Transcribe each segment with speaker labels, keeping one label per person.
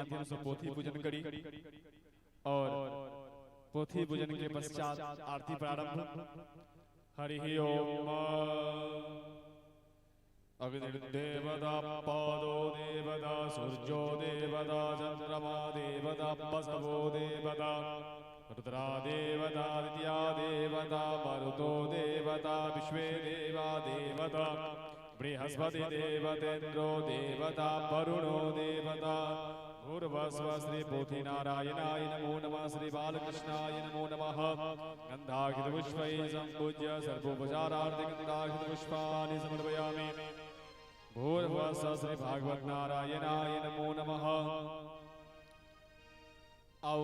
Speaker 1: माध्यम से पोथी पूजन करी और पोथी पूजन के पश्चात आरती प्रारंभ। हरि ओम। अग्निर्देवता पादो देवता सूर्यो देवता चंद्रमा देवता बसवो देवता रुद्रा देवता विद्या देवता मरुतो देवता विश्वे देवा देवता बृहस्पति देवतेन्द्रो देवता वरुणो देवता भूर्भुवस्सुः श्री पोथी नारायणाय नमो नमः। श्री बालकृष्णाय नमो नमः। गंधाक्षत पुष्पैः सम्पूज्य सर्वोपचारार्थ गंधाक्षत पुष्पाणि समर्पयामि। भूर्भुवस्सुः श्री भागवत नारायणाय नमो नमः। आओ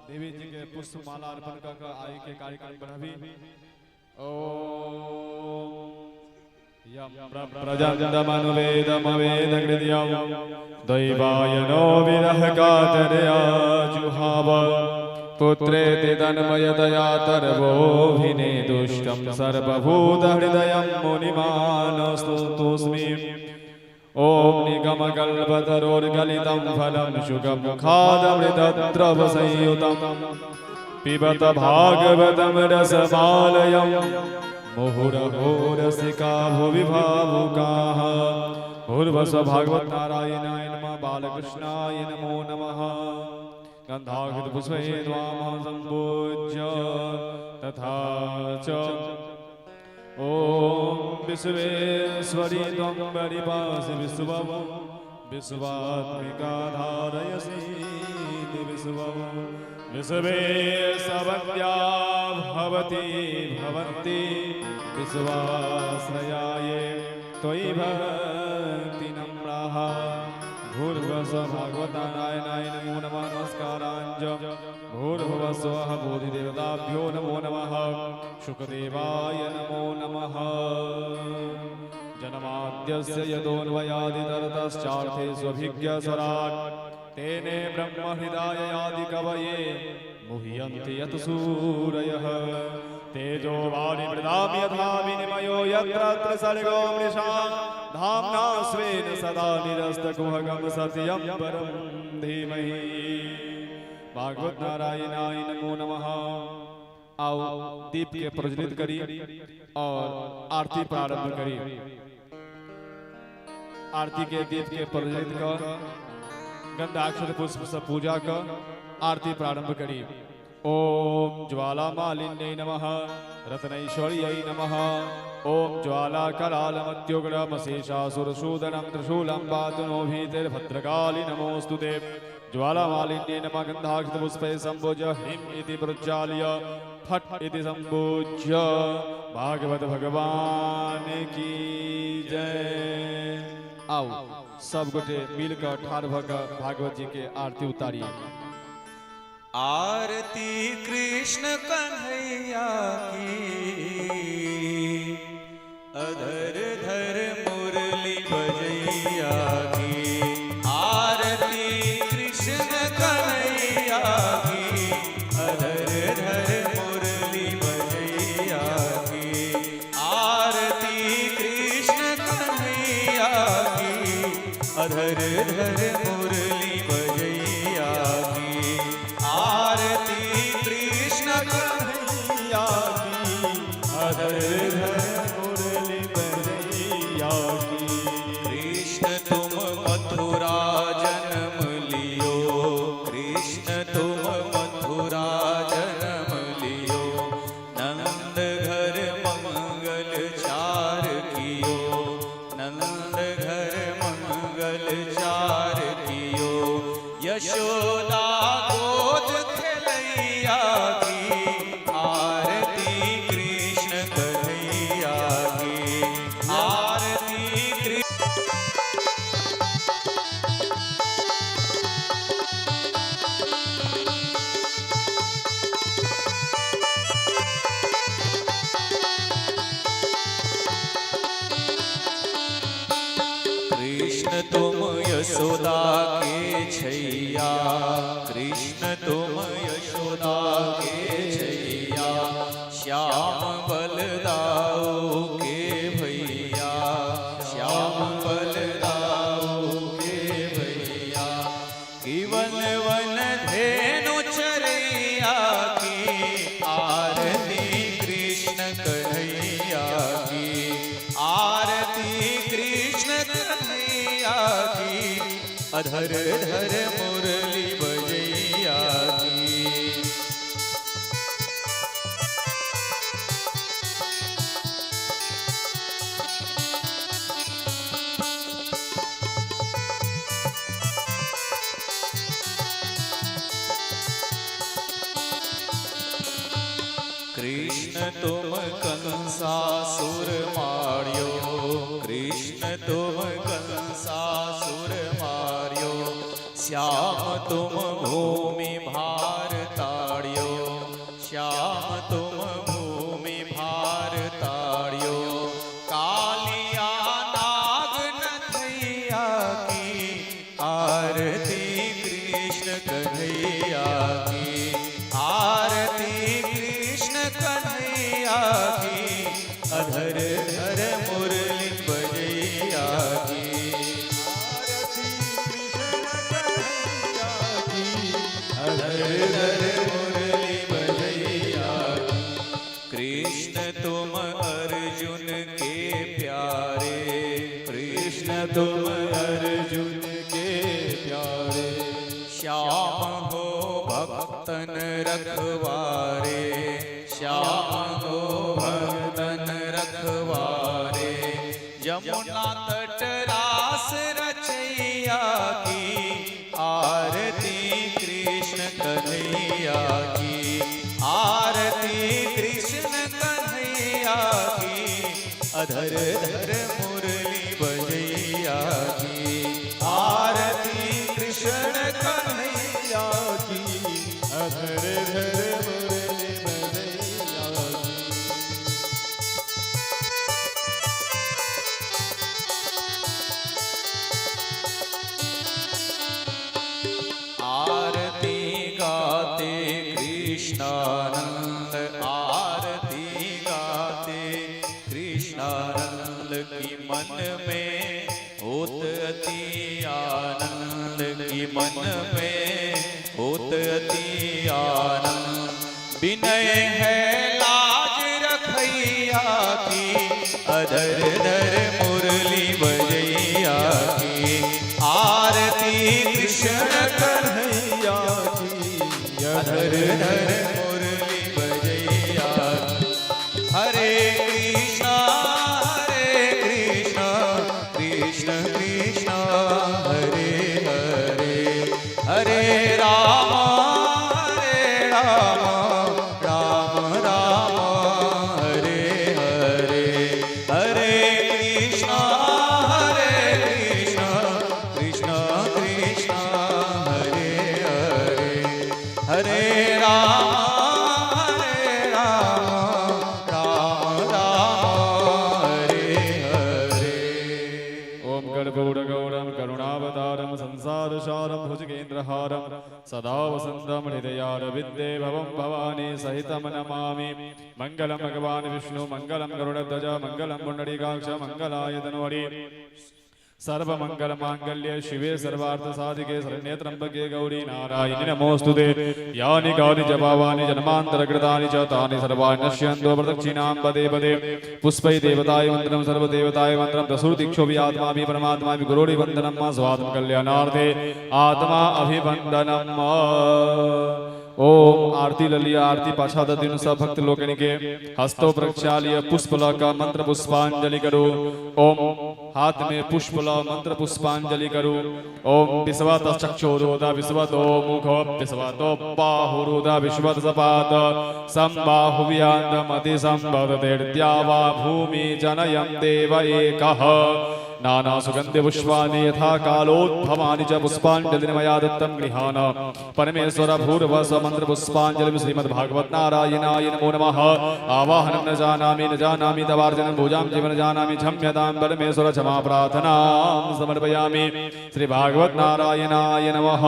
Speaker 1: देवी जी के पुष्प माला अर्पण कर आय के कार्यक्रम बढ़ावी। ओम यम प्रजन्दमनुवेदमवेदकृत्यं दैवायनो विरह कातरया जुहाव पुत्रेति तन्मयतया तर्वोऽभिने दुष्टं सर्वभूतहृदयं मुनिमानस्तुतोऽस्मि। ॐ निगमकल्पतरोर्गलितं फलं शुकमुखादमृतद्रवसंयुतं पिबत भागवतं रसमालयं मुहुरहो रसिका भुवि भावुकाः। भूर्भुवस्सुः भागवत नारायणाय नमः। बालकृष्णाय नमो नमः। गंधाक्षत पुष्पैः त्वां सम्पूज्य तथा च ॐ विश्वेश्वरी त्वं परिपासि विश्वं विश्वात्मिका धारयसि विश्वं विश्वे सवन्द्या भवति भवन्ति विश्वाश्रयाये त्वयि भक्ति नम्राः। भूर्भुवस्सुः भागवत नारायणाय नमो नमः। नमस्काराञ्च भूर्भुवस्सुः बोधिदेवताभ्यो नमो नमः। शुकदेवाय नमो नमः। जन्माद्यस्य यतोऽन्वयादितरतश्चार्थे स्वभिज्ञस्वराट् तेने ब्रह्महृदाय आदिकवये मुह्यन्ति यत् सूरयः। तेजो वारिमृदां यथा विनिमयो यत्र त्रिसर्गो मृषा धाम्ना स्वेन सदा निरस्तकुहकं सत्यं परं धीमहि। भागवत नारायणाय नमो नमः। आओ दीप के प्रज्वलित करी और आरती प्रारंभ करी। आरती के दीप के प्रज्वलित कर गंधाक्षर पुष्प से पूजा कर आरती प्रारंभ करी। ओम ज्वाला मालिन्यै नमः। रत्नैश्वर्यै नमः। ओम ज्वाला करालमत्युग्रमशेषासुरसूदनं त्रिशूलं पातु नो भीतिर्भद्रकाली नमोऽस्तु ते। ज्वालामालिन्यै नमः। गन्धाक्षतपुष्पैः सम्पूज्य ह्रीं इति प्रज्वाल्य फट् इति सम्पूज्य भागवत भगवान की जय। आओ सब गोटे मिलकर ठाढ़ भऽ कऽ भागवत जी के आरती उतारी।
Speaker 2: आरती कृष्ण कन्हैया की अधर धर मुरली बजैया की। आरती कृष्ण कन्हैया की अधर धर मुरली बजैया की। आरती कृष्ण कन्हैया की अधर धर मुरली बजैया की। आरती कृष्ण कन्हैया की
Speaker 1: अधर धर मुरली बजैया की।
Speaker 2: कृष्ण तुम मथुरा जन्म लियो। कृष्ण तुम मथुरा जन्म लियो। नंद घर मंगल चार कियो। नंद घर मंगल चार कियो। यशोदा गोद खेलैया की आरती कृष्ण कन्हैया की। आरती कृष्ण। कृष्ण तुम यशोदा के छैया। कृष्ण तुम यशोदा के छैया। श्याम बलदाऊ के भैया। श्याम बलदाऊ के भैया। वन वन धेनु चरैया की आरती कृष्ण कन्हैया की, आरती कृष्ण कन्हैया की, अधर धर मुरली बजैया की। कृष्ण तुम कंसासुर मार्यो, कृष्ण तुम कंसासुर मार्यो, श्याम तुम भूमि भार ताड़्यो, श्याम तुम भूमि भार ताड़्यो, कालिया नाग नथैया की आरती कृष्ण कन्हैया की, आरती कृष्ण कन्हैया की, अधर धर मुरली बजैया की,
Speaker 1: आरती कृष्ण कन्हैया की,
Speaker 2: अधर धर मुरली बजैया की। कृष्ण तुम अर्जुन के प्यारे,
Speaker 1: कृष्ण तुम अर्जुन के प्यारे,
Speaker 2: श्याम हो भक्तन रखवारे, श्याम हो भक्तन रखवारे, यमुना तट रास रचैया की आरती कृष्ण कन्हैया की, आरती कृष्ण कन्हैया की, अधर धर मुरली बजैया की, आरती कृष्ण कन्हैया
Speaker 1: की, अधर धर मुरली बजैया की।
Speaker 2: आरती गाते कृष्णानंद, आरती गाते कृष्णानंद की मन में होत अति आनंद, की मन में होत अति आनंद, विनय है लाज रखैया की, अधर धर मुरली बजैया की, आरती कृष्ण
Speaker 1: कन्हैया की,
Speaker 2: अधर धर मुरली बजैया। हरे कृष्णा हरे कृष्णा कृष्ण कृष्णा हरे हरे, हरे राम हरे राम राम राम हरे हरे, हरे कृष्णा हरे कृष्णा कृष्ण कृष्ण हरे हरे, हरे राम हरे राम राम राम हरे हरे।
Speaker 1: ओम कर्पूरगौरं करुणावतारं संसारसारं भुजगेन्द्रहारं सदा वसन्तं हृदयारविन्दे भवं भवानी सहितं नमामि। मङ्गलं भगवान् विष्णु, मङ्गलं गरुडध्वज, मङ्गलं पुण्डरीकाक्ष, मङ्गलाय तनुहरि। सर्वमंगल मांगल्ये शिवे सर्वार्थ साधिके शरण्ये त्र्यंबके गौरी नारायणि नमोस्तुते। यानि कानि च पावानि जन्मांतर कृतानि च तानि सर्वाणि नश्यन्तो प्रदक्षिणां पदे पदे। पुष्पै देवताय वंदनं सर्वदेवताय वंदनं दसुर्दीक्षोभि आत्माभि परमात्माभि गुरोरि वंदनं मा स्वात्म कल्याणार्थे आत्मा अभिवंदनम। ओम आरती ललिया आरती पाछा दीनु सब भक्त लोकनि के हस्तो प्रक्षाल्य पुष्प ल का मंत्र पुष्पांजलि करू। ओम हाथ में पुष्प ल मंत्र पुष्पांजलि करू। ओम विश्वत चक्षुरोदा विश्वतो मुख विश्वतो बाहुरुदा विश्वत सपात संबाहुव्यांदमति संभवतेर्द्या वा भूमि जनयं देव एकः। नाना सुगंधि पुष्पाणि यथा कालोद्भवानि च पुष्पांजलि मया दत्तं गृहाण। परमेश्वर भूर्भुवः मंत्र पुष्पांजलि श्रीमद्भागवत नारायणाय नमो नमः। आवाहनं न जानामि न जानामि तवार्जनं भुजां जीवन जानामि क्षम्यतां परमेश्वर क्षमा प्रार्थनां समर्पयामि। श्री भागवत नारायणाय नमः।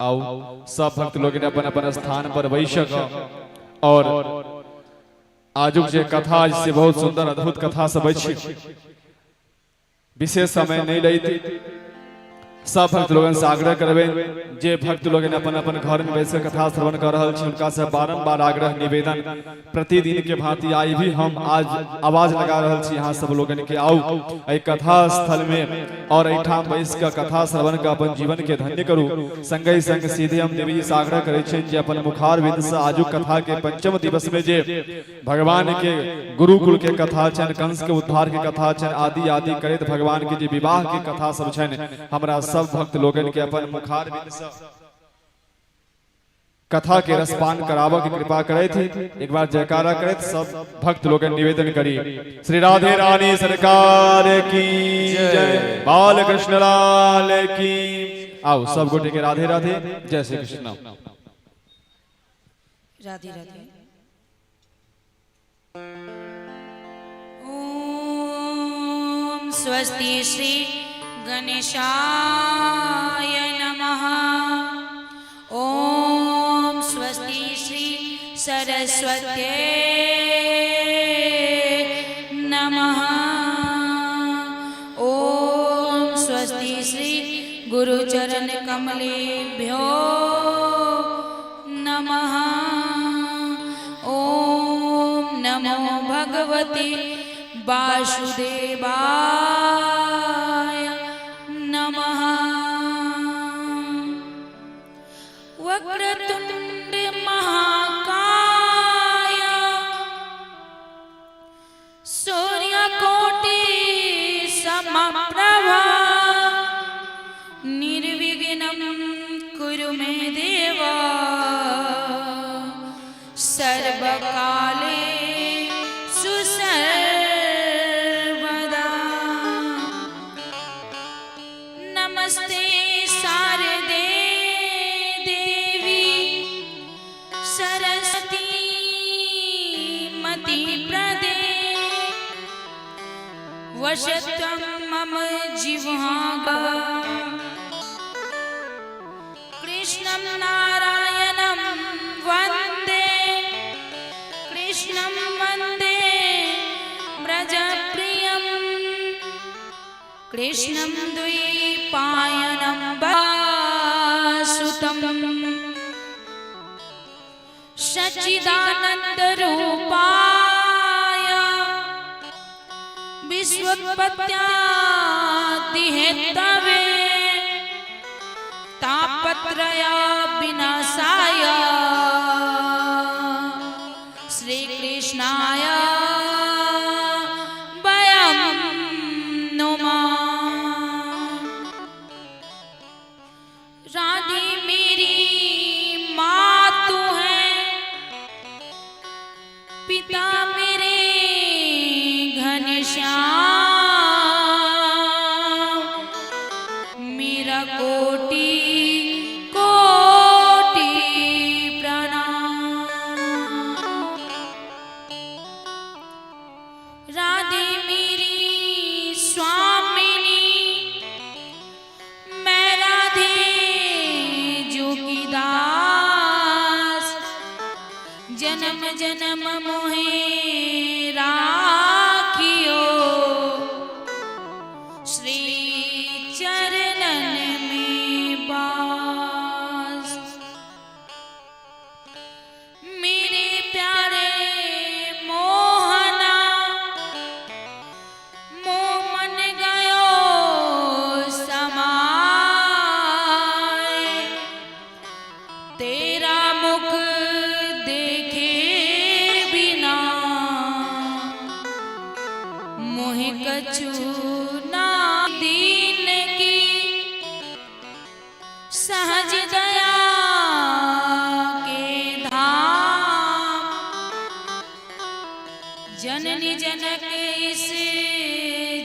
Speaker 1: आओ सब भक्त लोग अपन अपन स्थान पर वैशक और आजुक जे कथा से बहुत सुंदर अद्भुत कथा सब अछि। विशेष समय नहीं लैती, सब भक्त लोगन से आग्रह करबै जे भक्त लोगन अपन अपन घर में बैस के कथा श्रवण कर रहल छी, हुनका से बारंबार आग्रह निवेदन प्रतिदिन के भांति आई भी हम आज आवाज लगा रहल छी यहाँ सब लोगन के, आउ एहि कथा स्थल में और एहिठाम बैस के कथा श्रवण के अपन जीवन के धन्य करू। संगहि संग सीधे हम देवी जी से आग्रह करै छियनि जे अपन मुखारविंद से आजुक कथा के पंचम दिवस में जे भगवान के गुरुकुल के कथा छनि, कंस के उद्धार के कथा छनि, आदि आदि करैत भगवान के जे विवाह के कथा सब छनि, हमरा सब भक्त लोगन के अपन मुखारविंद से कथा के रसपान कराबऽ के कृपा करैत एक बार जयकारा करैत सब भक्त लोगन निवेदन करी। श्री राधे रानी सरकार की जय, बाल कृष्ण लाल की। आओ सब गोटे के राधे राधे, जय श्री कृष्ण।
Speaker 3: राधे राधे। ॐ स्वस्ति श्री गणेशाय नमः। ॐ स्वस्ति श्री सरस्वत्यै नमः। ॐ स्वस्ति श्री गुरुचरण कमलेभ्यो नमः। ॐ नमो भगवते वासुदेवाय नमः। वक्रतुंड महाकाय सूर्यकोटि समप्रभा निर्विघ्नं कुरु मे देव सर्वकाले सुसर्वदा। नमस्ते शारदे देवी सरस्वती मति प्रदे वशत्वं मम जिह्वागा। कृष्णं नारायणं वन्दे, कृष्णं वन्दे व्रजप्रियम्, कृष्णं द्वैपायनं वासुतम् सच्चिदानन्दरूपाय विश्वोत्पत्त्यादिहेतवे तापत्रय विनाशाय श्रीकृष्णाय वयं नुमः। राधे मेरी माँ तू है, पिता मेरे घनश्याम, मेरा कोटि कोटि प्रणाम। राधे मेरी स्वामिनी, मैं राधे जो की दास, जन्म जन्म मोहे राखियो श्री चरणन में बास। मेरे प्यारे मोहना, मोह मन गयो समाय, तेरा मुख देखे बिना मोहि कछु ना दीन की सहज दया के धाम, जननी जनक इस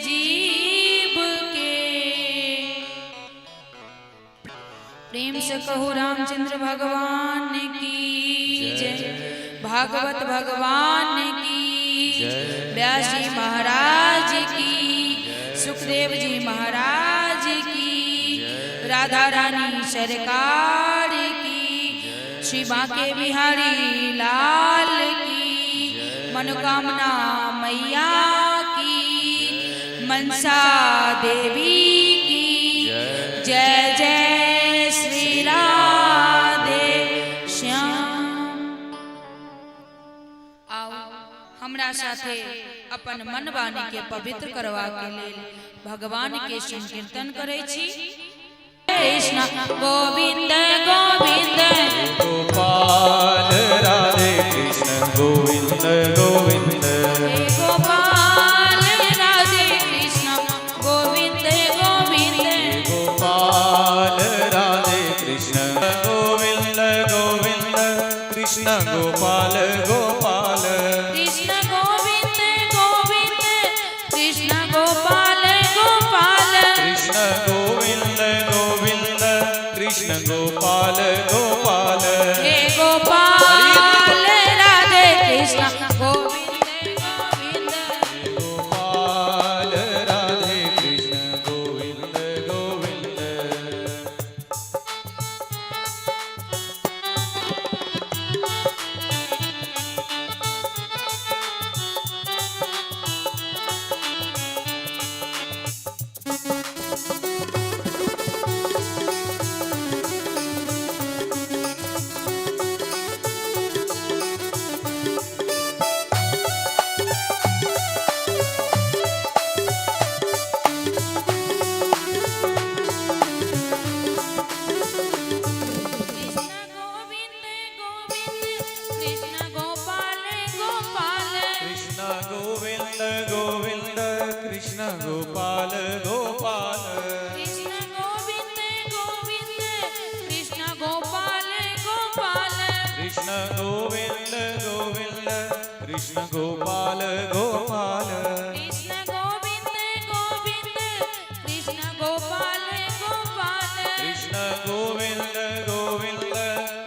Speaker 3: जीव के। प्रेम से कहो रामचंद्र भगवान की जय, भागवत भगवान की जय, व्यास जी महाराज की, सुखदेव जी महाराज की, राधा रानी सरकार की, श्री बांके बिहारी लाल की, मनोकामना मैया की, मनसा देवी की। जय जय श्री राधे श्याम। आउ हमरा साथे अपन मन वाणी के पवित्र करवा के लेल भगवान के संकीर्तन करै छी। कृष्ण गोविंद गोविंद
Speaker 2: गोपाल राधे कृष्ण गोविंद गोविंद।
Speaker 3: हे गोपाल राधे कृष्ण गोविंद गोविंद।
Speaker 2: गोपाल राधे कृष्ण गोविंद गोविंद कृष्ण गोपाल गोपाल।
Speaker 3: कृष्ण गोविंद गोविंद कृष्ण गोपाल गोपाल।
Speaker 2: कृष्ण गोविंद गोविंद कृष्ण गोपाल गोपाल।
Speaker 3: हे गोपाल राधे कृष्ण गोविंद गोविंद।
Speaker 2: गोपाल राधे कृष्ण गोविंद गोविंद।
Speaker 3: कृष्ण गोविंद गोविंद कृष्ण गोपाल गोपाल।
Speaker 2: कृष्ण गोविंद गोविंद कृष्ण गोपाल गोपाल।
Speaker 3: कृष्ण गोविंद गोविंद कृष्ण गोपाल गोपाल।
Speaker 2: कृष्ण गोविंद गोविंद कृष्ण गोपाल गोपाल।
Speaker 3: कृष्ण गोविंद गोविंद कृष्ण गोपाल गोपाल।
Speaker 2: कृष्ण गोविंद गोविंद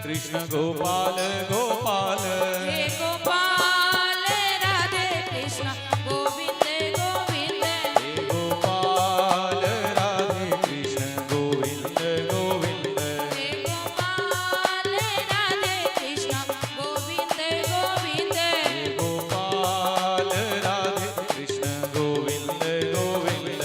Speaker 2: कृष्ण गोपाल गोपाल।
Speaker 3: हे गोपाल राधे कृष्ण गोविंद गोविंद।
Speaker 2: हे गोपाल राधे कृष्ण गोविंद गोविंद।
Speaker 3: हे गोपाल राधे कृष्ण गोविंद गोविंद।
Speaker 2: हे गोपाल राधे कृष्ण गोविंद गोविंद।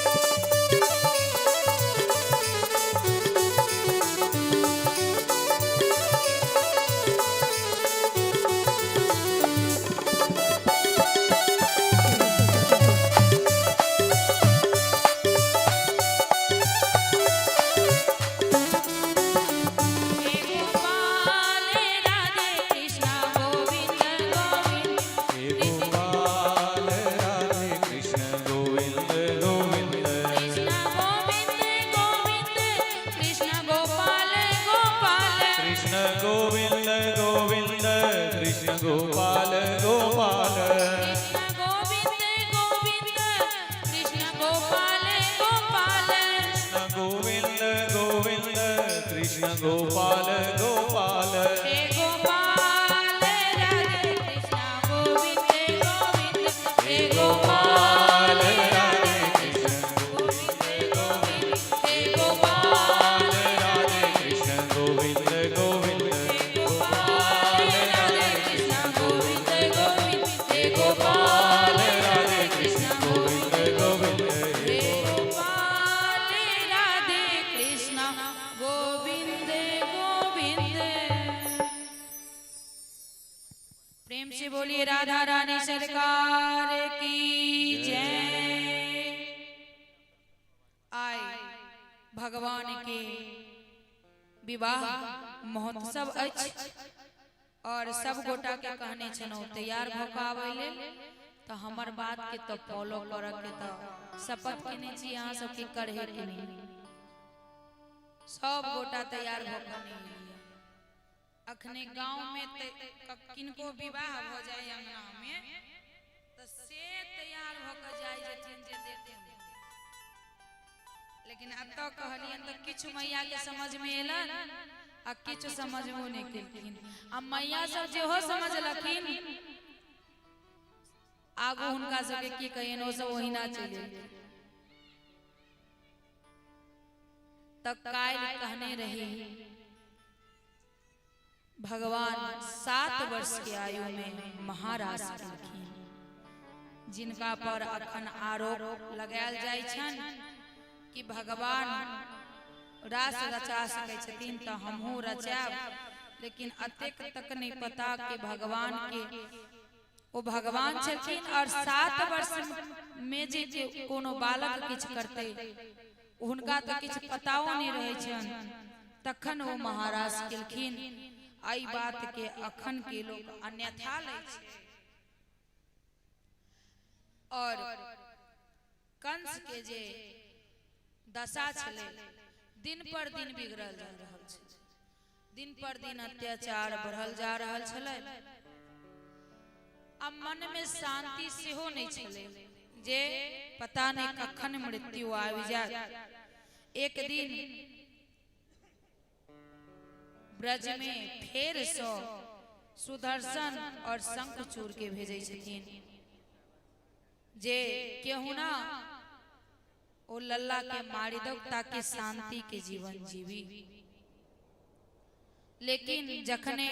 Speaker 3: हे गोपाल राधे कृष्ण गोविंद गोविंद।
Speaker 2: हे गोपाल राधे कृष्ण गोविंद गोविंद।
Speaker 3: कृष्ण गोविंद गोविंद कृष्ण गोपाल गोपाल।
Speaker 2: कृष्ण गोविंद गोविंद कृष्ण गोपाल गोपाल।
Speaker 3: कृष्ण गोविंद गोविंद कृष्ण गोपाल गोपाल।
Speaker 2: कृष्ण गोविंद गोविंद कृष्ण गोपाल गोपाल।
Speaker 3: हे गोपाल राधे कृष्ण गोविंद गोविंद। हे गोपाल राधे कृष्ण गोविंद गोविंद। हे गोपाल
Speaker 2: राधे कृष्ण गोविंद गोविंद।
Speaker 3: हे गोपाल राधे कृष्ण गोविंद गोविंद। हे गोपाल
Speaker 2: राधे कृष्ण गोविंद गोविंद।
Speaker 3: हे गोपाल राधे कृष्ण गोविंद गोविंद। प्रेम से बोलिए राधा रानी सरकार की जय। आए भगवान के विवाह महोत्सव अछि और सब गोटा के कहने छलहुँ तैयार भऽ कऽ आबै लेल, तऽ हमर बात के तऽ फॉलो करऽ के तऽ शपथ केने छी अहाँ सबके करहे के नहि। सब गोटा तैयार भऽ कऽ नहि एलियै। अखने गाँव में किनको विवाह भऽ जाय अंगना में तऽ से तैयार भऽ कऽ जाइ जेथिन जे देखू। लेकिन एतऽ कहलियनि तऽ किछु मैया के समझ में एलनि आ किछु समझबो नहि केलखिन। आ मैया सब जेहो समझलखिन आगू हुनका सबके की कहियनि, ओ सब ओहिना चलि एलखिन। तऽ काल्हि कहने रही भगवान 7 वर्ष के आयु में महारास केलखिन, जिनका पर अखन आरोप लगायल जाइ छनि कि भगवान रास रचा सकै छथिन तऽ हमहूँ रचायब, लेकिन अतेक तक नहीं पता कि भगवान के ओ भगवान छलखिन और 7 वर्ष में जे कोनो बालक किछु करतै हुनका तऽ किछु पताओ नहीं रहै छनि, तखन ओ महारास केलखिन। एहि बात के अखन के लोग अन्यथा लै छै। और कंस के जे दशा छलै दिन पर दिन बिगड़ल जा रहल छै, दिन पर दिन अत्याचार बढ़ल जा रहल छलै आ मन में शांति सेहो नहीं छलै जे पता नहीं कखन मृत्यु आबि जायत। एक दिन ब्रज में फेर सँ सुदर्शन और शंखचूड़ के भेजै छथिन जे केहुना ओ लल्ला के मारि दो ताकि शांति के जीवन जीवी। लेकिन जखने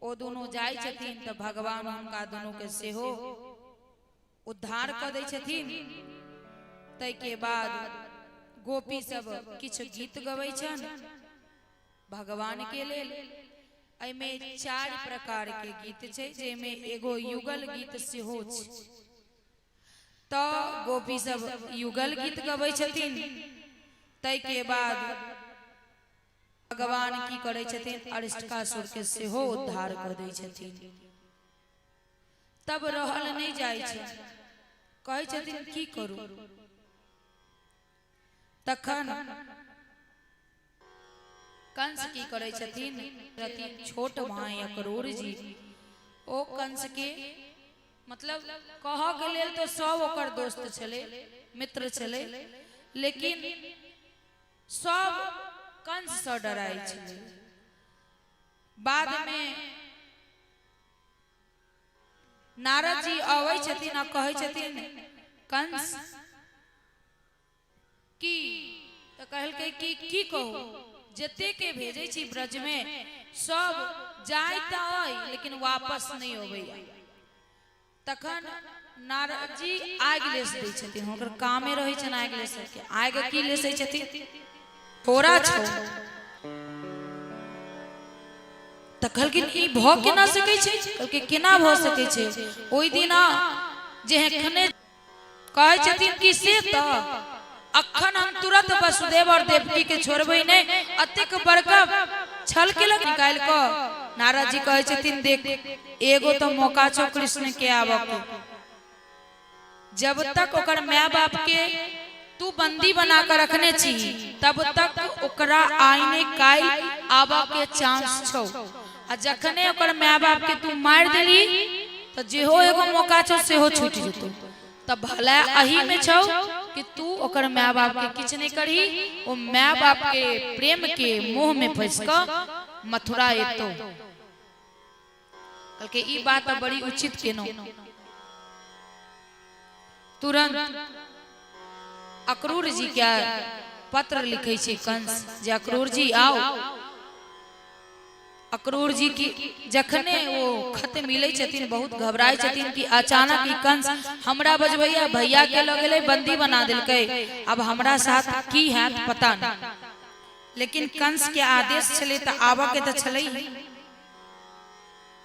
Speaker 3: ओ दोनों जाइ छथिन तऽ भगवान हुनका दोनों के सेहो उद्धार कऽ दै छथिन। ताहिके बाद गोपी सब किछु गीत गबै छनि भगवान के लेल। एहिमे 4 प्रकार के गीत छै, जाहिमे एगो युगल गीत सेहो छै। तऽ गोपी सब युगल गीत गबै छथिन। ताहिके बाद भगवान की करै छथिन, अरिष्टासुर के सेहो उद्धार कऽ दै छथिन। तब रहल नहीं जाइ छै, कहै छथिन की करू। तखन कंस की करै छथिन, छोट भाई अक्रूर जी ओ कंस के मतलब कहऽ के लेल तो सब ओकर दोस्त छलै, मित्र छलै, लेकिन सब कंस सँ डराइ छलै। बाद में नारद जी अबै छथिन आ कहै छथिन कंस की, तऽ कहलकै कि की कहू, जते के भेजै छी ब्रज में सब जाय तऽ अइ लेकिन वापस नहीं अबैया। तखन नारद जी आगि लेस दै छथिन, हुनकर कामे रहै छनि आगि लेसै के। आगि की लेसै छथिन, थोड़ा छौ। तऽ कहलखिन ई भऽ केना सकै छै, कहलकै केना भऽ सकै छै। ओहि दिना जे एखने कहै छथिन कि से तऽ अखन हम तुरंत वसुदेव और देवकी के छोड़बै नहि, अतेक बड़का छल केलक निकालि कऽ। नारद जी कहै छथिन देख एगो तऽ मौका छौ कृष्ण के आबऽ के, जब तक ओकर my बाप के तू बंदी बना कऽ रखने छी तब तक ओकरा आइने काल्हि आबऽ के चांस छौ, आ जखने ओकर my बाप के तू मारि देली तऽ जेहो एगो मौका छौ सेहो छूटि जेतौ। तऽ भला एही में छौ कि तू ओकर my बाप के किछु नहीं करही, ओ my बाप के प्रेम के मोह में फंसि कऽ मथुरा एतौ। कहलकै ई बात बड़ी उचित केलहुँ। तुरंत अक्रूर जी के पत्र लिखै छै कंस जे अक्रूर जी आओ। अक्रूर जी की जखने ओ खत मिलै छथिन बहुत घबराइ छथिन कि अचानक ई कंस हमरा बजबैया, भैया के लऽ गेलै, बंदी बना देलकै, अब हमरा साथ की हैत पता नहीं। लेकिन कंस के आदेश छलै तऽ आबऽ के तऽ छलै।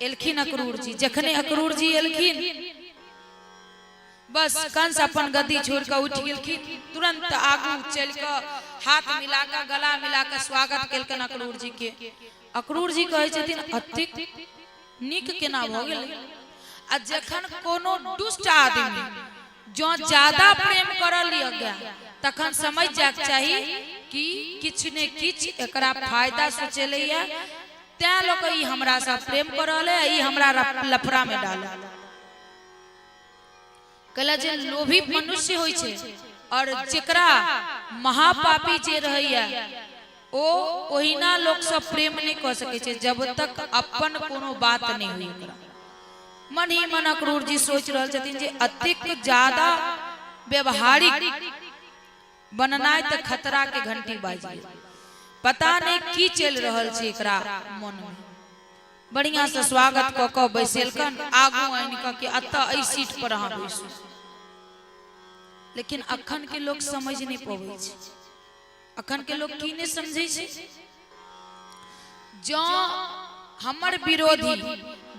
Speaker 3: एलखिन अक्रूर जी, जखने अक्रूर जी एलखिन बस कंस अपन गद्दी छोड़ कऽ उठि गेलखिन, तुरंत आगू चलि कऽ हाथ मिला कऽ गला मिला कऽ स्वागत केलकनि अक्रूर जी के। अक्रूर जी कहै छथिन अतेक नीक केना भऽ गेलै। आ जखन कोनो दुष्ट आदमी जँ ज्यादा प्रेम करऽ लिअ गया तखन समझ जायके चाही कि किछु ने किछु एकरा फायदा सोचेलैया, तैं लऽ कऽ ई हमरा सँ प्रेम कऽ रहल है, ई हमरा लफड़ा में डालल। कहला जे लोभी मनुष्य होइ छै और जेकरा महापापी जे रहैया ओ ओहिना लोक सँ प्रेम नहि कऽ सकै छै जब तक अपन कोनो बात नहि होइ ओकरा। मन ही मन अक्रूर जी सोचि रहल छथिन जे अतेक ज्यादा व्यवहारिक बननाइ तऽ खतरा के घंटी बाजि गेल, पता नहि की चलि रहल छै एकरा मन में। बढ़िया से स्वागत कऽ कऽ बैसेलकन, आगू आनि कऽ कि एतऽ एहि सीट पर अहाँ बैसू। लेकिन अखन के लोक समझ नहीं पबै छै। अखन के लोक की नहीं समझै छै? जँ हमर विरोधी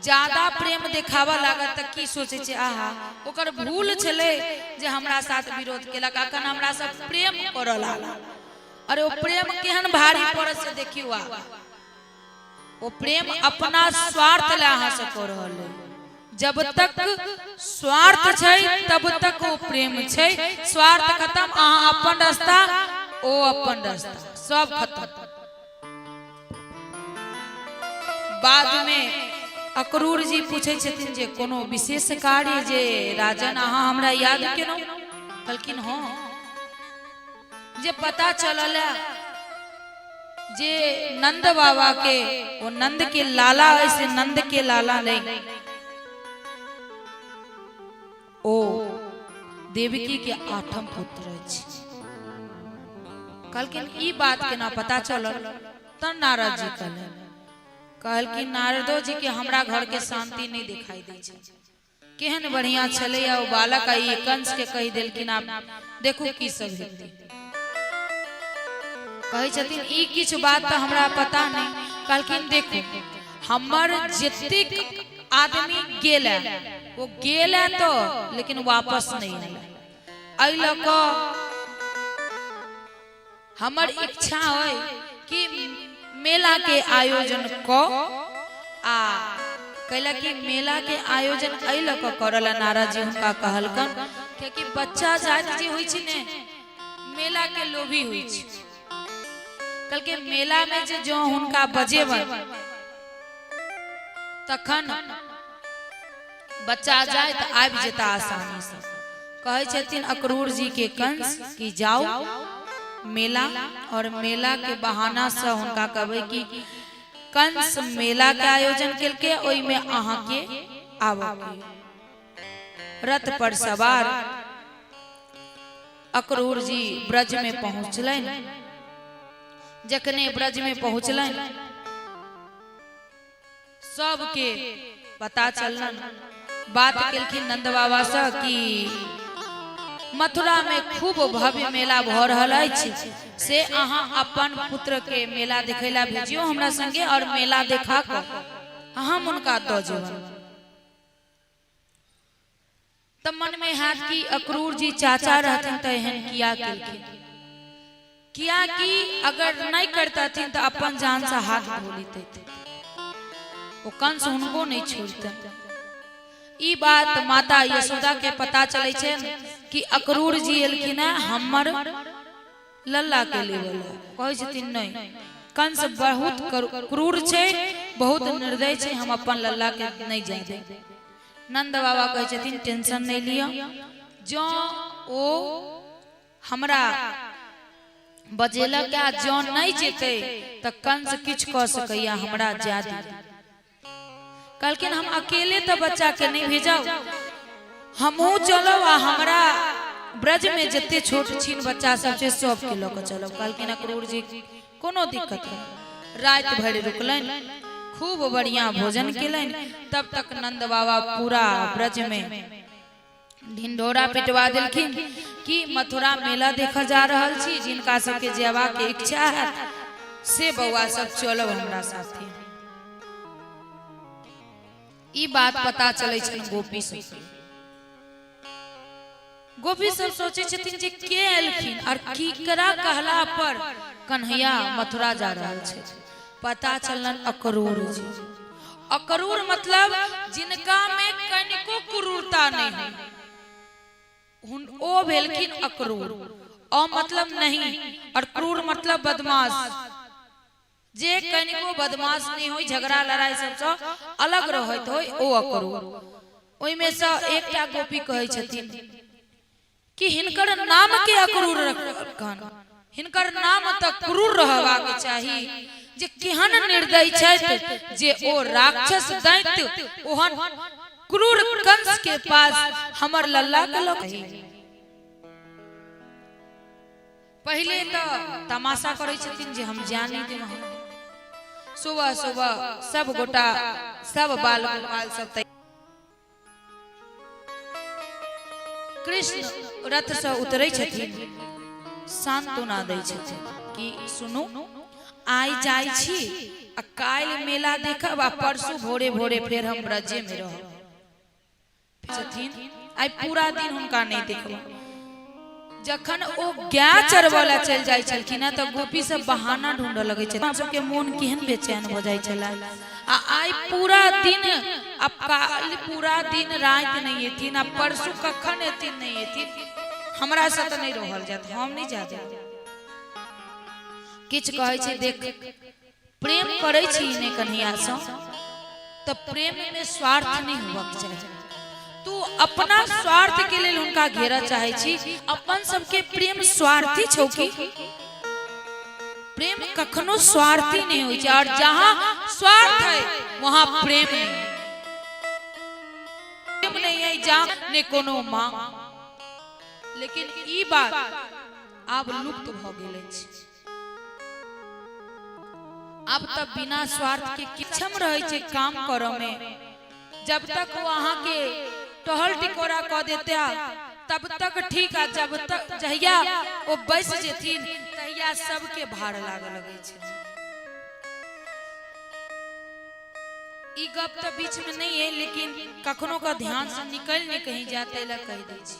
Speaker 3: ज्यादा प्रेम देखाबऽ लागत तऽ की सोचै छै? आहा, ओकर भूल छलै जे हमरा साथ विरोध केलक, अखन हमरा से प्रेम करऽ लागल। अरे ओ प्रेम केहन भारी पड़त से देखियौ। आ ओ प्रेम अपना स्वार्थ लए अहाँ से कऽ रहल है। जब तक स्वार्थ छै तब तक ओ प्रेम छै। स्वार्थ खत्म, अहाँ अपन रास्ता, ओ अपन रास्ता, सब खत्म। बाद में अक्रूर जी पूछै छथिन जे कोनो विशेष कार्य जे राजन अहाँ हमरा याद केलहुँ? कहलखिन हँ, जे पता चलल जे नंद बाबा के, ओ नंद के लाला, ऐसे नंद के लाला नहीं, ओ देवकी के आठम पुत्र अछि। कहलखिन ई बात केना पता चलल? तब नारद जी कहलनि, कहलखिन नारदो जी के हमरा घर के शांति नहीं दिखाई दै छै। केहन बढ़िया छलैया ओ बालक, आ ई कंस के कहि देलखिन, आब देखू की सब हेतै। कहै छथिन ई किछु बात तऽ हमरा पता नहि। कहलखिन देखू, हमर जतेक आदमी गेल है ओ गेल है तो, लेकिन वापस नहीं आयल। एहि लऽ कऽ हमर इच्छा है कि मेला के आयोजन क आ कैला कि मेला के आयोजन एहि लऽ कऽ करल नारद जी हुनका कहलकन, कियाकि बच्चा जाति जे होइ छै ने मेला के लोभी होइ छै। कहलकै मेला में जे जँ हुनका बजेबनि तखन बच्चा जाय तऽ आबि जेता आसानी से। कहै छथिन अक्रूर जी के कंस कि जाओ मेला, और मेला के बहाना से हुनका कहबै कि कंस मेला के आयोजन केलकै, ओहिमे अहाँके आबऽ के। रथ पर सवार अक्रूर जी ब्रज में पहुँचलनि। जखने ब्रज में पहुँचलनि सबके पता चललन। बात केलखिन नंद बाबा से कि मथुरा में खूब भव्य मेला भऽ रहल अछि, से अहाँ अपन पुत्र के मेला देखै ला भेजियो हमरा संगे और मेला देखा कऽ हम हुनका दऽ जेबनि। तऽ मन में हैत कि अक्रूर जी चाचा रहथिन तऽ एहन किया केलखिन? किया कि अगर नहीं करतथिन तऽ अपन जान से हाथ धो लेते, ओ कंस हुनको नहीं छोड़तन। ई बात माता यशोदा के पता चलै छै कि अक्रूर जी एलखिन है हमर लल्ला के लेवल। कहै छथिन नहीं, कंस बहुत क्रूर छै, बहुत निर्दय छै, हम अपन लल्ला के नहीं जाय देब। नंद बाबा कहै छथिन टेंशन नहीं लिअ, जँ ओ हमरा बजेलक आ जँ नहीं जेतै तऽ कंस किछु कऽ सकैया, हमरा जा दिअ। कहलखिन हम अकेले तऽ बच्चा के नहीं भेजब, हमहूँ चलब आ हमरा ब्रज में जते छोट छिन बच्चा सब छै सबके लऽ कऽ चलब। कहलखिन अक्रूर जी कोनो दिक्कत नहीं। राति भरि रुकलनि, खूब बढ़िया भोजन केलनि। तब तक नंद बाबा पूरा ब्रज में ढिंढोरा पिटवा देलखिन कि मथुरा मेला देखऽ जा रहल छी, जिनका सबके जेबाक इच्छा है से बौआ सब चलब हमरा साथे। ई बात पता चलै छनि गोपी सबके। गोपी सब सोचै छथिन जे के एलखिन और केकरा कहला पर कन्हैया मथुरा जा रहल छै। पता चललन अक्रूर जी। अक्रूर मतलब जिनका में कनिको क्रूरता नहीं है, ओ भेलखिन अक्रूर। अ मतलब नहीं और क्रूर मतलब बदमाश, जे कनिको बदमाश नहीं होई, झगड़ा लड़ाई सबसँ अलग रहैत होई, ओ अक्रूर। ओहिमे सँ एकटा गोपी कहै छथिन कि हिनकर नाम के अक्रूर रखन, हिनकर नाम तऽ क्रूर रहबाक चाही, जे केहन निर्दयी छथि जे ओ राक्षस दैत्य ओहन क्रूर कंस के पास हमर लल्ला के लऽ पहिले तऽ तमाशा करै छथिन जे हम जा नहि देब। सुबह सुबह सब गोटा सब बाल गोपाल सब कृष्ण रथ से उतरै छथिन, सांत्वना दै छथिन कि सुनू आइ जाइ छी आ काल्हि मेला देखब आ परसू भोरे भोरे फेर हम ब्रजे में रहब। छथिन आइ पूरा दिन हुनका नहीं देखब। जखन ओ गाय चरबऽ लए चलि जाइ छलखिन हँ तऽ गोपी सब बहाना ढूंढऽ लगै छल, सबके मोन केहन बेचैन भऽ जाइ छलै। आ आइ पूरा दिन आ काल्हि पूरा दिन राति नहि एथिन आ परसू कखन एथिन नहि एथिन, हमरा से तऽ नहि रहल जायत, हम नहि जा जायब। किछु कहै छै देख प्रेम करै छी ने कन्हैयासँ तऽ प्रेम में स्वार्थ नहीं होबाक चाही। तू अपना स्वार्थ के लेल हुनका घेरऽ चाहै छी। अपन सबके प्रेम स्वार्थी छौ की? प्रेम कखनो स्वार्थी नहीं होइ छै, और जहाँ स्वार्थ है वहाँ प्रेम नहीं। प्रेम नहीं है जहाँ ने कोनो मांग। लेकिन ई बात आब लुप्त भऽ गेल अछि। आब तऽ बिना स्वार्थ के किछम रहै छै काम करऽ में। जब तक वो अहाँ के टहल टिकोरा कऽ देते तब तक ठीक, आ जब तक जहिया ओ बैस जेथिन तहिया सबके भार लागऽ लगै छै। ई गप तऽ बीच में नहीं है, लेकिन कखनो का ध्यान से निकल नहीं कहीं जाए ताहि लए कहि दै छी।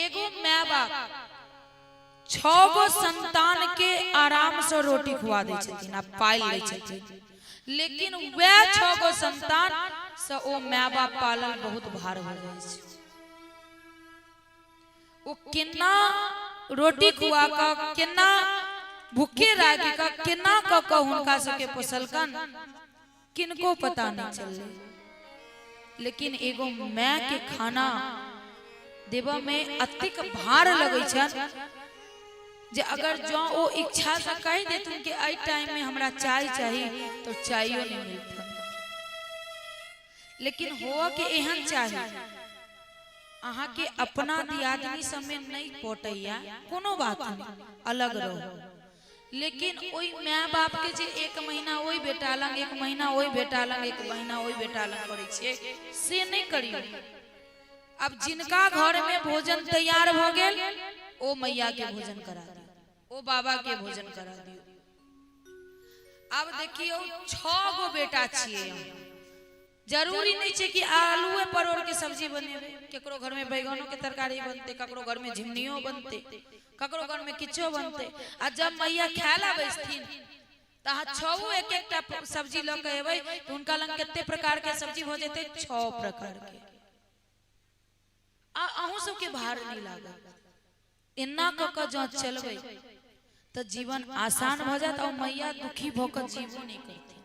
Speaker 3: एगो my बाप 6 गो संतान के आराम से रोटी खुआ दै छथिन आ पालि लै छथिन, लेकिन वएह 6 गो संतान से ओ my बाप पालल बहुत भार हो जाइ छै। ओ केना रोटी खुआ कऽ, केना भूखे राखि कऽ, केना कऽ कऽ हुनका सबके पोसलकन किनको पता नहीं चललै। लेकिन एगो my के खाना देबऽ में अतिक भार लगै छनि जे अगर जँ ओ इच्छा से कहि देथुन कि एहि टाइम में हमरा चाय चाही तो चायो नहीं मिलतन। लेकिन होअ के एहन चाही, अहाँ के अपना दियादनी सबमे नहीं पटैया कोनो बात नहीं, अलग रहो, लेकिन ओहि my बाप के जे एक महीना ओहि बेटा लग, एक महीना ओहि बेटा लग, एक महीना ओहि बेटा लग करै छियै से नहीं करियौ। अब जिनका घर में भोजन तैयार भऽ गेल ओ मैया के भोजन करा दियौ, ओ बाबा के भोजन करा दियौ। आब देखियौ 6 गो बेटा छियै हम, जरूरी नहीं छै कि आलूए परोड़ के सब्जी बनेबै, केकरो घर में बैगनो के तरकारी बनते, ककरो घर में झिमनियो बनते, ककरो घर में किछो बनते। आ जब मैया खाय ला बैसथिन तऽ अहाँ 6 एक एकटा सब्जी लऽ के एबै तऽ हुनका लग कते प्रकार के सब्जी भऽ जेतै? 6 प्रकार के। आ अहूँ सबके भार नहीं लागत। एना कऽ कऽ जँ चलबै तऽ जीवन आसान भऽ जायत और मैया दुखी भऽ कऽ जीवो नहीं करथिन।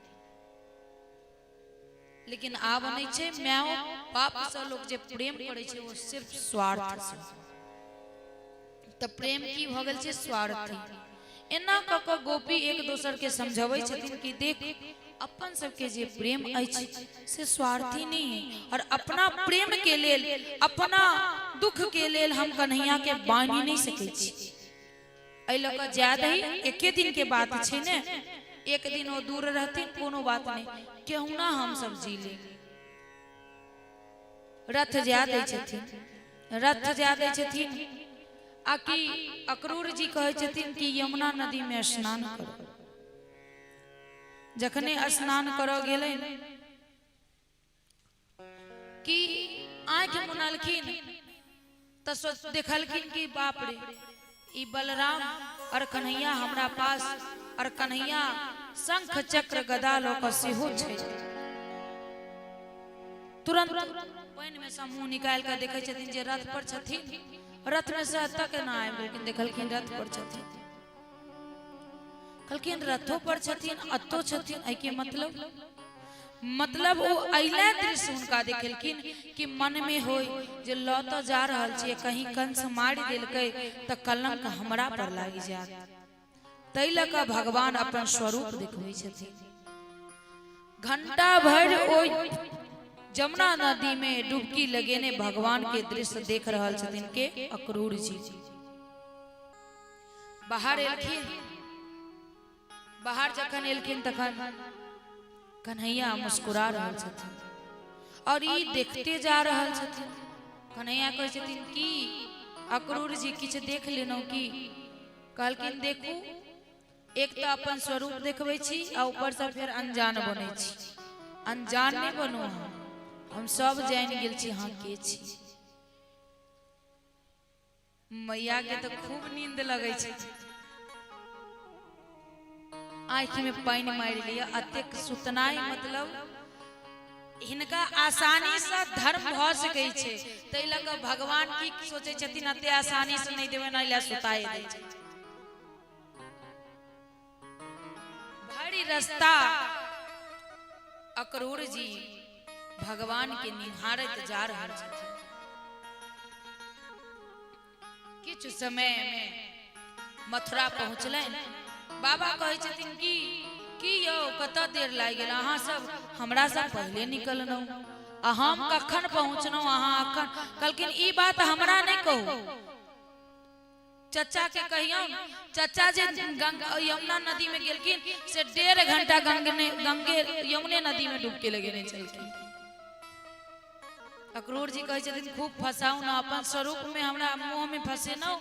Speaker 3: लेकिन आब नहीं छै, मायो बाप से लोग जे प्रेम करै छै वो सिर्फ स्वार्थ से। तऽ प्रेम की भऽ गेल छै? स्वार्थी। एना कऽ कऽ गोपी एक दोसर के समझबै छथिन कि देख अपन सबके जे प्रेम अछि से स्वार्थी नहीं है, और अपना प्रेम के लेल अपना दुख के लेल हम कन्हैया के बान्हि नहीं सकै छी। एहि लऽ कऽ जाय दही, एके दिन के बात छै ने, एक दिन ओ दूर रहथिन कोनो बात नहीं, केहुना हम सब जी लेब। रथ जाय दै छथिन, रथ जाय दै छथिन आ कि अक्रूर जी कहै छथिन कि यमुना नदी में स्नान करो। जखने स्नान करऽ गेलनि कि आँखि मुनलखिन तऽ देखलखिन कि बाप रे ई बलराम और कन्हैया हमरा पास, और कन्हैया शंख चक्र गदा लऽ कऽ सेहो छै। तुरंत पानि में सँ मुँह निकालि कऽ देखै छथिन जे रथ पर छथिन, रथ में से एतऽ केना आबि गेलखिन? देखलखिन रथ पर छथिन, कहलखिन रथो पर छथिन अतो छथिन, एहिके मतलब ओ अइला दृश्य हुनका देखेलखिन कि मन में होय जे लऽ तऽ जा रहल छियै, कहीं कंस मारि देलकै तऽ कलंक हमरा पर लागि जायत, ताहि लऽ कऽ भगवान अपन स्वरूप देखबै छथिन। घंटा भरि ओहि जमुना नदी में डुबकी लगेने भगवान के दृश्य देख रहल छथिन के अक्रूर जी। बाहर एलखिन, बाहर जखन एलखिन तखन कन्हैया मुस्कुरा रहल छथिन और ई देखते जा रहल छथिन। कन्हैया कहै छथिन कि अक्रूर जी किछु देख लेलहुँ की? कहलखिन देखू, एक तऽ अपन स्वरूप देखबै छी आ ऊपरसँ फेर अनजान बनै छी। अनजान नहि बनू अहाँ, हम सब जानि गेल छी अहाँ के छी। मैया के तऽ खूब नींद लगै छै, आँखि में पानि मारि लिअ। अतेक सुतनाइ मतलब हिनका आसानी से धर्म भऽ सकै छै, ताहि लऽ कऽ भगवान की सोचै छथिन, एते आसानी से नहि देबै, नहि लए सुताए दै छै। भरि रस्ता अक्रूर जी भगवान के निहारैत जा रहल छथिन। किछु समय में मथुरा पहुँचलनि। बाबा कहै छथिन कि की यौ कतऽ देर लागि गेल, अहाँ सब हमरा सब पहिले निकललहुँ आ हम कखन पहुँचलहुँ अहाँ अखन? कहलखिन ई बात हमरा नहि कहू, चचा के कहियौन। चचा जे गंगा यमुना नदी में गेलखिन से 1.5 घंटा गंगे गंगे यमुने नदी में डुबकी लगेने छलखिन। अक्रूर जी कहै छथिन खूब फसाउ न, अपन स्वरूप में हमरा मुँह में फसेलहुँ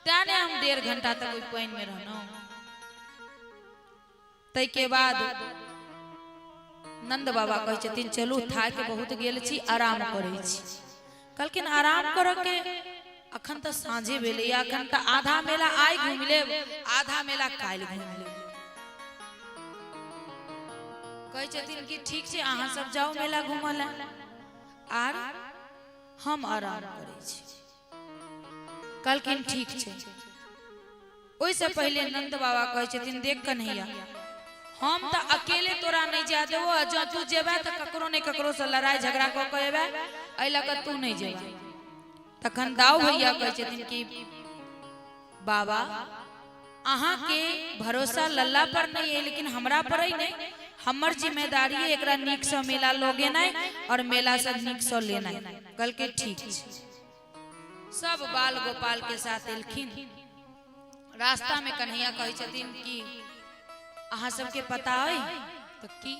Speaker 3: तें ने हम 1.5 घंटा तक ओहि पानि में रहलहुँ। ताहिके बाद नंद बाबा कहै छथिन चलू थाकि बहुत गेल छी, आराम करै छी। कहलखिन आराम करऽ के अखन तऽ साँझे भेलैया, अखन तऽ आधा मेला आइ घुमि लेब, आधा मेला काल्हि घुमि लेब। कहै छथिन कि ठीक छै अहाँ सब जाउ मेला घूमऽ लए आर हम आराम करै छी। कहलखिन ठीक छै। ओहिसँ पहिले नंद बाबा कहै छथिन देख कन्हैया, हम तऽ अकेले तोरा नहि जाय देबो, आ जँ तू जेबे तऽ ककरो ने ककरोसँ लड़ाइ झगड़ा कऽ के एबे, एहि लऽ कऽ तू नहि जेबे। तखन दाऊ भैया कहै छथिन कि बाबा अहाँके भरोसा लल्ला पर नहीं है, लेकिन हमरा पर है नहीं, हमर जिम्मेदारी है एकरा नीक से मेला लऽ गेनाइ और मेला से नीक से लेनाइ। कहलकै ठीक छै। सब बाल गोपाल के साथ एलखिन। रास्ता में कन्हैया कहै छथिन कि अहाँ सबके पता अइ तऽ की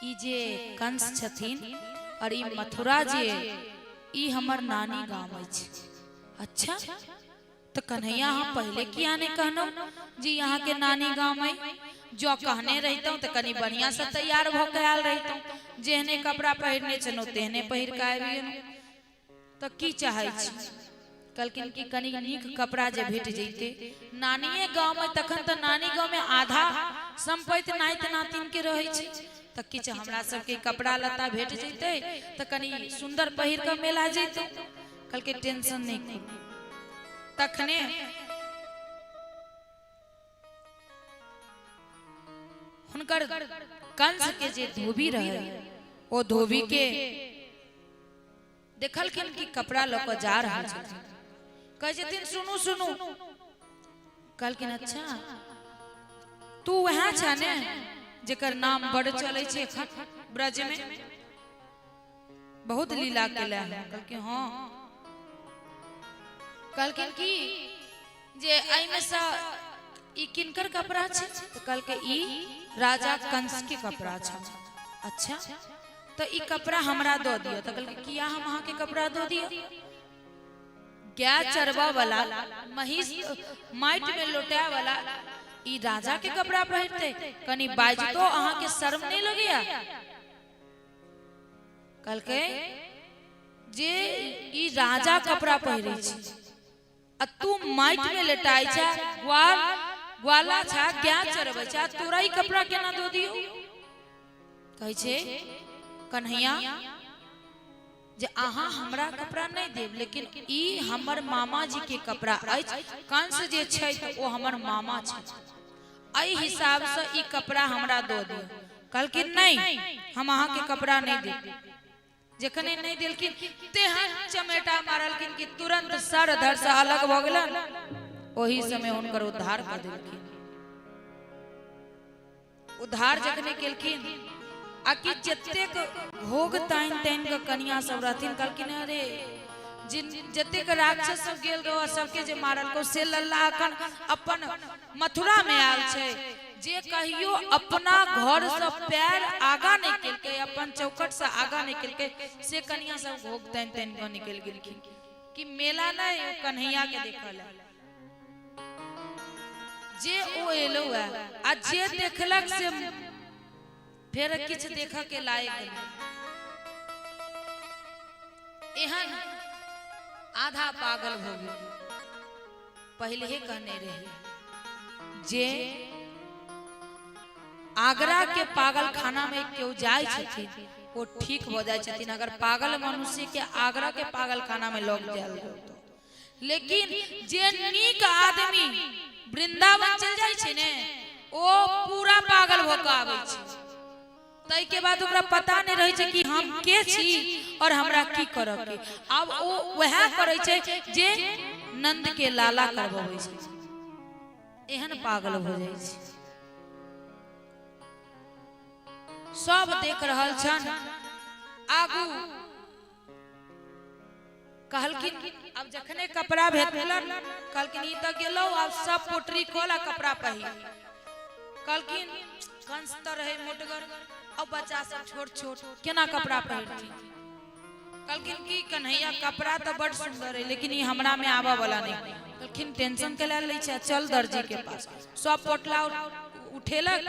Speaker 3: ई जे कंस छथिन और ई मथुरा जे ई हमर नानी गाम अछि। अच्छा तऽ कन्हैया अहाँ पहिले किया नहि कहलहुँ जे ई अहाँके नानी गाम अइ? जँ कहने रहितहुँ तऽ कनि बढ़िआँसँ तैयार भऽ कऽ आयल रहितहुँ, जेहने कपड़ा पहिरने छलहुँ तेहने पहिर कऽ आबि गेलहुँ। तऽ की चाहै छी? कहलखिन कि कनि नीक कपड़ा जे भेट जैते, नानिए गाँवमे, तखन तऽ नानी गाँवमे आधा सम्पत्ति नाति नातिनके रहै छै, तऽ किछु हमरा सबके कपड़ा लत्ता भेट जैते तऽ कनि सुन्दर पहिर कऽ मेला जैतहुँ। कहलकै टेंशन नहि करू। तखने हुनकर कंस के जे धोबी रहे ओ धोबी के देखलखिन कि कपड़ा लऽ कऽ जा रहल छथिन। कहै छथिन सुनू सुनू। कहलखिन अच्छा तू वएह छ ने जेकर नाम बड़ चलै छै एखन ब्रज में, बहुत लीला केला है। कहलखिन हाँ। कहलखिन कि जे एहिमे सँ ई किनकर कपड़ा छै? तऽ कहलकै ई राजा कंस के कपड़ा छै। अच्छा तऽ ई कपड़ा हमरा दऽ दिअ। तऽ कहलकै किया हम अहाँके कपड़ा दऽ दिअ? गाय चरबा वाला महीष माटि में लोटाय वाला ई राजा के कपड़ा पहिरते, कनि बाजतो अहाँके शर्म नहि लगैया? कहलकै जे ई राजा कपड़ा पहिरै छै आ तू माटि में लेटाइ छै, ग्वाल ग्वाला छा, गाय चरबै छै, आ तोरा ई कपड़ा केना दऽ दियौ? कहै छै कन्हैया जे अहाँ हमरा कपड़ा नहि देब, लेकिन ई हमर मामा जी के कपड़ा अछि, कंस जे छै ओ हमर मामा छै, एहि हिसाबसँ ई कपड़ा हमरा दऽ दिअ। कहलखिन नहि हम अहाँके कपड़ा नहि देब। जखने नहि देलखिन तेहन चमेटा मारलखिन कि तुरंत सर धर से अलग भऽ गेलन। ओही समय हुनकर उद्धार कऽ देलखिन। उद्धार जखने केलखिन आ कि जतेक घोघ तानि तानि कऽ कनिया सब रहथिन, कहलखिन अरे जिन जतेक राक्षस सब गेल रहो सबके जे मारलको से लल्ला अखन अपन मथुरा में आयल छै, जे कहियो अपना घर से पैर आगा नहि केलकै, अपन चौखट से आगा नहि केलकै, से कनिया सब घोघ तानि तानि कऽ निकलि गेलखिन कि मेला नहि, ओ कन्हैया के देखल। जे ओ एलो है आ जे देखलक से फेर किछु देखऽ के लायक नहि। एहन आधा पागल भऽ गेल। पहले ही कहने रहे जे आगरा के पागल खाना में केओ जाय छथिन ओ ठीक हो जाय छथिन, अगर पागल मनुष्य के आगरा के पागल खाना में लग जायल तो। लेकिन जे नीक आदमी वृंदावन चल जाय छै ने, ओ पूरा पागल भऽ कऽ आबै छै। ताहि के बाद ओकरा पता नहीं रहे छै कि हम के छी और हमरा की करऽ के। आब ओ वएह करै छै जे नंद के लाला करबबै छै। एहन पागल हो जाइ छै। सब देख रहल छन। आगू कहलखिन, अब जखने कपड़ा भेटलन, कहलखिन ई तऽ गेलौ, आब सब पोटरी खोल आ कपड़ा पहिर। कहलखिन कंस तऽ रहे मोटगर, अब बच्चा सब छोट छोट, केना कपड़ा पहिरथिन? कहलखिन कि कन्हैया कपड़ा तऽ बड सुंदर है, लेकिन ई हमरा में आबऽ वाला नहीं। कहलखिन टेंशन के लै छै, चल दर्जी के पास। सब पोटला उठेलक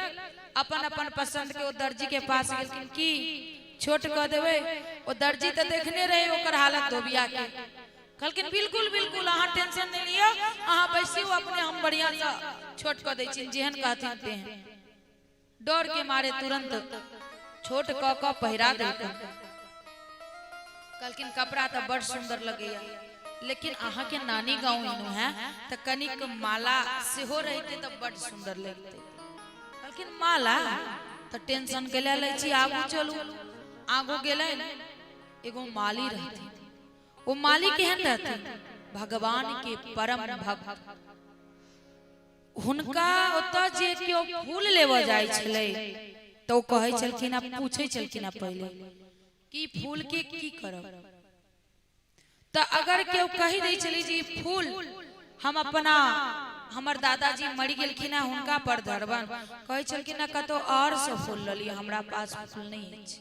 Speaker 3: अपन अपन पसंद के, ओ दर्जी के पास गेलखिन कि छोट कऽ देबै। ओ दर्जी तऽ देखने रहे ओकर हालत धोबिया के। कहलखिन बिल्कुल बिल्कुल, अहाँ टेंशन नहीं लिअ, अहाँ बैसियो अपने, हम बढ़िया से छोट कऽ दै छी, जेहन कहथिन तेहन। डर के मारे तुरंत छोट कऽ कऽ पहिरा देलखिन। कहलखिन कपड़ा तऽ बड़ सुंदर लगैया, लेकिन अहाँ के नानी गाँव एलहुँ है तऽ कनिक माला सेहो रहिते तऽ बड़ सुंदर लगते। कहलखिन माला तऽ टेंशन के लै छी, आगू चलू। आगू गेलनि, एगो माली रहथिन। ओ माली केहन रहथिन? भगवान के परम भक्त। हुनका ओतऽ जे केओ फूल लेबऽ जाइ छलै तऽ ओ कहै छलखिन आ पूछै छलखिन आ पहिले कि फूल के की करब? तऽ अगर केओ कहि दै छलै जे ई फूल हम अपना हमर दादाजी मरि गेलखिन हैं हुनका पर धरबन, कहै छलखिन हँ कतौ और से फूल लऽ लिअ, हमरा पास फूल नहीं अछि।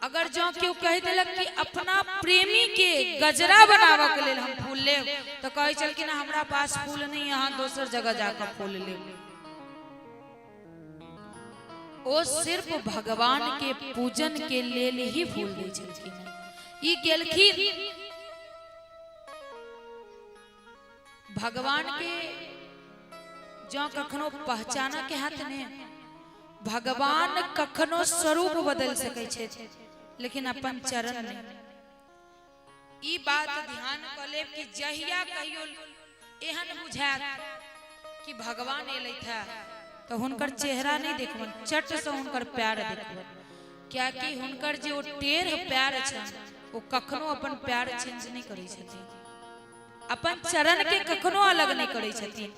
Speaker 3: अगर जँ केओ कहि देलक कि अपना प्रेमी के गजरा बनाबऽ के लेल हम फूल लेब, तऽ कहै छलखिन हमरा पास फूल नहीं, अहाँ दोसर जगह जाकऽ फूल लेब। ओ सिर्फ भगवान के पूजन के लेल ही फूल दै छलखिन। ई गेलखिन भगवान के जँ कखनो पहचानऽ के हैत ने, भगवान कखनो स्वरूप बदलि सकै छथि लेकिन अपन चरण नहि। ई बात ध्यान कऽ लेब कि जहिया कहियो एहन बुझायत कि भगवान एलथि है तऽ हुनकर चेहरा नहि देखबनि, चट से हुनकर पैर देखबनि, कियाकि हुनकर जे ओ टेढ़ पैर छनि ओ कखनो अपन पैर चेंज नहि करै छथिन, अपन चरण के कखनो अलग नहीं करै छथिन।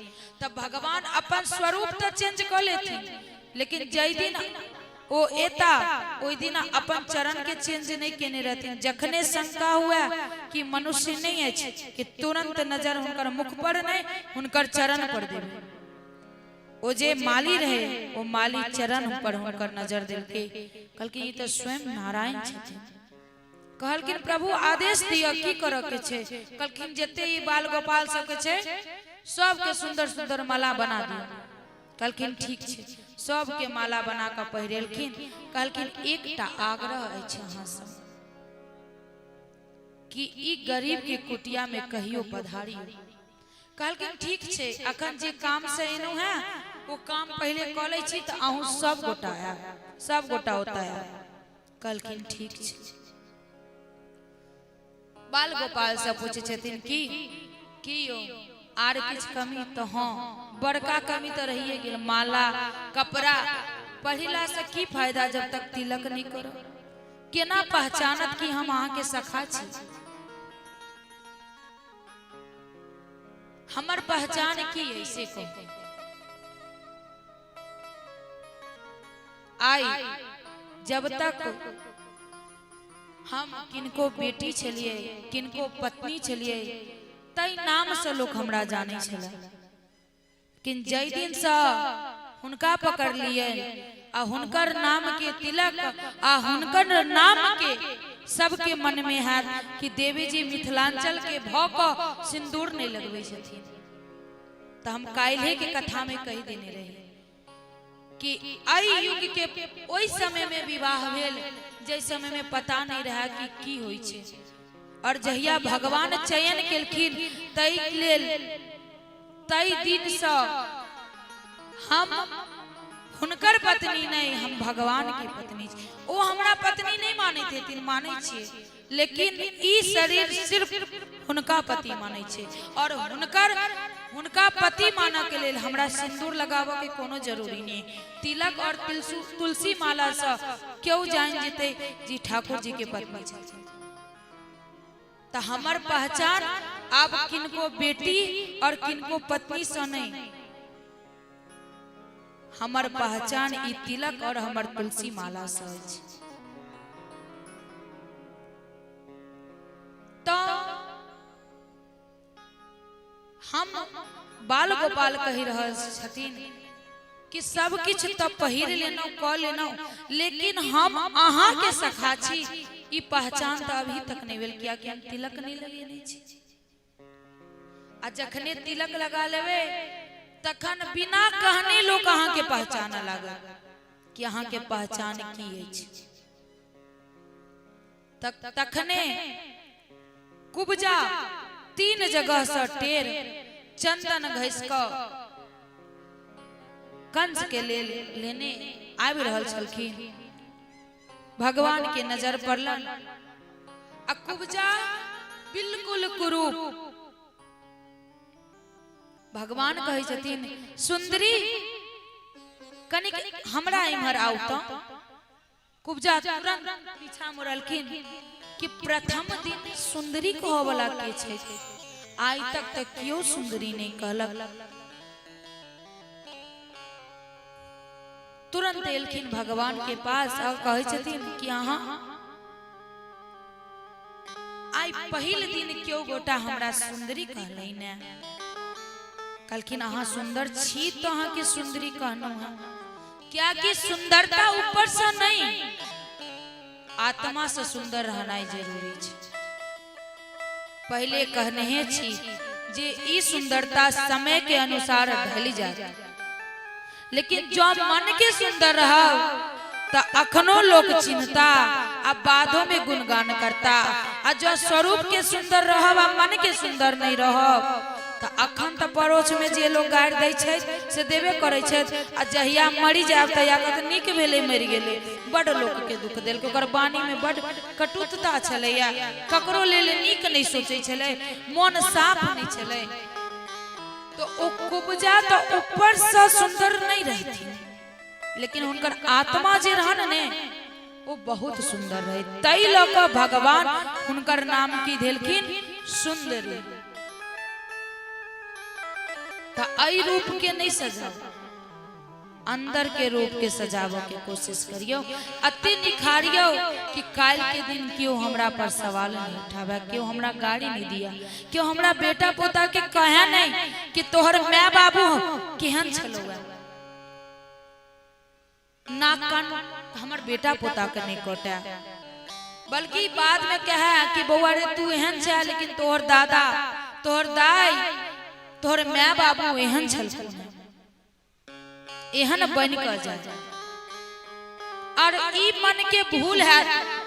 Speaker 3: तऽ भगवान अपन स्वरूप तऽ चेंज कऽ लेथिन, लेकिन जाहि दिन ओ एता ओहि दिन अपन चरण के चेंज नहीं केने रहथिन। जखने शंका हुए कि मनुष्य नहीं अछि, कि तुरंत नजर हुनकर मुख पर नहीं हुनकर चरण पर देबै। ओ जे माली रहे ओ माली चरण पर हुनकर नजर देलकै, कहलकै ई तऽ स्वयं नारायण छथिन। कहलखिन प्रभु आदेश दिअ, की करऽ के छै? कहलखिन जते ई बाल गोपाल सबके छै सबके सुंदर सुंदर माला बना दिअ। कहलखिन ठीक छै। सबके माला बना कऽ पहिरेलखिन। कहलखिन एकटा आग्रह अछि अहाँ सब कि ई गरीब के कुटिया में कहियो पधारियो। कहलखिन ठीक छै, अखन जे काम से एलहुँ हैं ओ काम पहिले कऽ लै छी तऽ अहूँ सब गोटा आयब, सब गोटा ओतऽ आयब। कहलखिन ठीक छै। बाल गोपाल से पूछे छथिन कि की यौ आर किछु कमी? तऽ हँ, बड़का कमी तऽ रहिए गेल, माला कपड़ा पहिला से की फायदा जब तक तिलक नहीं करब? केना पहचानत कि हम अहाँके सखा छी? हमर पहचान की है से कहू। आई जब तक हम किनको बेटी छलिए, किनको पत्नी छलिए, तै नाम से लोग हमरा जानै छलै। लेकिन जाहि दिनसँ हुनका पकड़लियै आ हुनकर नाम के तिलक आ हुनकर नाम के सबके मन में हैत कि देवी जी मिथिलांचल के भऽ कऽ सिन्दूर नहि लगबै छथिन। तऽ हम काल्हे के कथा में कहि देने रही कि एहि युग के ओहि समय में विवाह भेल जाहि समय में पता नहीं रहा कि की होइ छै, और जहिया भगवान चयन केलखिन ताहि लेल ताहि दिनसँ हम हुनकर पत्नी नहीं, हम भगवान के पत्नी छी। ओ हमरा पत्नी नहीं मानैत हेथिन, मानै छियै, लेकिन ई शरीर सिर्फ हुनका पति मानै छै, और हुनका पति मानऽ के लेल हमरा सिन्दूर लगाबऽ के कोनो जरूरी नहीं। तिलक और तुलसी माला से केओ जानि जेतै जी ठाकुर जी के पत्नी छथिन। तऽ हमर पहचान आब किनको बेटी और किनको पत्नी से नहीं, हमर पहचान ई तिलक और हमर तुलसी माला से अछि। तऽ हम बाल गोपाल कहि रहल छथिन कि सब किछु तऽ पहिर लेलहुँ, कऽ लेलहुँ, लेकिन हम अहाँके सखा छी ई पहचान तऽ अभी तक नहि भेल, कियाकि हम तिलक नहि लगेने छी। आ जखने तिलक लगा लेबै तखन बिना कहने लोक अहाँके पहचानऽ लागत कि अहाँके पहचान की अछि। तखने कुब्जा 3 जगह से टेर चंदन घसि कऽ कंस के लेल लेने आबि रहल छलखिन। भगवान के नजर पड़लन आ कुब्जा बिल्कुल कुरूप। भगवान कहै छथिन सुंदरी कनिक हमरा इम्हर आउ। तऽ कुब्जा तुरंत पीछा मुड़लखिन कि प्रथम दिन सुंदरी कहऽ वाला के छै, आइ तक तऽ केओ सुंदरी नहीं कहलक। तुरंत एलखिन भगवान के पास और कहै छथिन कि अहाँ आइ पहिल दिन केओ गोटा हमरा सुंदरी कहलै ने। कहलखिन अहाँ सुंदर छी तो अहाँ के सुंदरी कहलहुँ हँ, कियाकि सुंदरता ऊपर से नहीं, आत्मा से सुंदर रहनाइ जरूरी छै। पहले कहने छी जे ई सुंदरता समय के अनुसार ढलि जायत, लेकिन जो मन के सुंदर रहब तो अखनो लोग चिन्हता आ बादो में गुणगान करता, आ जो स्वरूप के सुंदर रहब आ मन के सुंदर नहीं रहब तो अखन तो पड़ोस में जे लोग गारि दै छै से देबे करै छै, आ जहिया मरि जायब तहिया कहत नीक भेलै मरि गेलै। बड लोक के दुख देलकै, ओकर वाणी में बड कटुता छलैया, ककरो लेल नीक नहीं सोचै छलै, मन साफ नहीं छलै। तो ओ कुब्जा तो ऊपर से सुंदर नहीं रहथिन, लेकिन हुनकर आत्मा जे रहन ने वो बहुत सुंदर रहे। तै लऽ कऽ भगवान हुनकर नाम की देलखिन सुंदरी। तऽ एहि रूप के नहीं सजाओ, अंदर के रूप के सजाबऽ के कोशिश करियो, अति निखारियो कि काल्हि के दिन केओ हमरा पर सवाल नहीं उठावे, केओ हमरा गाड़ी नहीं दिया, केओ हमरा बेटा पोता के कहे नहीं कि तोहर my बाबू केहन छलौ, नाक कान हमर बेटा पोता के नहीं कटे, बल्कि बाद में कहे कि बौआ रे तू एहन छै लेकिन तोहर दादा तोहर दाई तोहर my बाबू एहन छलखुन, एहन बन कऽ जाय। और ई मन के भूल है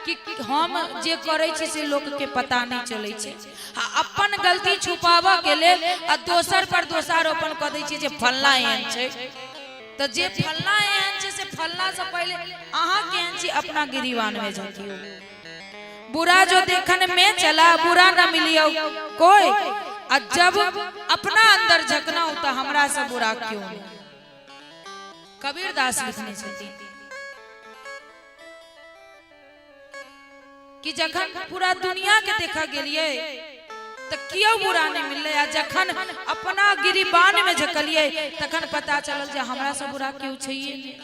Speaker 3: कि हम जे करै छी से लोक के पता नहीं चलै छै, आ अपन गलती छुपाबऽ के लेल आ दोसर पर दोषारोपण कऽ दै छी जे फल्लाँ एहन छै, तऽ जे फल्लाँ एहन छै से फल्लाँ से पहिले अहाँ केहन छी अपना गिरीवान में झाँकियौ। बुरा जो देखन में चला बुरा न मिलियो कोई, आ जब अपना अंदर झकना हो तो हमरा से बुरा क्यों नहीं। कबीर दास लिखने छथिन कि जखन पूरा दुनिया के देखा गेलिए तो क्यों बुरा नहीं मिलले, आ जखन अपना गिरीबान में झकलिए तखन पता चलल जे हमरा से बुरा क्यों छैये नहीं।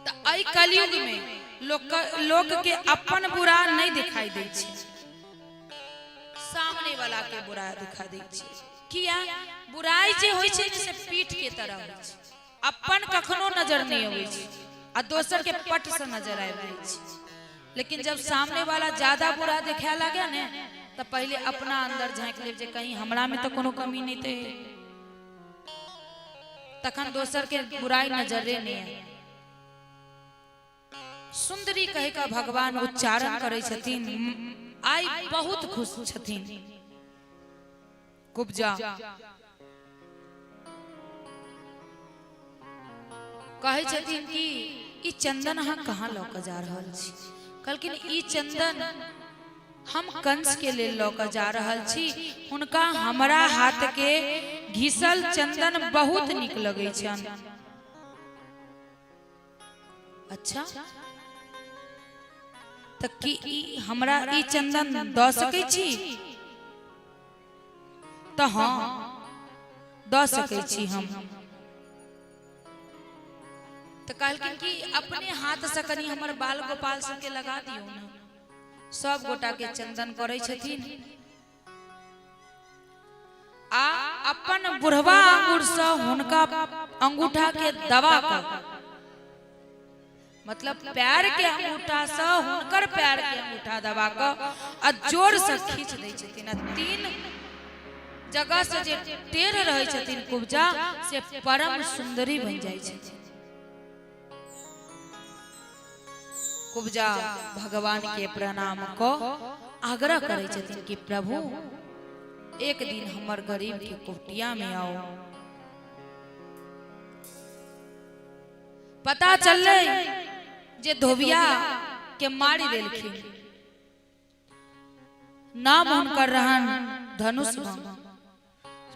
Speaker 3: तो एहि कलयुग में लोक के अपन बुरा नहीं दिखाई दै छै, सामने वाला के बुरा दिखा दै छै। किया बुराई जे होइ छै ने से पीठ के तरह होइ छै, अपन कखनो नजर नहीं अबै छै आ दोसर के पट से नजर आबि जाइ छै। लेकिन जब सामने वाला ज्यादा बुरा देखाय लागे ने तऽ पहिले अपना अंदर झाँकि लेब जे कहीं हमरा में तऽ कोनो कमी नहीं तऽ, तखन दोसर के बुराई नजरे नहीं आए। सुंदरी कह के भगवान उच्चारण करै छथिन, आइ बहुत खुश छथिन कुब्जा। कहै छथिन कि ई चंदन अहाँ कहाँ लऽ कऽ जा रहल छी? कहलखिन ई चंदन हम कंस के लेल लऽ कऽ जा रहल छी, हुनका हमरा हाथ के घिसल चंदन बहुत नीक लगै छनि। अच्छा, तऽ की ई हमरा ई चंदन दऽ सकै छी? तऽ हँ, दऽ सकै छी हम। तऽ कहलखिन कि अपने हाथ से कनि हमर बाल गोपाल सबके लगा दियौ ने। सब गोटा के चंदन करै छथिन आ अपन बुढ़वा अंगूर से हुनका अंगूठा के दबा कऽ, मतलब पैर के अंगूठा से हुनकर पैर के अंगूठा दबा कऽ आ जोर से खींच दै छथिन आ तीन जगह से जे टेढ़ रहै छथिन कुब्जा से परम सुंदरी बन जाइ छथिन। कुब्जा भगवान के प्रणाम कऽ आग्रह करै छथिन कि प्रभु एक दिन हमर गरीब के कुटिया में आओ। पता चललै जे धोबिया के मारि देलखिन, नाम हुनकर रहन धनुष भंग।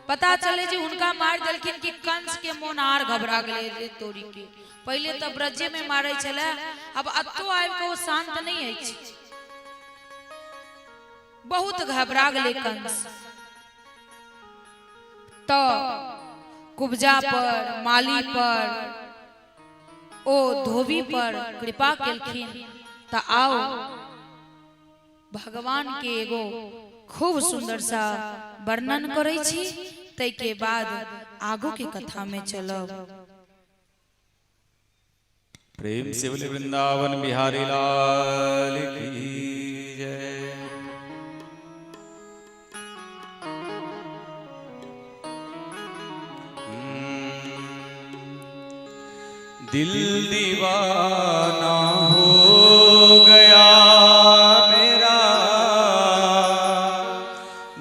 Speaker 3: पता चले जे हुनका मारि देलखिन कि कंस के मोन आर घबरा गेलै, रे तोरी के, पहिले तऽ ब्रजे में मारै छलै, अब अतो आबि कऽ ओ शांत नहि अछि। बहुत घबरा गेलै कंस। तऽ कुब्जा पर, माली पर, ओ धोबी पर कृपा केलखिन। तऽ आउ भगवान के एगो खूब सुंदर सा वर्णन करै छी, ताहिके बाद आगू के कथा में चलब।
Speaker 2: प्रेम से बोले वृंदावन बिहारी लाल की जय। दिल दीवाना हो गया मेरा,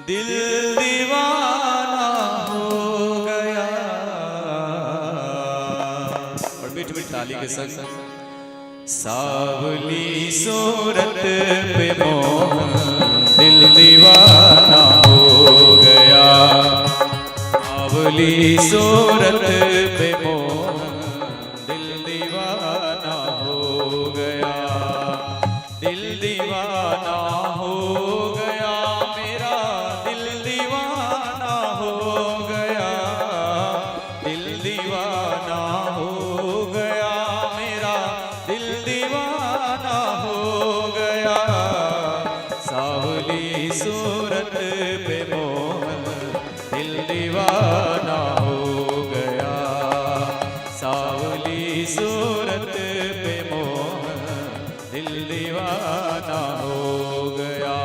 Speaker 2: दिल दीवाना हो गया। और मीठ मीठ ताली के संग सावली सूरत पे मोहन दिल दीवाना हो गया, सावली सूरत पे मोहन दिल दीवाना हो गया, दिल दीवाना हो गया मेरा, दिल दीवाना हो गया, दिल दीवाना हो गया मेरा, दिल दीवाना हो गया, सावली सूरत पे मोहन दिल दीवाना हो गया, सावली सूरत पे मोहन दिल दीवाना हो गया।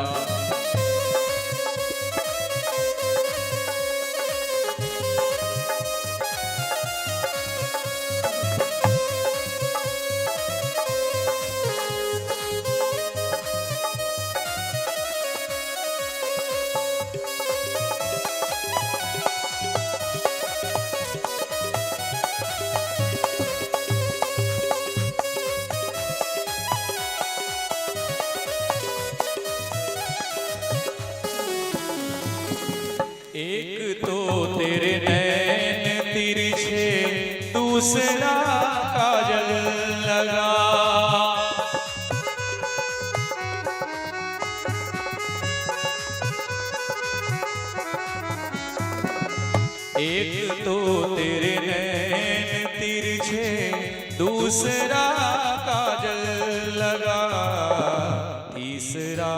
Speaker 2: एक तो तेरे नैन तिरछे, दूसरा काजल लगा, एक तो तेरे नैन तिरछे, दूसरा काजल लगा, तीसरा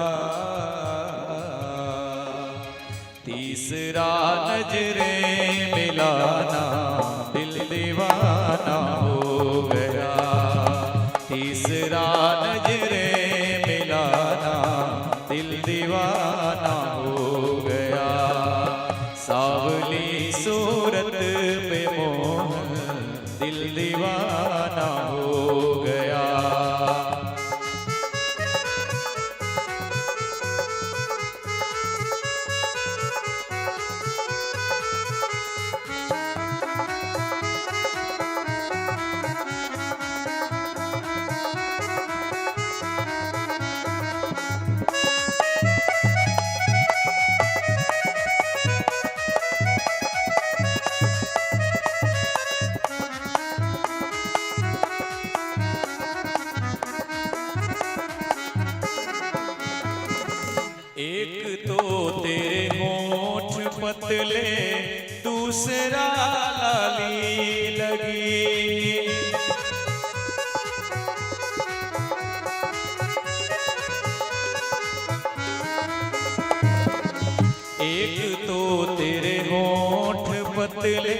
Speaker 2: तीसरा नजरें मिलाना दिल दीवाना हो गया। तीसरा नजरें मिलाना दिल दीवाना हो गया। सावली सूरत पे मोहन दिल दीवाना हो गया। एक तो तेरे होठ पतले, दूसरा लाली लगी। एक तो तेरे होठ पतले,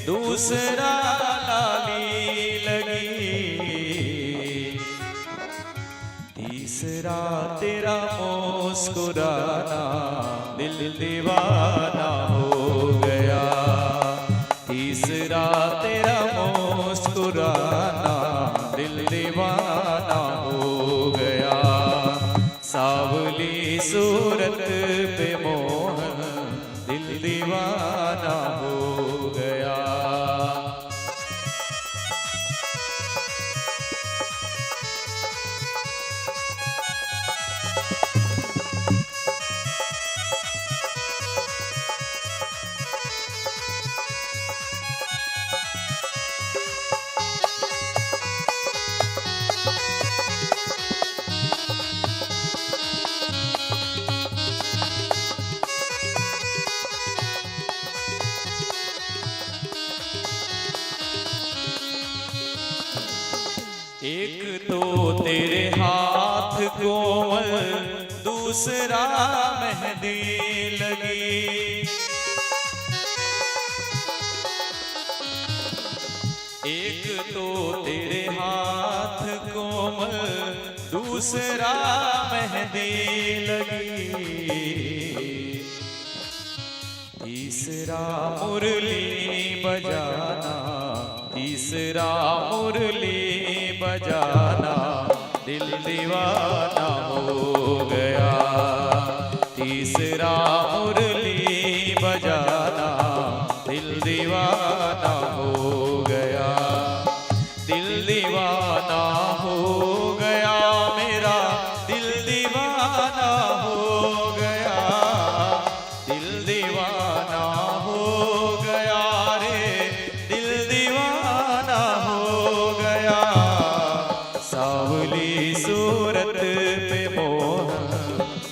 Speaker 2: दूसरा लाली लगी। तीसरा तेरा मुस्कुराना दिल दीवाना हो गया। तीसरा तेरा मुस्कुराना दिल दीवाना हो गया। सावली सूरत पे मोहन दिल दीवाना हो गया। एक तो तेरे हाथ कोमल, दूसरा मेहंदी लगी। एक तो तेरे हाथ कोमल, दूसरा मेहंदी लगी। तीसरा मुरली बजाना, तीसरा मुरली बजाना दिल दीवाना हो गया। तीसरा मुरली बजाना दिल दीवाना हो गया। दिल दीवाना हो गया मेरा, दिल दीवाना हो गया। दिल दीवाना हो गया रे, दिल दीवाना हो गया। सावली सूरत पे मोहन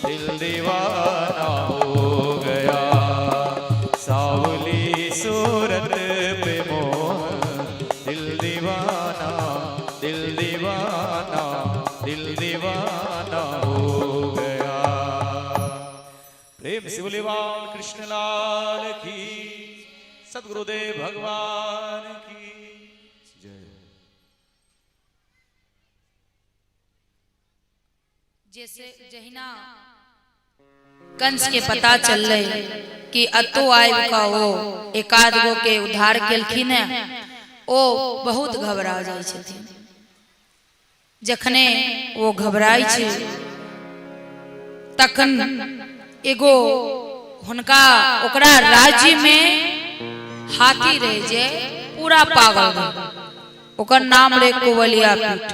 Speaker 2: दिल दीवाना हो गया। सावली सूरत पे मोहन दिल दीवाना, दिल दीवाना, दिल दीवाना हो गया। प्रेम से बोले बाल कृष्ण लाल की, सदगुरुदेव भगवान की जय।
Speaker 3: जैसे जहिना कंस के पता चललै कि अतो आबि कऽ ओ एकाध गो के उद्धार केलखिन है, ओ बहुत घबरा जाइ छथिन। जखने ओ घबराइ छै तखन एगो हुनका ओकरा राज्य में हाथी रहे जे पूरा पागल रहे, ओकर नाम रहे कुवलिया पीठ।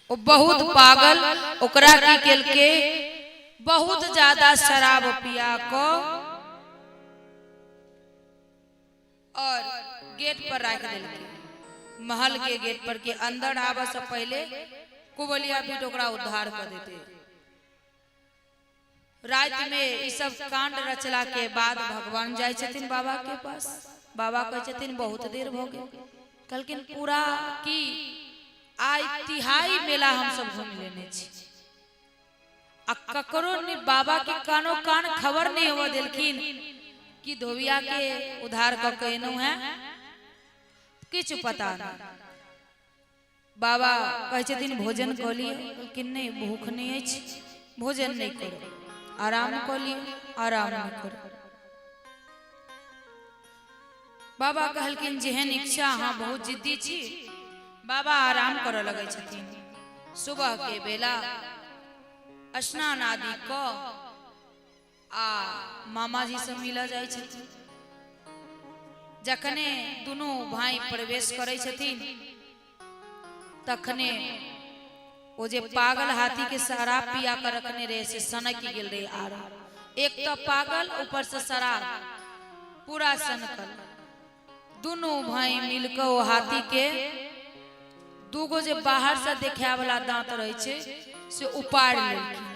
Speaker 3: ओ बहुत पागल, ओकरा की केलके बहुत ज्यादा शराब पिया क और गेट पर राख देलके, महल के गेट पर के अंदर आबे से पहले कुवलिया पीठ ओकरा उद्धार कर देते। रात में ई सब कांड रचला के बाद भगवान जाय छथिन बाबा के पास। बाबा कहै छथिन बहुत देर भ गेल। कहलखिन पूरा की आइ तिहाई मेला हम सब घूमि लेने छी, आ ककरो ने बाबा के कानो कान खबर नहीं होबऽ देलखिन कि धोबिया के उधार कऽ के एलहुँ हैं, किछु पता नहीं। बाबा कहै छथिन भोजन कऽ लिअ, कहलखिन नहि भूख नहि अछि, भोजन नहि करू, आराम कऽ लिअ, आराम नहि करू। बाबा कहलखिन जेहन इच्छा, अहाँ बहुत जिद्दी छी। बाबा आराम करऽ लगै छथिन। सुबह के बेला स्नान आदि कऽ आ मामाजी से मिलऽ जाइ छथिन। जखने दुनू भाई प्रवेश करै छथिन तखने ओ जे पागल हाथी के शराब पिया कर रखने रहे से सनकि गेल रहे। आर एक तो पागल, ऊपर से शराब, पूरा सनकल। दुनू भाई मिलकर ओ हाथी के दूगो जे बाहर से देखाय वाला दांत रहे छै से उपाड़ लेलखिन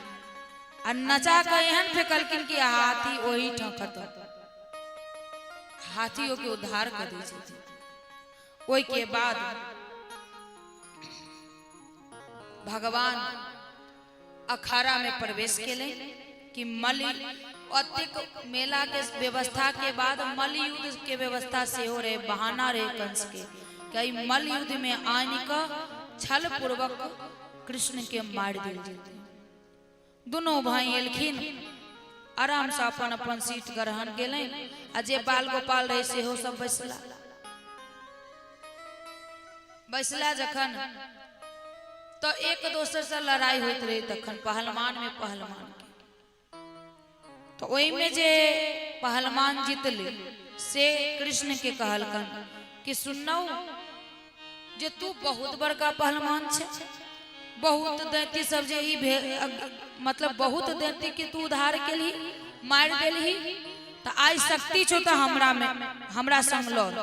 Speaker 3: आ नचा के एहन फेकलखिन कि हाथी ओही ठाम खतम। हाथियों के उद्धार कर दै छथिन। ओहि के बाद भगवान अखाड़ा में प्रवेश केलनि कि मल्ल अतेक मेला के व्यवस्था के बाद मल्ल युद्ध के व्यवस्था सेहो रहे, बहाना रहे कंस के कि मल्ल युद्ध में आनि कऽ छल पूर्वक कृष्ण के मारि देल जेतै। दुनू भाई एलखिन, आराम से अपन अपन सीट ग्रहण केलनि आ जे बाल गोपाल रहे सेहो सब बैसला। बैसला जखन तो एक दोसर से लड़ाई होइत रहे तखन पहलवान में पहलवान के, तो ओहिमे जे पहलवान जीतले से कृष्ण के कहलकन कि सुनौ जे तू बहुत बड़का पहलवान छै, बहुत दैती सब जे ई मतलब बहुत दैती के तू उधार केलही, मारि देलही, तऽ आइ शक्ति छौ तऽ हमरा में हमरा संग लड़।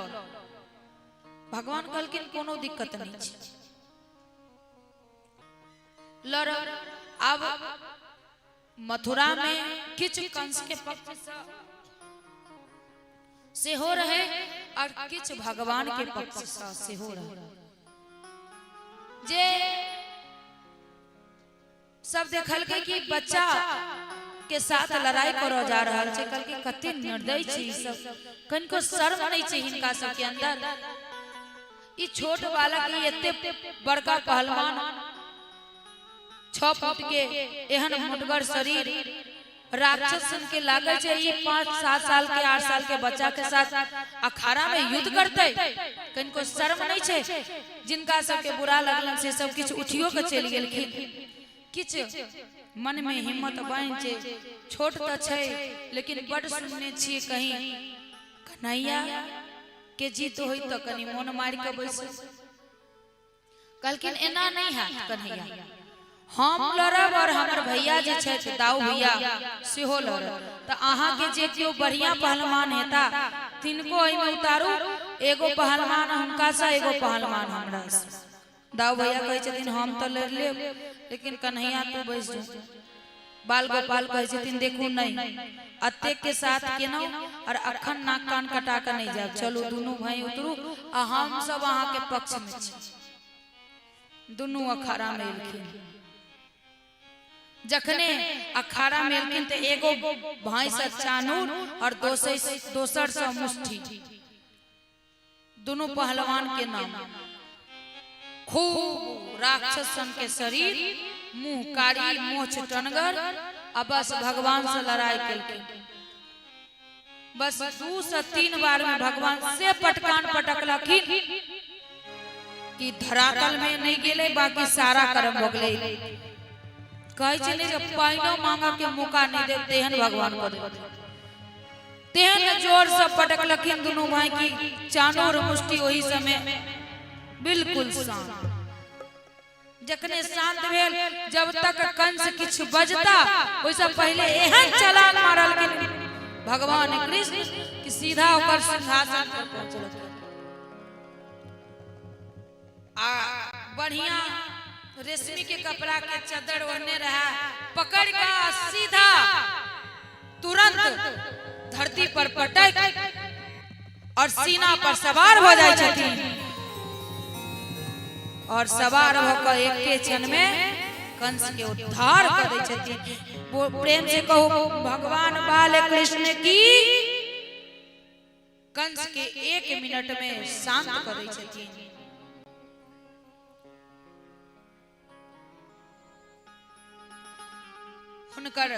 Speaker 3: भगवान कहलखिन कोनो दिक्कत नहीं छै, लड़ब। आब मथुरा में किछु कंस के पक्ष से सेहो रहे और किछु भगवान के पक्ष से सेहो रहे। जे सब देखलकै कि बच्चा के साथ लड़ाई करऽ जा रहल छै, कहलकै कते निर्दयी छै ई सब, कनिको शर्म नहि छै हिनका सबके अंदर, ई छोट बालक ई एते बड़का पहलवान, 6 फुट के एहन मोटगर शरीर, राक्षस सन के लागै छै ई 5-7 साल के 8 साल के बच्चा के साथ अखाड़ा में युद्ध करतै, कनिको शर्म नहि छै। जिनका सबके बुरा लगलन से सब किछु उठियो के चलि गेलखिन। किछु मन में हिम्मत बान्हि छै, छोट तऽ छै लेकिन बड सुनने छियै कहीं कन्हैया के जीत होई तऽ कनि मोन मारि के बैस। कहलखिन एना नहीं हैत कन्हैया, हम लड़ब और हमर भैया जे छथि दाऊ भैया सेहो लड़ब, तऽ अहाँके जे केओ बढ़िया पहलवान हेता तिनको एहिमे उतारू, एगो पहलवान हुनकासँ एगो पहलवान हमरासँ। दाऊ भैया कहै छथिन हम तऽ लड़ि लेब लेकिन कन्हैया तू बैस जो। बाल गोपाल कहै छथिन देखू नहीं अतेक के साथ केलहुँ और अखन नाक कान कटा के नहीं जायब, चलू दुनू भाई उतरू आ हम सब अहाँके पक्ष में छी। दुनू अखाड़ा में एलखिन। जखने अखाड़ा में एलखिन तऽ एगो भाई से चानूर और दोसर से मुष्ठि, दुनू पहलवान के नाम। खूब राक्षस सन के शरीर, मुंह कारी, मोछ टनगर, आ बस भगवान से लड़ाई केलखिन। बस 2 से 3 बार में भगवान से पटकान पटकलखिन कि धरातल में नहीं गेले, बाकी सारा कर्म भऽ गेलै। कहै छै ने जे पानिओ मांगऽ के मौका नहीं दे तेहन भगवान कऽ देलखिन। तेहन जोर से पटकलखिन दुनू भाई की चानूर मुष्टि ओहि समय बिल्कुल शांत। जखने शांत भेल, जब तक कंस किछु बजता ओहिसँ पहिले एहन चलान मारलखिन भगवान कृष्ण कि सीधा ओकर सिंहासन पर पहुँचलखिन। आ बढ़िया रेशमी के कपड़ा के चद्दर ओढ़ने रहा, पकड़ के सीधा तुरंत धरती पर पटक और सीना पर सवार हो जाए छथिन और सवार होकर एक के क्षण में कंस के उद्धार कऽ दै छथिन। प्रेम से कहू भगवान बाल कृष्ण की। कंस के 1 मिनट में शांत कऽ दै छथिन। हुनकर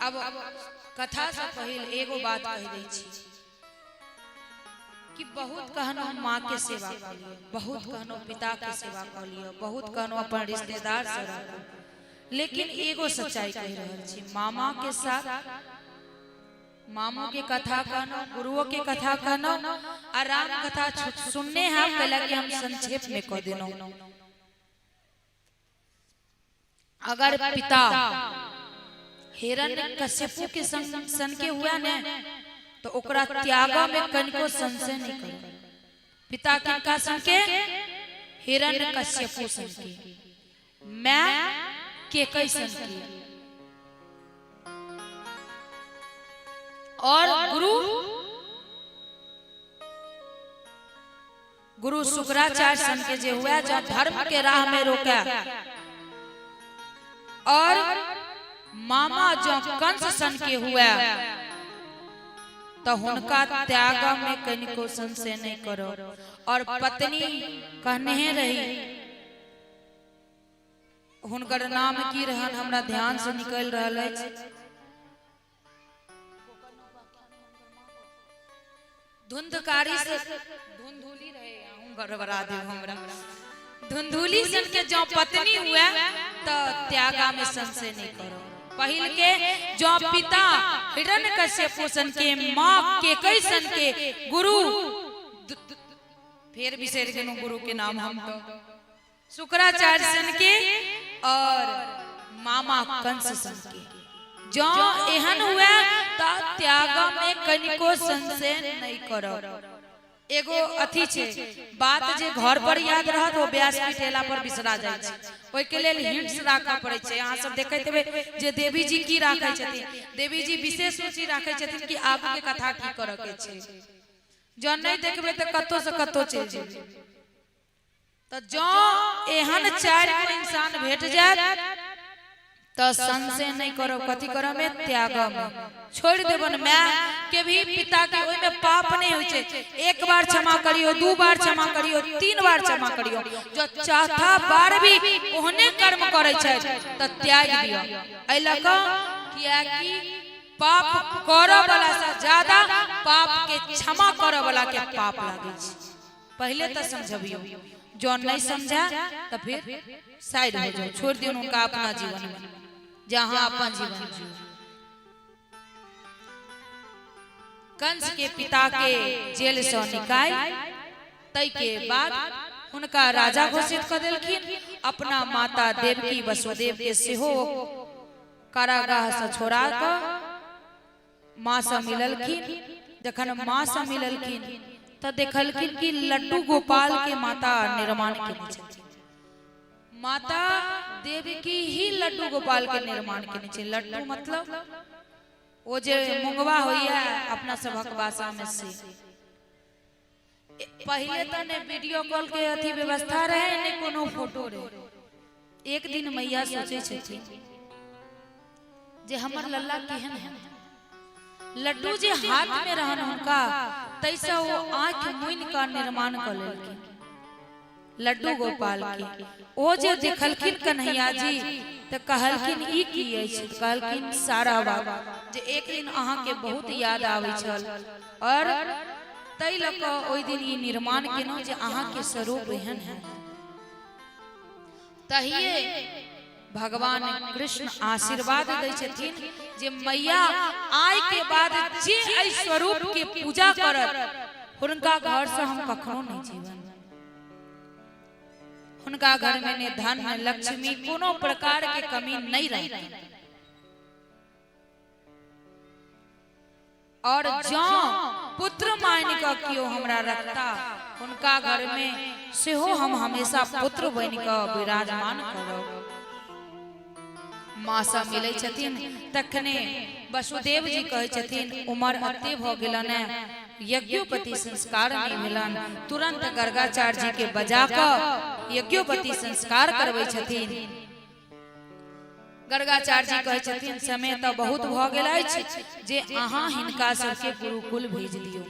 Speaker 3: अब कथा से पहिल एगो बात कहि दै छी कि बहुत कहनो माँ के सेवा कऽ लिअ, बहुत कहनो पिता के सेवा कऽ लिअ, बहुत कहनो अपन रिश्तेदार से रहू, लेकिन एगो सच्चाई कहि रहल छी, मामा के साथ मामो के कथा कहनो, गुरुओं के कथा कहनो आ राम कथा सुनने हैं, कैला कि हम संक्षेप में कह देनो। अगर पिता हिरण्यकश्यपु के सन के हुआ ने तो ओकरा त्याग में कनिको संशय नहीं करो। पिता किनका सन के? हिरण्यकश्यपु सन के, मैं केकई सन के, और गुरु गुरु शुक्राचार्य सन के जे हुआ जो धर्म के राह में रोका, और मामा जो कंस सन के हुआ तो हुनका त्याग में कनिको संशय नहीं करो। और पत्नी कहने रही, हुनकर नाम की रहन हमरा ध्यान से निकल रहल अछि, धुंधकारी से धुंधुली रहे, अहूँ गड़बड़ा देब हमरा। धुंधुली सन के जो पत्नी हुआ तो त्यागा में संशय नहीं करो। पहिल के जो पिता हिरण्यकश्यप सन के, माँ केकई सन के, गुरु फिर बिसरि गेलहुँ गुरु के नाम हम तो, शुक्राचार्य सन के और मामा कंस सन के, जो एहन हुआ तो त्याग में कनिको संशय नहीं करो। एगो अथी छै बात जे घर पर याद रहत ओ व्यासपीठ एला पर बिसरा जाइ छै, ओहिके लेल हिंट्स राखऽ पड़ै छै। अहाँ सब देखैत हेबै जे देवी जी की राखै छथिन, देवी जी विशेष सूची राखै छथिन कि आगू के कथा की करऽ के छै। जँ नहीं देखबै तऽ कतौ से कतौ चलि जेबै। तऽ जँ एहन 4 गो इंसान भेट जायत तो संशय नहीं करब, कथी करब में? त्याग में छोड़ देबन। माय के भी पिता के ओहि में पाप नहीं होइ छै। 1 बार क्षमा करियो, 2 बार क्षमा करियो, 3 बार क्षमा करियो, जो चौथा बार भी ओहने कर्म करै छै तऽ त्याग दियो। एहि लऽ कऽ कियाकि पाप करऽ वाला से ज्यादा पाप के क्षमा करऽ वाला के पाप लागै छै। पहले तऽ समझबियो, जो नहीं समझा तो फिर साइड हो जाओ, छोड़ दियो उनका अपना जीवन में, जहां अपन जीवन जियो। कंस के पिता के जेल से निकाल तय के बाद हुनका राजा घोषित कर देलखिन। अपना माता देवकी वसुदेव के सेहो कारागाह से छोड़ा कऽ माँ से मिललखिन। जखन माँ से मिललखिन तो देखलखिन कि लड्डू गोपाल के माता निर्माण केने छथिन। माता देवकी ही लड्डू गोपाल के निर्माण केने छै। लड्डू मतलब ओ जे मुंगवा होइया अपना सबक भाषा में से। पहले तो ने वीडियो कॉल के अथी व्यवस्था रहे ने कोनो फोटो रहे। एक दिन मैया सोचे छथिन जे हमर लल्ला केहन है, लड्डू जे हाथ में रहन हुनका तैसे वो आंख मुनि का निर्माण कर लेलखिन लड्डू गोपाल के। ओ जे देखलखिन कन्हैया जी तो कहलखिन ई की अछि? कहलखिन सारा बात जे एक दिन अहाँ के बहुत याद आबै छल और तै लऽ कऽ ओहि दिन ई निर्माण केलहुँ जे अहाँ के स्वरूप एहन है। तहिए भगवान कृष्ण आशीर्वाद दै छथिन जे मैया आय के बाद जे एहि स्वरूप के पूजा करत हुनका घर से हम कखनो नहीं जीवन, हुनका घर में ने धन ने लक्ष्मी कोनो प्रकार के कमी नहीं रहती। और जँ पुत्र मान कऽ केओ हमरा रखता हुनका घर में सेहो हम हमेशा पुत्र बनि कऽ विराजमान करब। माँ से मिलै छथिन तखने वसुदेव जी कहै छथिन उमर अते भऽ गेलनि, यज्ञोपति संस्कार नहीं भेलन। तुरंत गर्गाचार्य जी के बजा कऽ यज्ञोपति संस्कार करबै छथिन। गर्गाचार्य जी कहै छथिन समय तऽ बहुत भऽ गेल अछि जे अहाँ हिनका सबके गुरुकुल भेज दियौ।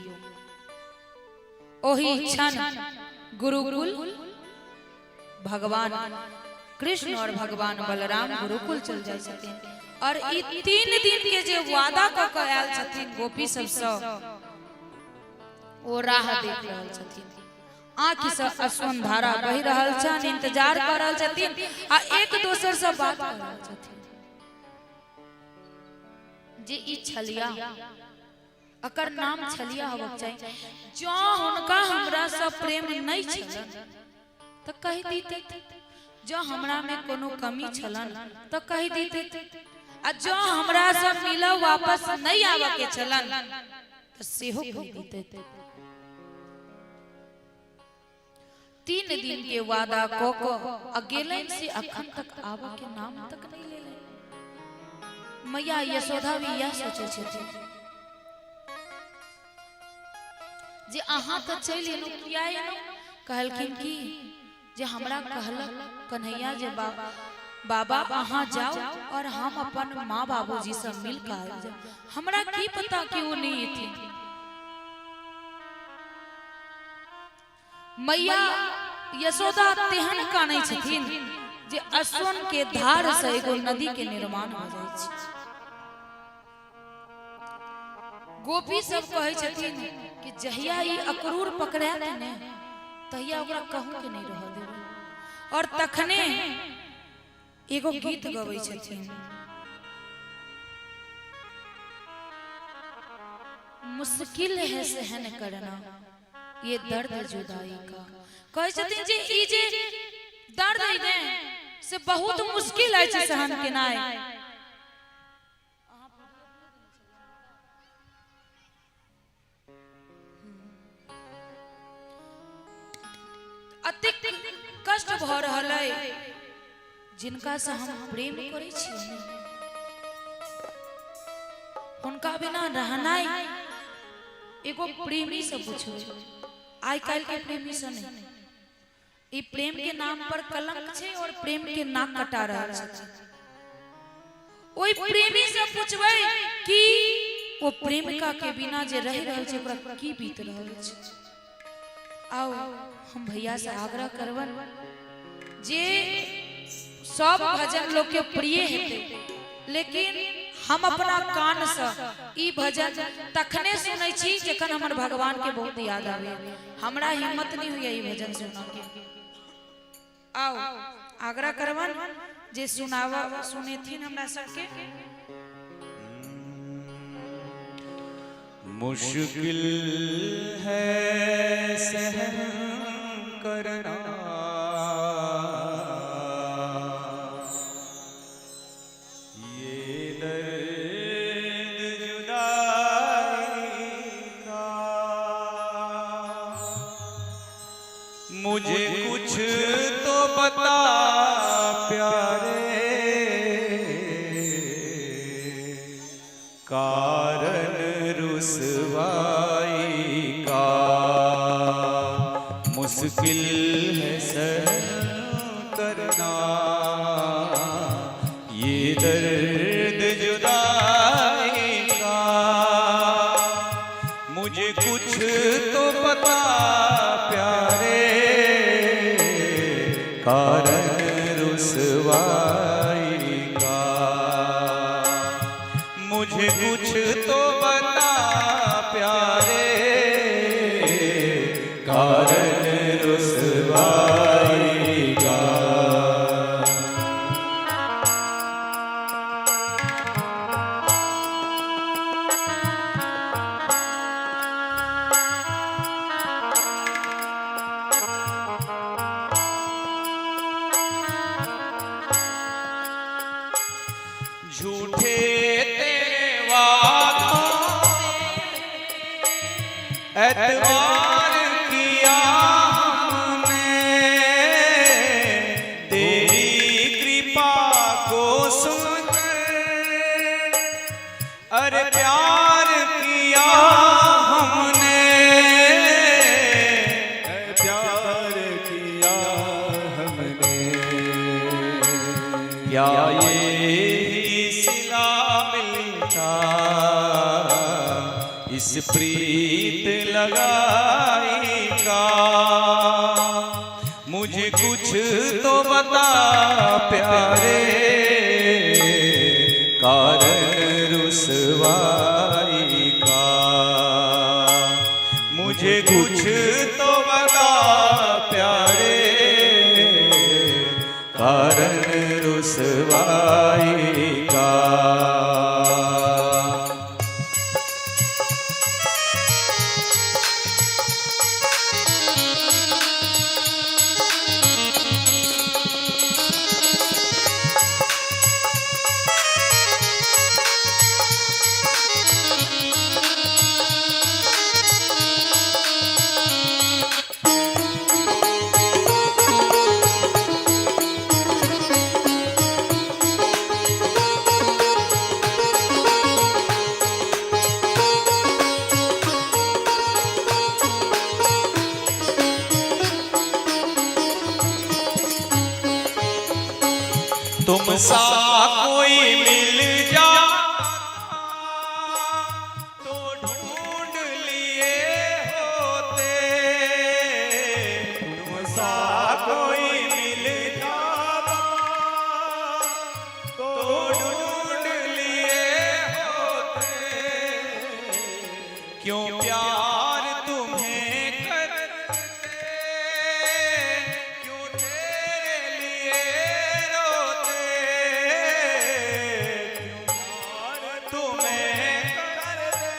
Speaker 3: ओहि क्षण गुरुकुल भगवान कृष्ण और भगवान बलराम गुरुकुल चल जाइ छथिन और ई 3 दिन के जे वादा कऽ के आयल छथिन गोपी सबसँ, ओ राह देख रहल छथिन। आँखि से अश्वन धारा बहि रहल छनि, इंतजार कऽ रहल छथिन आ एक दोसर से बात कऽ रहल छथिन जे ई छलिया, अकर नाम छलिया होबक चाही। जँ हुनका हमरा से प्रेम नहि छलनि तऽ कहि दितै, जँ हमरा में कोनो कमी छलनि तऽ कहि दितै, आ जँ हमरा से मिलऽ वापस नहि आबऽ के छलनि तऽ सेहो कहि दितै। 3 दिन के वादा कऽ कऽ आ गेलनि से अखन तक आबऽ के नाम तक नहि लेलनि। मैया यशोदा भी इएह सोचै छथिन जे अहाँ तऽ चलि एलहुँ, किया एलहुँ? कहलखिन कि जे हमरा कहलक कन्हैया जे बाबा अहाँ जाउ और हम अपन माँ बाबूजी से मिल कऽ आबि जाउ। हमरा की पता कि ओ नहि एथिन। मैया यशोदा तेहन कानै छथिन जे अश्वन के धार से एगो नदी के निर्माण भऽ जाइ छै। गोपी सब कहै छथिन कि जहिया ई अक्रूर पकड़ायत ने तहिया ओकरा कहूँ के नहीं रहऽ देबै। और तखने एगो गीत गबै छथिन, मुश्किल है सहन करना ये दर्द जुदाई का। कहै छथिन जे ई जे दर्द है ने से बहुत मुश्किल अछि सहन केनाइ। अतिक कष्ट भऽ रहल अइ जिनका से हम प्रेम करै छी हुनका बिना रहनाइ एगो प्रेमी से पूछू, आइ काल्हि के प्रेमी से नहीं। ई प्रेम के नाम पर कलंक छै और प्रेम के नाक कटा रहल छथिन। ओहि प्रेमी से पूछबै कि ओ प्रेमिका के बिना जे रहि रहल छै ओकरा की बीत रहल छै। आओ हम भैया से आग्रह करबन जे सब भजन लोग के प्रिय हेतै, लेकिन हम अपना कान से ई भजन तखने सुनै छी जखन हमर भगवान के बहुत याद आवे। हमरा हिम्मत नहीं हुई ई भजन सुनऽ के। आओ आग्रह करबन जे सुनाव सुनेथिन हमरा सबके।
Speaker 2: मुश्किल है सहन करना ये दर्द जुदाई का, मुझे कुछ तो बता प्यारे, कारण रुसवाई का। मुश्किल है सहन करना ये दर्द जुदाई का, मुझे कुछ तो बता प्यारे, कारण रुसवाई का। मुझे कुछ तो बता प्यारे, कारण रुसवाई का। झूठे तेरे वादों पे एतबार किया हमने, तेरी कृपा को सुनकर अरे प्यार किया हमने,
Speaker 1: प्यार किया
Speaker 2: क्या ये ही सिला मिलता इस प्रीत लगाई का? मुझे कुछ तो बता प्यारे, कारण रुसवाई का। मुझे कुछ तो बता प्यारे, कारण रुसवाई का। तुम सा कोई मिल जा तो ढूंढ लिए होते, तुम सा कोई मिल जाता तो ढूंढ लिए होते। क्यों प्यार तुम्हें करते, क्यों तेरे लिए रोते, क्यों प्यार तुम्हें करते,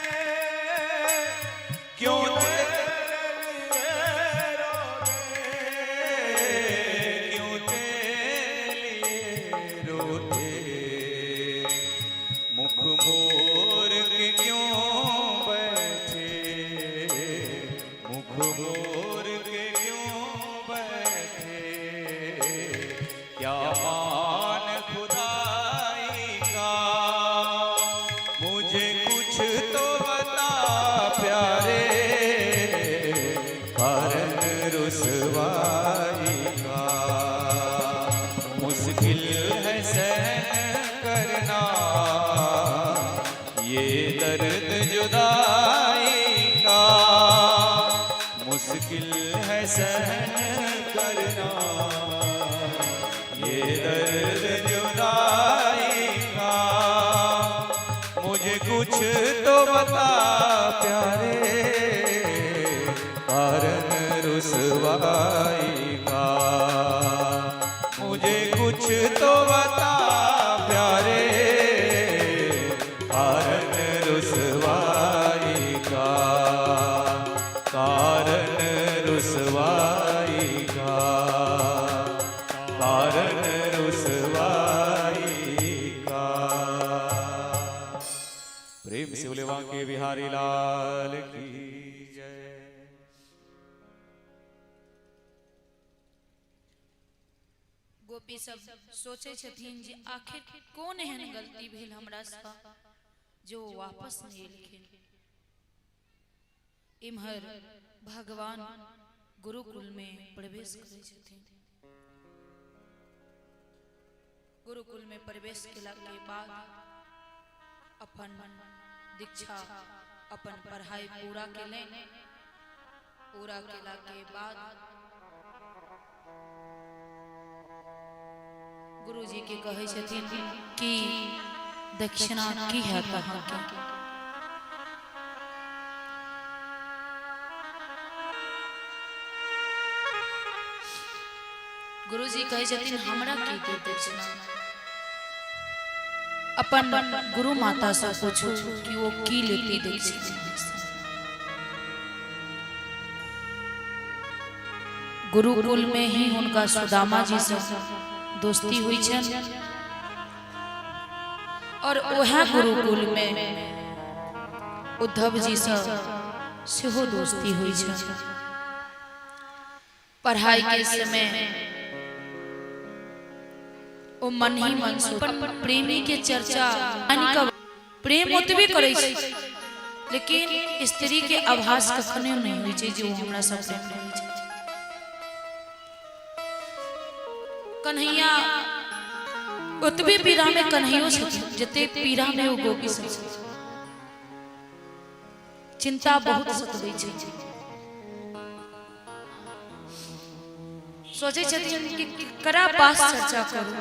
Speaker 2: क्यों तेरे लिए रोते, क्यों तेरे लिए रोते। मुख मोर के क्यों बैठे, मुख मोर के क्यों बैठे, क्या मान खुदाई का? मुझे कुछ तो बता प्यारे, कारण रुसवाई का। मुश्किल है सहन करना ये दर्द जुदाई का, मुश्किल है सहन करना ये दर्द जुदाई का। मुझे कुछ तो बता प्यारे, कारण रुसवाई का। मुझे कुछ तो बता प्यारे, कारण रुसवाई का, कारण रुसवाई का, कारण रुसवाई का। प्रेम से बोले बांके बिहारी लाल की जय।
Speaker 3: गोपी सब सोचै छथिन जे आखिर कोन एहन गलती भेल हमरा से जो वापस नहीं एलखिन। इम्हर भगवान गुरुकुल में प्रवेश करै छथिन। गुरुकुल में प्रवेश केला के बाद अपन दीक्षा अपन पढ़ाई पूरा केलनि। पूरा केला के बाद गुरुजी के कहै छथिन कि दक्षिणा की है अहाँके? गुरुजी कहै छथिन हमरा की देब दक्षिणा? अपन गुरु माता से पूछू कि वो की लेती दक्षिणा। गुरुकुल में ही हुनका सुदामा जी से दोस्ती हुई छनि और वह गुरुकुल में उद्धव जी से सेहो दोस्ती हुई छनि। पढ़ाई के समय ओ मन ही मन अपन प्रेमी के चर्चा प्रेम ओतबे करै छै, लेकिन स्त्री के आभास कखनो नहीं होइ छै जे ओ हमरा सब प्रेम करै छै। कन्हैया ओतबे पीड़ा में कन्हैयो छथिन जते पीड़ा में ओ गोपी सब छथिन। चिंता बहुत सतबै छै। सोचै छथिन कि केकरा पास चर्चा करू,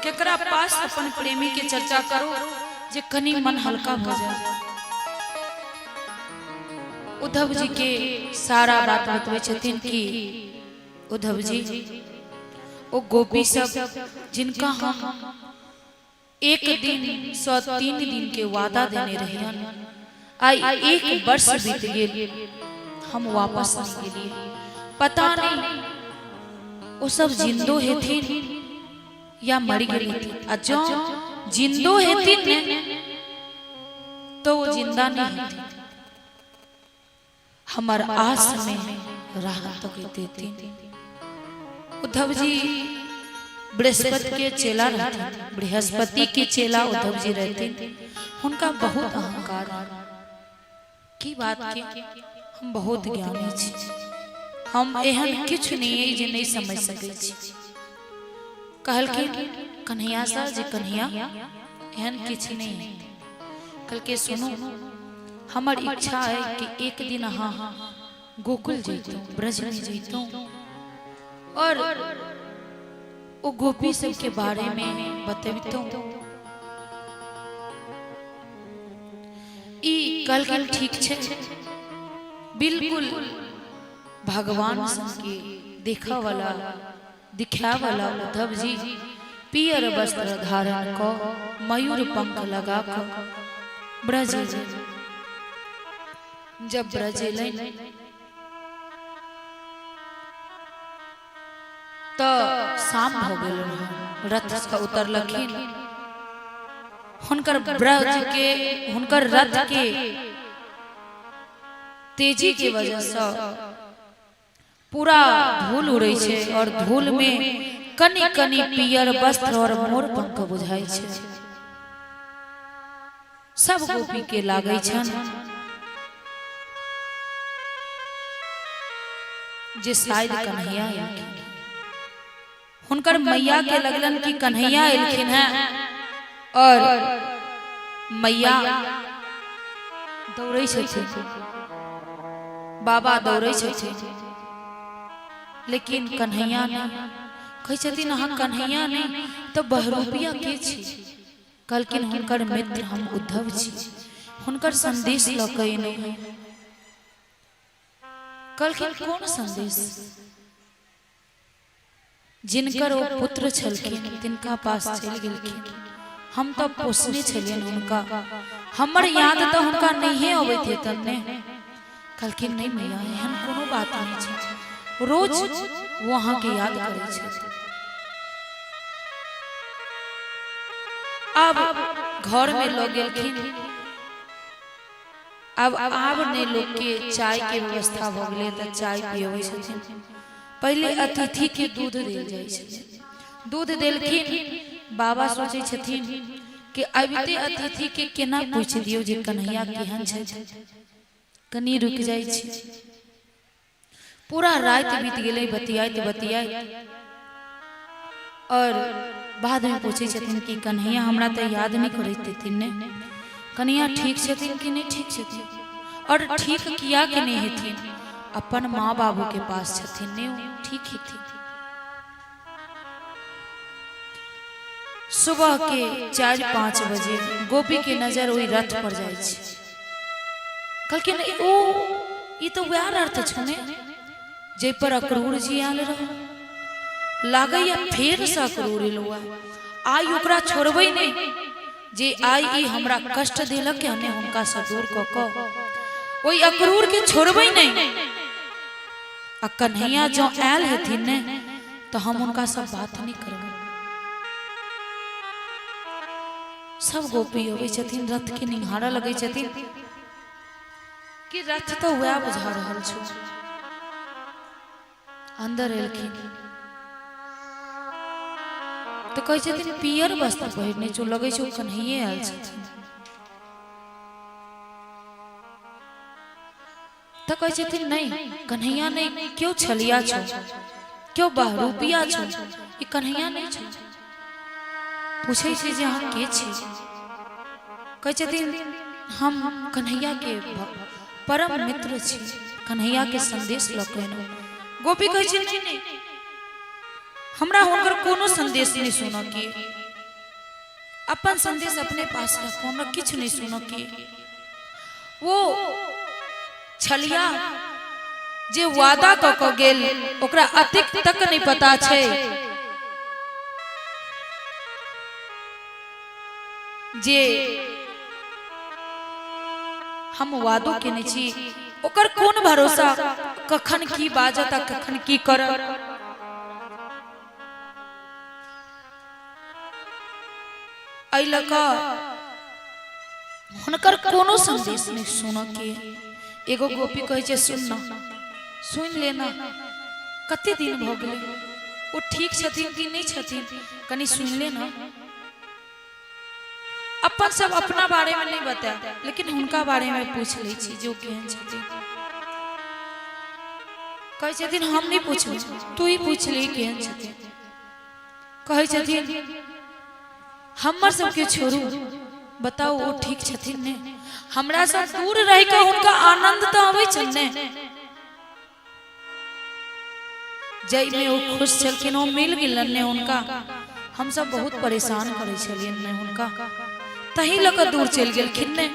Speaker 3: केकरा पास अपन प्रेमी के चर्चा करू जे कनि मन हल्का भऽ जाए। उद्धव जी के सारा बात बतबै छथिन कि उद्धव जी ओ गोपी सब जिनका हम एक दिन सँ 3 दिन के वादा देने रहियन, आइ 1 वर्ष बीत गेल, हम वापस नहीं गेलिए। पता नहीं ओ सब जिंदो हेथिन या मरि गेल हेथिन, आ जँ जिंदो हेथिन ने तो वो जिंदा नहीं हेथिन, हमर आस में राह तकैत हेथिन। उद्धव जी बृहस्पति के चेला रहथिन, बृहस्पति के चेला उद्धव जी रहथिन। हुनका बहुत अहंकार की बात के हम बहुत ज्ञानी छी, हम एहन किछु नहीं है जे नहीं समझ सकै छी। कहलखिन कन्हैया सा जे कन्हैया एहन किछु नहीं है। कहलकै सुनू, हमर इच्छा है कि एक दिन अहाँ गोकुल जैतौं, ब्रज में जैतौं और ओ गोपी सबके बारे में बतबितौं। ई कहलखिन ठीक छै, बिल्कुल भगवान सबके देखा वाला दिखा वाला उद्धव जी पियर वस्त्र धारण क मयूर पंख लगा क ब्रज जब ब्रज एलनि तो शाम भ गेल रहनि, रथ से उतरलखिन। हुनकर ब्रज के हुनकर रथ के तेजी के वजह से पूरा धूल उड़ै छै और धूल में कनि कनि पियर वस्त्र और मोर पंख बुझाइ छै। सब गोपी के लागै छन जे शायद कन्हैया एलखिन। हुनकर मैया के लगलन कि कन्हैया एलखिन हैं और मैया दौड़ै छथिन, बाबा दौड़ै छथिन, लेकिन कन्हैया नहीं। कहै छथिन अहाँ कन्हैया नहीं तो बहरूपिया के छी? कहलखिन हुनकर मित्र हम उद्धव छी, हुनकर संदेश लऽ कऽ एलहुँ। कहलखिन कोन संदेश? जिनकर ओ पुत्र छलखिन तिनका पास चलि गेलखिन, हम तऽ पोसने छलियनि हुनका, हमर याद तऽ हुनका नहिए अबैत हेतनि ने। कहलखिन नहीं मैया एहन कोनो बात नहीं छै, रोज वो अहाँके याद करै छथि। आब घर में लऽ गेलखिन। आब आब नहि लोकके चायके व्यवस्था भऽ गेलै तऽ चाय पियबै छथिन, पहिले अतिथिके दूध देल जाइ छलै। दूध देलखिन। बाबा सोचै छथिन कि अबिते अतिथिके केना पूछि दियौ जे कन्हैया केहन छै, कनि रुकि जाइ छी। पूरा राति बीत गेलै बतियाइत बतियाइत और बाद में पूछै छथिन कि कन्हैया हमरा तऽ याद नहि करैत हेथिन ने, कन्हैया ठीक छथिन कि नहि ठीक छथिन? और ठीक किया के नहि हेथिन, अपन माँ बाबू के पास छथिन ने, ओ ठीक हेथिन। सुबह के 4-5 बजे गोपी के नजर ओहि रथ पर जाइ छै। कहलखिन ओ ई तऽ वएह रथ छौ ने जाहि पर अक्रूर जी आयल रह, लागैया फेर से अक्रूर एलौ, आइ ओकरा छोड़बै नहि, जे आइ ई हमरा कष्ट देलक ने हुनका से दूर कऽ कऽ ओहि अक्रूर के छोड़बै नहि, आ कन्हैया जँ आयल हेथिन ने तऽ हम हुनका से बात नहि करबै। सब गोपी अबै छथिन, रथ के निहारऽ लगै छथिन कि रथ तऽ वएह बुझा रहल छौ। अंदर एलखिन तऽ कहै छथिन पियर वस्त्र पहिरने छौ, लगै छौ कन्हैये आयल छथिन। तऽ कहै छथिन नहि कन्हैया नहि, केओ छलिया छौ, केओ बहरूपिया छौ, ई कन्हैया नहि छौ। पूछै छै जे अहाँ के छी? कहै छथिन हम कन्हैया के परम मित्र छी, कन्हैया के संदेश लऽ के एलहुँ। गोपी कहै छलखिन नहि, हमरा हुनकर कोनो संदेश नहि सुनऽ के, अपन संदेश अपने पास रखू, हमरा किछु नहि सुनऽ के। वो छलिया जे वादा कऽ कऽ गेल ओकरा अतेक तक नहि पता छै जे हम वादो केने छी, ओकर कोन भरोसा, कखन की बाजत आ कखन की करत। एहि लऽ कऽ हुनकर कोनो संदेश नहि सुनऽ के। एगो गोपी कहै छै सुन ना, सुनि लेना, कते दिन भऽ गेलै, ओ ठीक छथिन कि नहि छथिन, कनि सुनि लेना। अपन सब अपना बारे में नहीं बताए, लेकिन हुनका बारे में पूछ लै छी जे ओ केहन छथिन। कहै छथिन हम नहीं पूछबै, तू ही पूछ ले केहन छथिन। कहै छथिन हमर सबके छोड़ू, बताउ ओ ठीक छथिन ने? हमरा सब दूर रहि कऽ हुनका आनंद तऽ अबै छनि ने? जाहिमे ओ खुश छलखिन ओ मिल गेलनि ने हुनका। हमसब बहुत परेशान करै छलियनि ने हुनका, तही लऽ कऽ दूर चलि गेलखिन ने।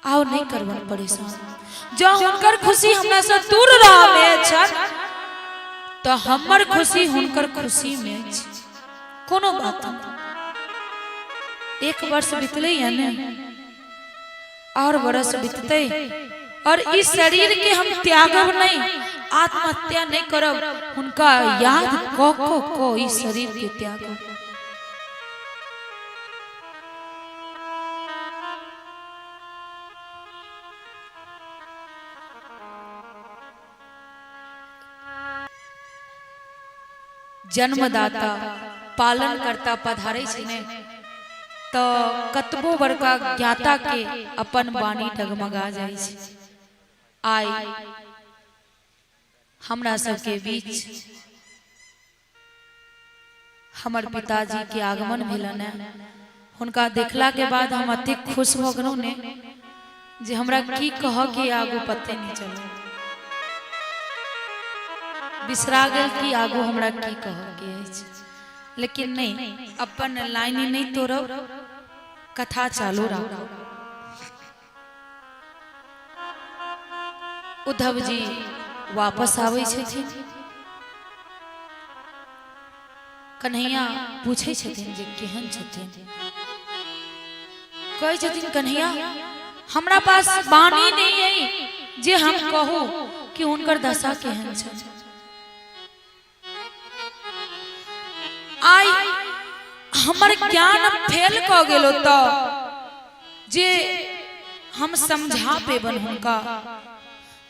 Speaker 3: आओ नहीं करबन परेशान, जँ हुनकर खुशी हमरा से दूर रह में छन तो हमर खुशी हुनकर खुशी में अछि, कोनो बात नहीं। एक वर्ष बीतले या ने, और बरस बीतते और इस शरीर के हम त्यागब नहीं, आत्महत्या नहीं करब, हुनका याद क क क इस शरीर के त्यागब। जन्मदाता पालन करता पधारे छै ने तो कतबो बड़का ज्ञाता के अपन वाणी डगमगा जाइ छै। आइ हमरा सबके बीच हमर पिताजी के आगमन भेलनि हँ। हुनका देखला के बाद हम अतेक खुश भऽ गेलहुँ ने जे हमरा की कहऽ के आगू पते नहि चलल, बिसरा गेल कि आगू हमरा की कहऽ के अछि। लेकिन नहि, अपन लाइन नहि तोड़ब, कथा चालू राखब। उद्धव जी वापस आबै छथिन, कन्हैया पूछै छथिन जे केहन छथिन। कहै छथिन कन्हैया हमरा पास वाणी नहीं है जे हम कहू कि हुनकर दशा केहन छै। आइ हमर ज्ञान फेल कऽ गेल ओतऽ जे हम समझा पेबन हुनका,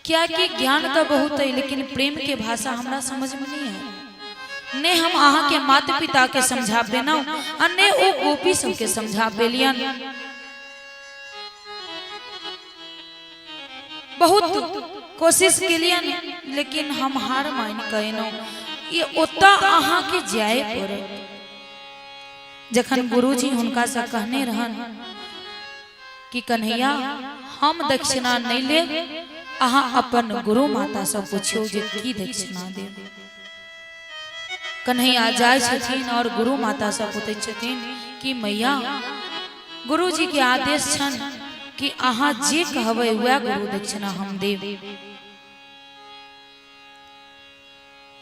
Speaker 3: कियाकि ज्ञान तऽ बहुत अइ लेकिन प्रेम के भाषा हमरा समझ में नहीं है। ने हम अहाँ के माता पिता के समझा पेलहुँ आ ने ओ गोपी सबके समझा पेलियन। बहुत कोशिश केलियन लेकिन हम हार मान कऽ एलहुँ। ई ओतऽ अहाँके जाय पड़त। जखन गुरुजी हुनकासँ कहने रहन कि कन्हैया हम दक्षिणा नहीं लेब, अहाँ अपन गुरु मातासँ पुछियौ जे की दक्षिणा देब। कन्हैया जाइ छथिन और गुरु मातासँ पूछै छथिन कि मैया गुरुजी के आदेश छन कि अहाँ जे कहबै वएह गुरु दक्षिणा हम देब।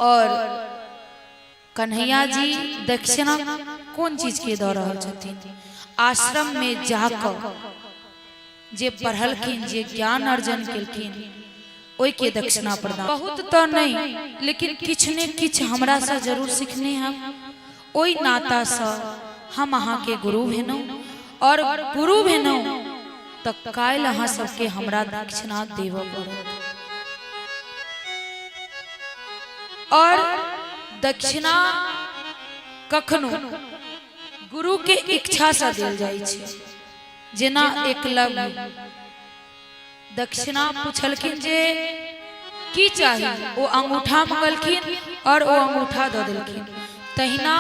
Speaker 3: और कन्हैया जी दक्षिणा कोन चीज के दऽ रहल छथिन? आश्रम में जाकऽ जे पढ़लखिन, जे ज्ञान अर्जन केलखिन, ओहि के दक्षिणा प्रदान। बहुत तऽ नहि लेकिन किछु ने किछु हमरा से जरूर सीखने हम। ओहि नाता से हम अहाँ के गुरु भेलहुँ और गुरु भेलहुँ तऽ काल्हि अहाँ सबके हमरा दक्षिणा देबऽ पड़त। और दक्षिणा कखनो गुरु के इच्छा से देल जाइ छै। जेना एकलव्य दक्षिणा पूछलखिन जे की चाही, ओ अंगूठा मंगलखिन और ओ अंगूठा दऽ देलखिन। तहिना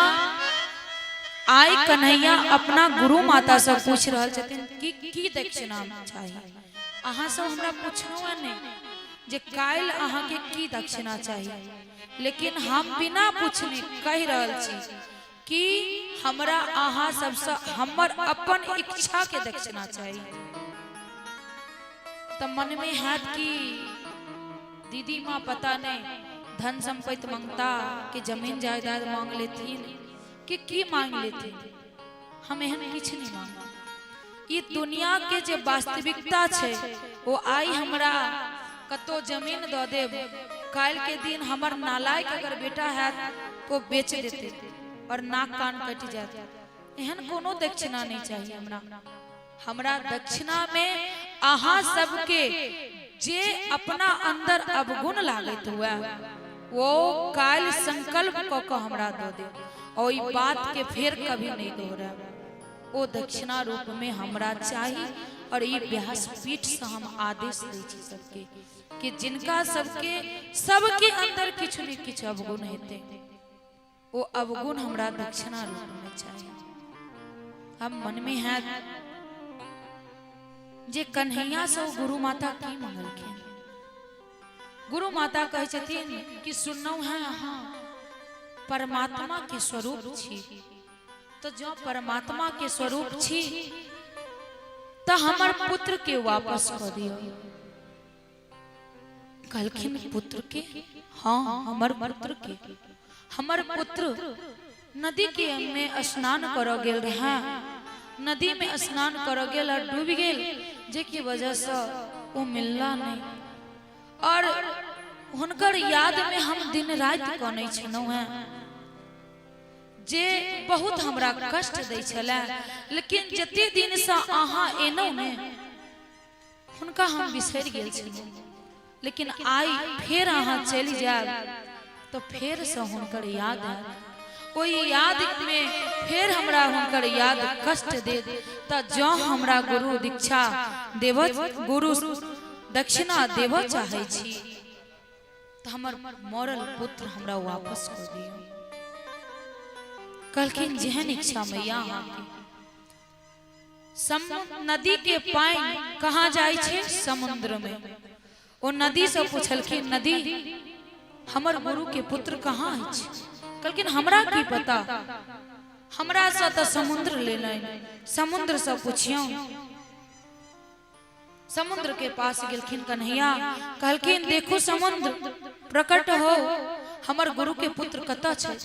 Speaker 3: आइ कन्हैया अपना गुरु माता से पूछ रहल छथिन कि की दक्षिणा चाही। अहाँ सब हमरा पूछलहुँ नहि जे काल्हि अहाँके की दक्षिणा चाही, लेकिन हम बिना पूछने कहि रहल छी कि हमरा अहाँ सबसँ हमर अपन इच्छा के दक्षिणा चाही। तऽ मनमे हैत कि दीदी माँ पता नहीं धन संपत्ति मांगता कि जमीन जायदाद मांग लेथिन कि की मांग लेथिन। हम एहन किछु नहीं मांगब। ई दुनिया के जे वास्तविकता छै ओ आइ हमरा कतौ जमीन दऽ देब, काल्हि के दिन हमर नालायक अगर बेटा हैत तो ओ बेच देतै और नाक कान कटि जायत। एहन कोनो दक्षिणा नहीं चाहिए हमरा। हमरा दक्षिणा में अहाँ सबके जे अपना अंदर अवगुण लागैत हुए वो काल्हि संकल्प कऽ कऽ हमरा दऽ देब और ई बात के फेर कभी नहीं दोहरायब। ओ दक्षिणा रूप में हमरा चाही। और ई व्यासपीठ से हम आदेश दै छी सबके कि जिनका सबके सबके अंदर किछु ने किछु अवगुण हेतै ओ अवगुण हमरा दक्षिणा रूप में चाही। हम मन में हैत जे कन्हैया से ओ गुरु माता की मंगलखिन। गुरु माता कहै छथिन कि सुनलहुँ हैं अहाँ परमात्मा के स्वरूप छी, तो जो परमात्मा के स्वरूप छी तो हमर पुत्र के वापस कऽ दियौ। कहलखिन पुत्र के? हाँ, हमर पुत्र के। हमर पुत्र नदी के में स्नान करऽ गेल रहे, नदी में स्नान करऽ गेल और डूबि गेल, जेके वजह से ओ मिलला नहीं और हुनकर याद में हम दिन राति कनै छलहुँ हेँ, जे बहुत हमरा कष्ट दै छलै। लेकिन जते दिनसँ अहाँ एलहुँ ने हुनका हम बिसरि गेल छलहुँ, लेकिन आइ फेर अहाँ चलि जायब तऽ फेरसँ हुनकर याद आयत। ओहि यादमे फेर हमरा हुनकर याद कष्ट देत। तऽ जँ हमरा गुरु दीक्षा देबऽ, गुरु दक्षिणा देबऽ चाहै छी तऽ हमर मरल पुत्र हमरा वापस कऽ दियौ। कहलखिन जेहन इच्छा मैया अहाँके। नदी के पानि कहाँ जाइ छै? समुद्र में। ओ नदी से पूछलखिन, नदी हमर गुरु के पुत्र कहाँ अछि? कहलखिन हमरा की पता, हमरा से तऽ समुद्र लेलनि, समुद्र से पूछियौ। समुद्र के पास गेलखिन कन्हैया, कहलखिन देखू समुद्र प्रकट हो, हमर गुरु के पुत्र कतऽ छै?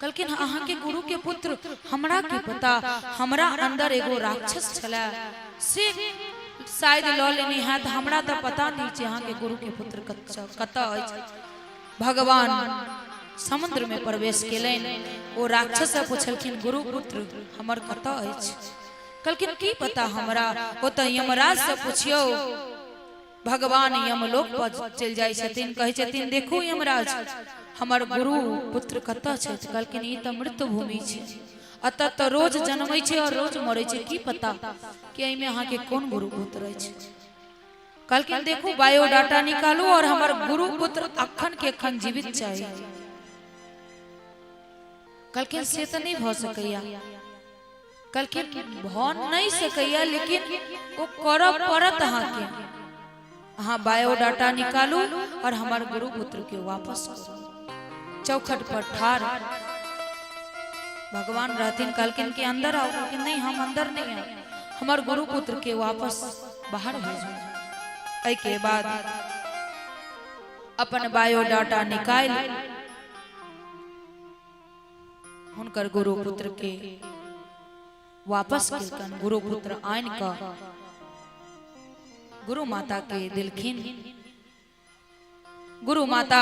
Speaker 3: कहलखिन अहाँ के गुरु के पुत्र हमरा की पता, हमरा अंदर एगो राक्षस छलै से शायद लऽ लेने हैत, हमरा तऽ पता नहीं छै अहाँ के गुरु के पुत्र कतऽ अछि। भगवान समुद्र में प्रवेश केलनि, ओ राक्षस से पूछलखिन गुरु पुत्र हमर कतऽ अछि? कहलखिन की पता हमरा, ओ तऽ यमराज से पूछियौ। भगवान यमलोक पर चलि जाइ छथिन, कहै छथिन देखू यमराज हमर गुरु पुत्र कतऽ छथि? कहलखिन ई तऽ मृत्यु भूमि छै, एतऽ तऽ रोज जन्मै छै और रोज मरै छै, की पता कि एहिमे अहाँके कोन गुरु पुत्र अछि। कहलखिन देखू बायोडाटा निकालू और हमर गुरु पुत्र अखन के अखन जीवित चाही। कहलखिन से तऽ नहि भऽ सकैया। कहलखिन भऽ नहि सकैया, लेकिन ओ करऽ पड़त अहाँके। अहाँ बायोडाटा निकालू और हमर गुरु पुत्र के वापस करू। चौखट पर ठाढ़ भगवान रहथिन, कहलखिन कि अंदर आओ। कहलखिन नहीं, हम अंदर नहीं आए, हमर गुरु पुत्र के वापस बाहर भेजू। एहि के बाद अपन बायोडाटा निकालि हुनकर गुरु पुत्र के वापस केलकनि। गुरु पुत्र आनि कऽ गुरु माता के देलखिन। गुरु माता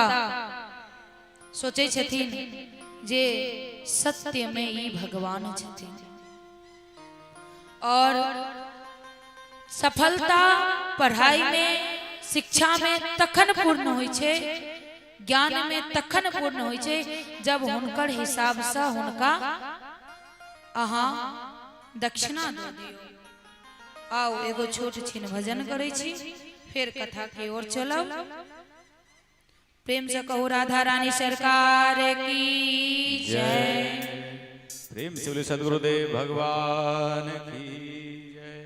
Speaker 3: सोचै छथिन जे सत्य में ई भगवान छथिन और सफलता पढ़ाई में शिक्षा में तखन पूर्ण होइ छै, ज्ञान में तखन पूर्ण होइ छै जब हुनकर हिसाब से हुनका अहाँ दक्षिणा दऽ दियौ। आउ एगो छोट छिन भजन करै छी, फेर कथा के ओर चलब। प्रेम से कहू राधा रानी सरकार की जय।
Speaker 2: प्रेम से बोले सदगुरुदेव भगवान की जय।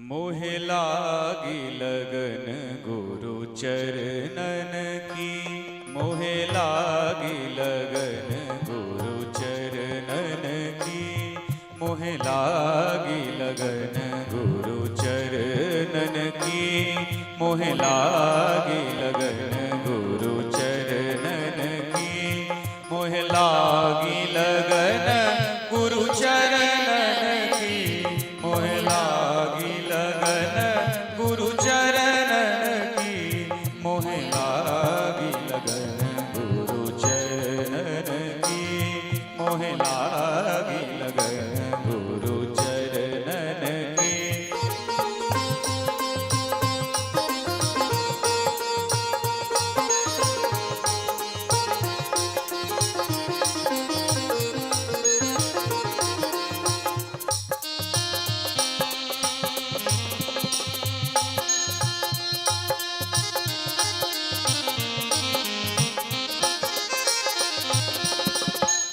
Speaker 2: मोहे लागी लगन गुरु चरणन की, मोहे लागी लगन गुरु चरणन की, मोहे लागी लगन गुरु चरणन की, मोहे लागी लगन गुरु चरणन की, मोहे लागी लगन गुरु चरणन की, मोहे लागी लगन गुरु चरणन की, मोहे लागी लगन गुरु चरणन की, मोहे लागी लगन गुरु चरणन की।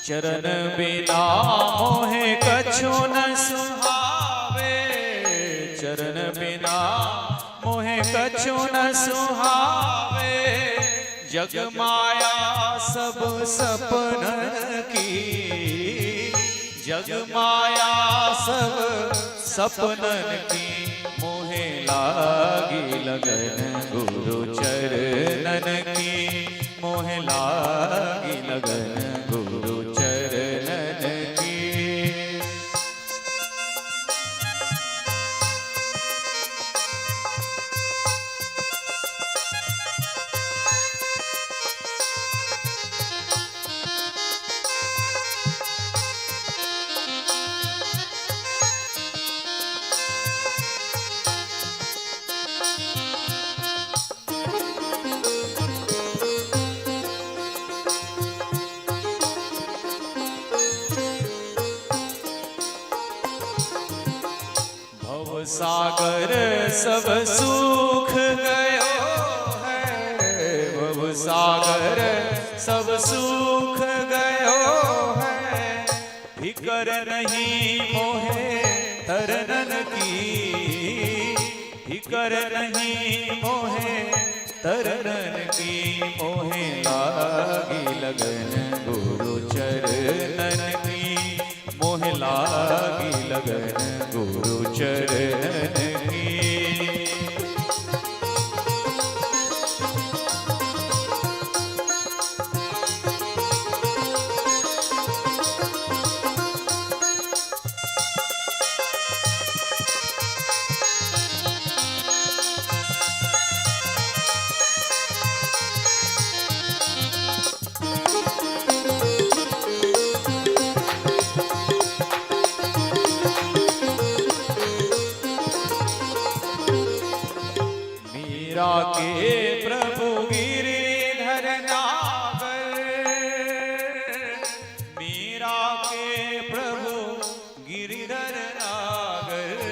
Speaker 2: चरण बिना मोहे कछु न सुहावे, चरण बिना मोहे कछु न सुहावे, जग माया सब सपनन की, जग माया सब सपनन की, मोहे लागी लगन गुरु चरणन की, मोहे लागी लगन गुरु चरणन की। भव सागर सब सूख गयो है, भव सागर सब सूख गयो है, फिकर नहीं मोहे तरनन की, फिकर नहीं मोहे तरनन की, मोहे लागी लगन गुरु चरणन की, मोहे लागी लगन गुरु चरणन की। मीरा के प्रभु गिरिधर नागर, मीरा के प्रभु गिरिधर नागर,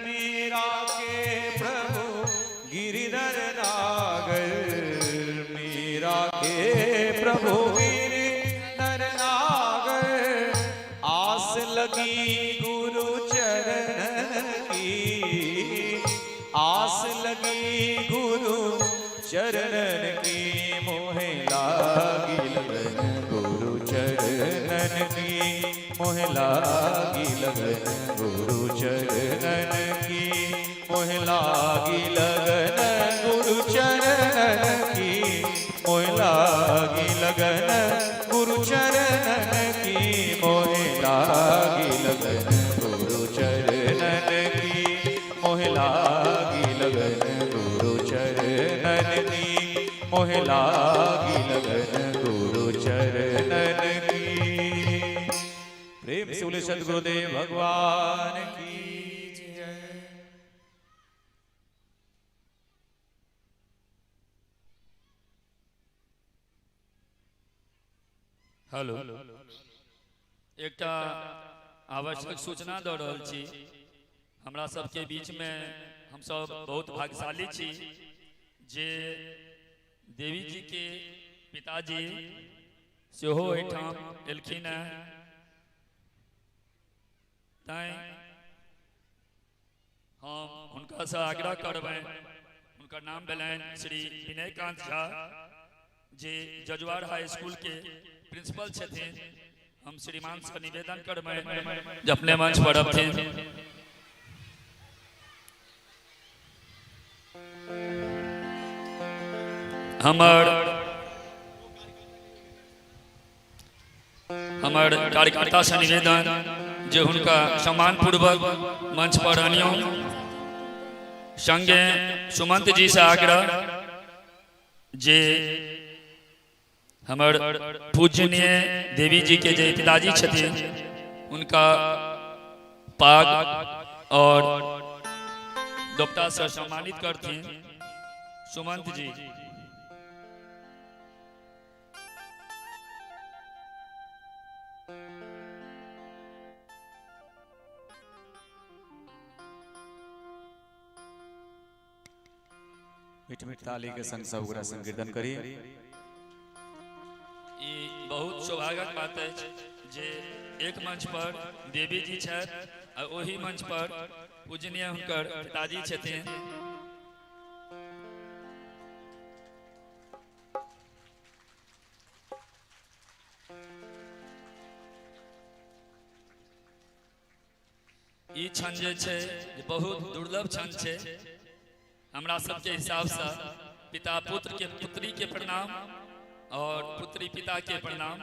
Speaker 2: मीरा के प्रभु गिरिधर नागर, मीरा के प्रभु गिरिधर नागर, आस लगी गुरु चरण की, आस लगी गुरु चरणन की, मोहे लागी लगन गुरु चरणन की, मोहे लागी लगन गुरु चरणन की, मोहे लागी लगन गुरु चरणन की, मोहे लागी लगन गुरु चरणन की, मोहे लागी लगन गुरु चरणन की, मोहे लागी लगन गुरु चरणन की, मोहे लागी लगन गुरु चरणन की। प्रेम से बोले सदगुरुदेव भगवान की जय।
Speaker 4: हेलो, एकटा आवश्यक सूचना दऽ रहल छी। हमरा सबके बीचमे हमसब बहुत भाग्यशाली छी जे देवी जी के पिताजी सेहो एहिठाम एलखिन हेँ। तैं हम हुनकासँ आग्रह करबनि, हुनकर नाम भेलनि श्री विनयकांत झा, जे जजुआर हाई स्कूल के प्रिंसिपल छथिन। हम श्रीमान से निवेदन करबनि जे अपने मंच पर अबथिन। हमर हमर कार्यकर्ता से निवेदन जे हुनका सम्मानपूर्वक मंच पर आनियौ। संगे सुमंत जी से आग्रह जे हमर पूजनीय देवी जी के जे पिताजी छथिन उनका पाग और दोपटा से सम्मानित करथिन सुमंत जी।
Speaker 2: मीठ मीठ ताली के संग सब गोरा संकीर्तन करी।
Speaker 4: ई बहुत सौभाग्यक बात अछि जे एक मंच पर देवी जी छथि आ ओही मंच पर पूजनीय हुनकर पिताजी छथिन। ई क्षण जे छै जे बहुत दुर्लभ क्षण छै हमरा सबके हिसाबसँ। पिता पुत्र के, पुत्री के प्रणाम और पुत्री पिता के प्रणाम।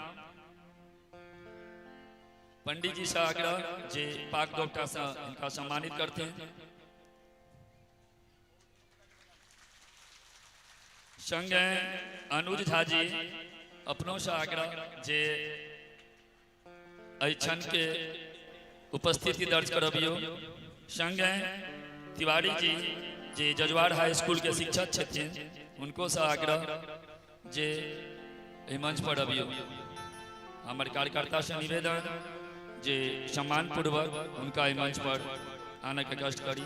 Speaker 4: पंडित जी से आग्रह जे पाक दोपटा से इनका सम्मानित करते हैं। संगे अनुज झा जी अपनों से आग्रह जे एहि क्षण के उपस्थिति दर्ज करबियौ। संगे तिवारी जी जे जजुआर हाई स्कूल के शिक्षक छथिन, हुनको से आग्रह जे एहि मंच पर अबियौ। हमर कार्यकर्ता से निवेदन जे सम्मानपूर्वक हुनका एहि मंच पर आने के कष्ट करी।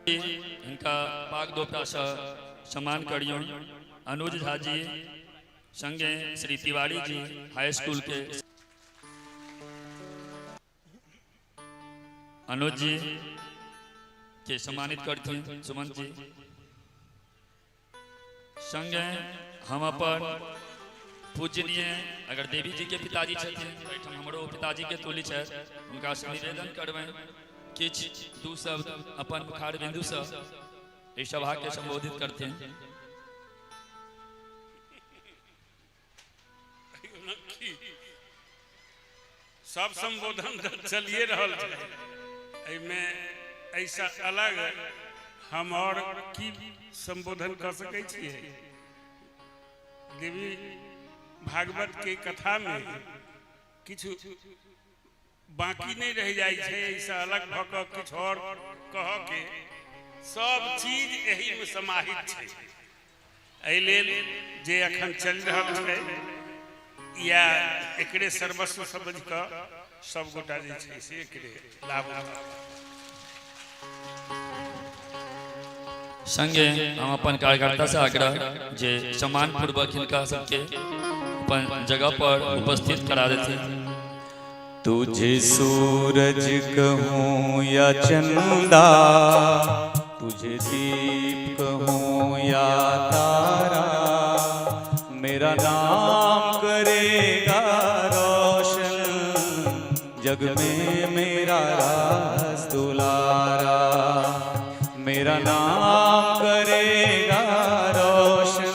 Speaker 4: हिनका पाग दोपटासँ सम्मान करियौ। अनुज झा जी, संगे श्री तिवारी जी हाई स्कूल के अनुज जी के सम्मानित करथिन सुमन जी। संगे हम अपन पूजनीय अगर देवी जी के पिताजी छथिन, एहिठाम हमरो पिताजी के तुल्य छथि, हुनका से निवेदन करबनि किछु दू शब्द अपन मुखार बिंदुसँ एहि सभा के संबोधित करथिन।
Speaker 5: सब संबोधन तऽ चलिए रहल छै, एहिमे ऐसा अलग हम और की संबोधन कर सकै छियै? देवी भागवत के कथा में किछु बाकी नहि रहि जाइ छै एहिसँ अलग भऽ कऽ किछु आओर कहऽ के। सब चीज एहिमे समाहित छै। एहि लेल जे अखन चलि रहल छै या एकरे सर्वस्व समझि कऽ सब गोटा जे छै से एकरे लाभ उठाउ।
Speaker 4: संगे हम अपन कार्यकर्ता से आग्रह जे सम्मान पूर्वक हिनका सबके अपन जगह पर उपस्थित करा देथिन।
Speaker 2: तुझे सूरज कहूँ या चंदा, तुझे दीप कहूँ या तारा, मेरा नाम करेगा रोशन जग में मेरा राज दुलारा, मेरा नाम करेगा रोशन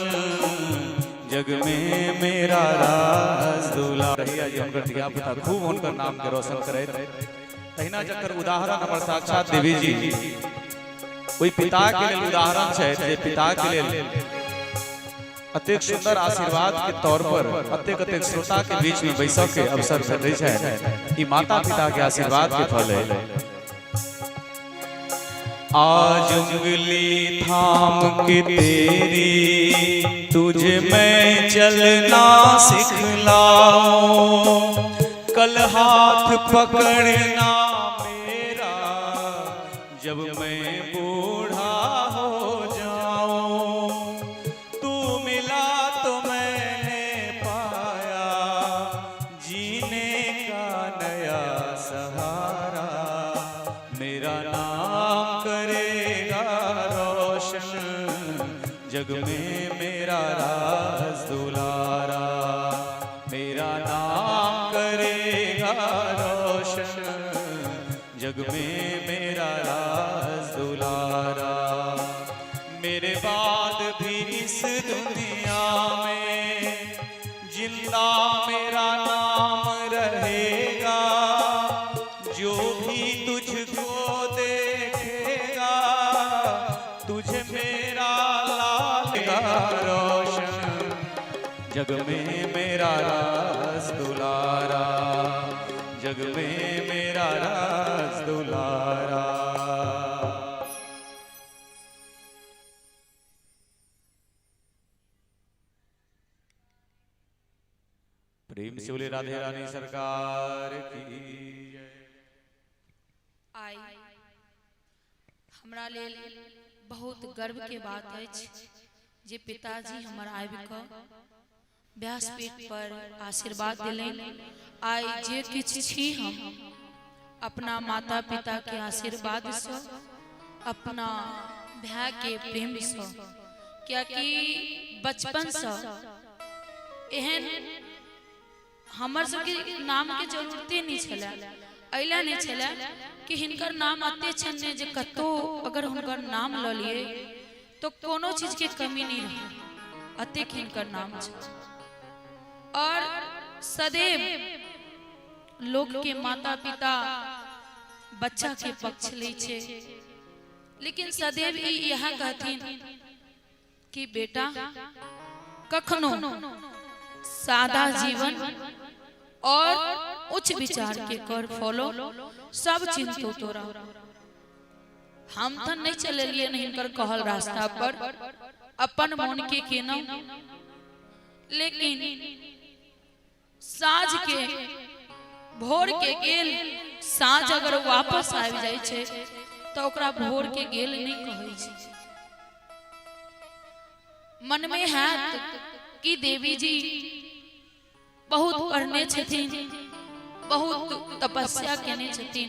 Speaker 2: जग में मेरा राज दुलारा। रहिया जी हुनकर धिया पुता खूब हुनकर नाम के रोशन करैत, तहिना जकर उदाहरण हमर साक्षात देवी जी ओहि पिता के लेल उदाहरण छथि जे पिता के लेल अतेक सुंदर आशीर्वाद के तौर पर अतेक अतेक श्रोता के बीच में बैसऽ के अवसर भेटै छै। ई माता पिता के आशीर्वाद के फल है। आज उंगली थाम के तेरी तुझे मैं चलना सिखलाऊं, कल हाथ पकड़ना मेरा जब मैं बूढ़ा हो जाऊं। तू मिला तो मैंने पाया जीने का नया सहारा, मेरा नाम करेगा रोशन जग में मेरा राज दुलारा, मेरा नाम करेगा रोशन जग में मेरा राज दुलारा। मेरे बाद भी इस दुनिया में जिंदा मेरा नाम रहेगा, जो भी तुझको देखेगा तुझे मेरा लाल का रोशन जग में मेरा राज दुलारा, जग में मेरा राज दुलारा। प्रेम से बोले राधे रानी सरकार की जय।
Speaker 3: आइ हमरा लेल बहुत गर्व के बात अछि जे पिताजी हमर आबि कऽ व्यासपीठ पर आशीर्वाद देलनि। आइ जे किछु छी हम अपना माता पिता के आशीर्वाद सँ, अपना भाय के प्रेम सँ, कियाकि बचपन सँ एहन हमर सबके नाम के जरूरते नहि छलै, अइला नहि छलै कि हिनकर नाम एते छनि ने जे कतहु अगर हुनकर नाम लऽ लियै तो कोनो चीज के कमी नहि रहै, अतेक हिनकर नाम छै। और सदैव लोक के माता पिता बच्चा के पक्ष लै छै, लेकिन सदैव ई इएह कहथिन कि बेटा कखनो सादा जीवन और उच्च विचार के कर फॉलो, सब चिंतो तोरा। हम तऽ नहि चललियै हिनकर कहल रास्ता पर, अपन मन के केलहुँ, लेकिन साँझ के भोर के गेल साँझ अगर वापस आबि जाइ छै तऽ ओकरा भोर के गेल नहि कहै छै। मन में हैत कि देवी जी बहुत पढ़ने छथिन, बहुत तपस्या केने छथिन,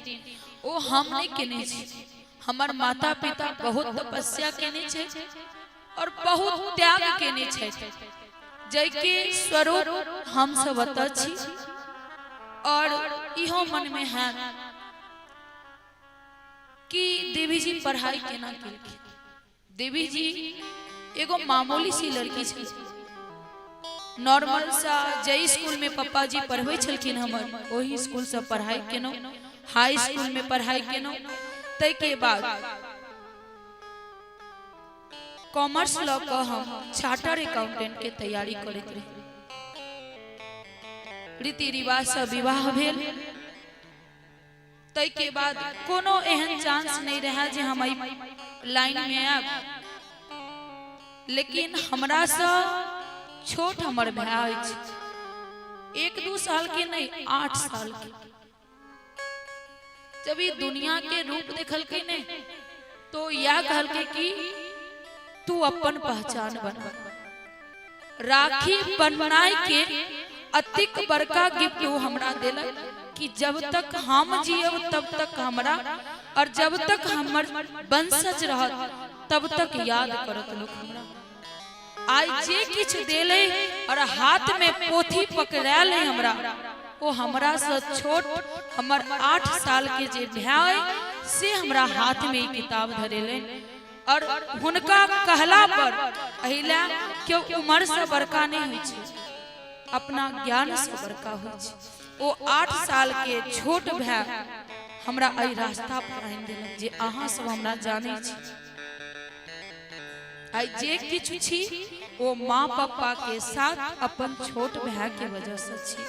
Speaker 3: ओ हम नहि केने छी। हमर माता पिता बहुत तपस्या केने छै और बहुत त्याग केने छथि, जाहिके स्वरूप हम सब एतऽ छी। और इहो मन में हैत कि देवी जी पढ़ाई केना केलखिन। देवी जी एगो मामूली सी लड़की छलखिन, नॉर्मल सा, जाहि स्कूल में पप्पा जी पढ़बै छलखिन हमर ओही स्कूल से पढ़ाई केलहुँ, हाई स्कूल में पढ़ाई केलहुँ। ताहिके बाद कॉमर्स लऽ कऽ हम चार्टर अकाउंटेंट के तैयारी करैत रही। रीति रिवाज से विवाह भेल, ताहिके बाद कोनो एहन चांस नहि रहै जे हम एहि लाइन में आयब, लेकिन हमरासँ छोट हमर भाय अछि, 1-2 साल के नहि, 8 साल के। जब ई दुनिया के रूप देखलकै नहि तो यह कहलकै कि तू अपन पहचान बना। राखी बननाइ के अतिक बड़का गिफ्ट ओ हमरा देलक कि जब तक हम जियब तब तक हमरा, और जब तक हमर वंशज रहत तब तक याद करत लोक हमरा। आइ जे किछु देले और हाथ में पोथी पकड़ायल है हमरा, ओ हमरा से छोट हमर 8 साल के जे भाय से हमरा हाथ में ई किताब धरेलनि। और हुनका कहला पर अहिला केओ उम्र से बड़का नहीं होइ छै, अपना ज्ञान से बड़का होइ छै। ओ 8 साल के छोट भाय हमरा एहि रास्ता पर आनि देलक जे अहाँ सब हमरा जानै छी। आइ जे किछु छी ओ माँ पप्पा के साथ अपन छोट भाय के वजह से छी।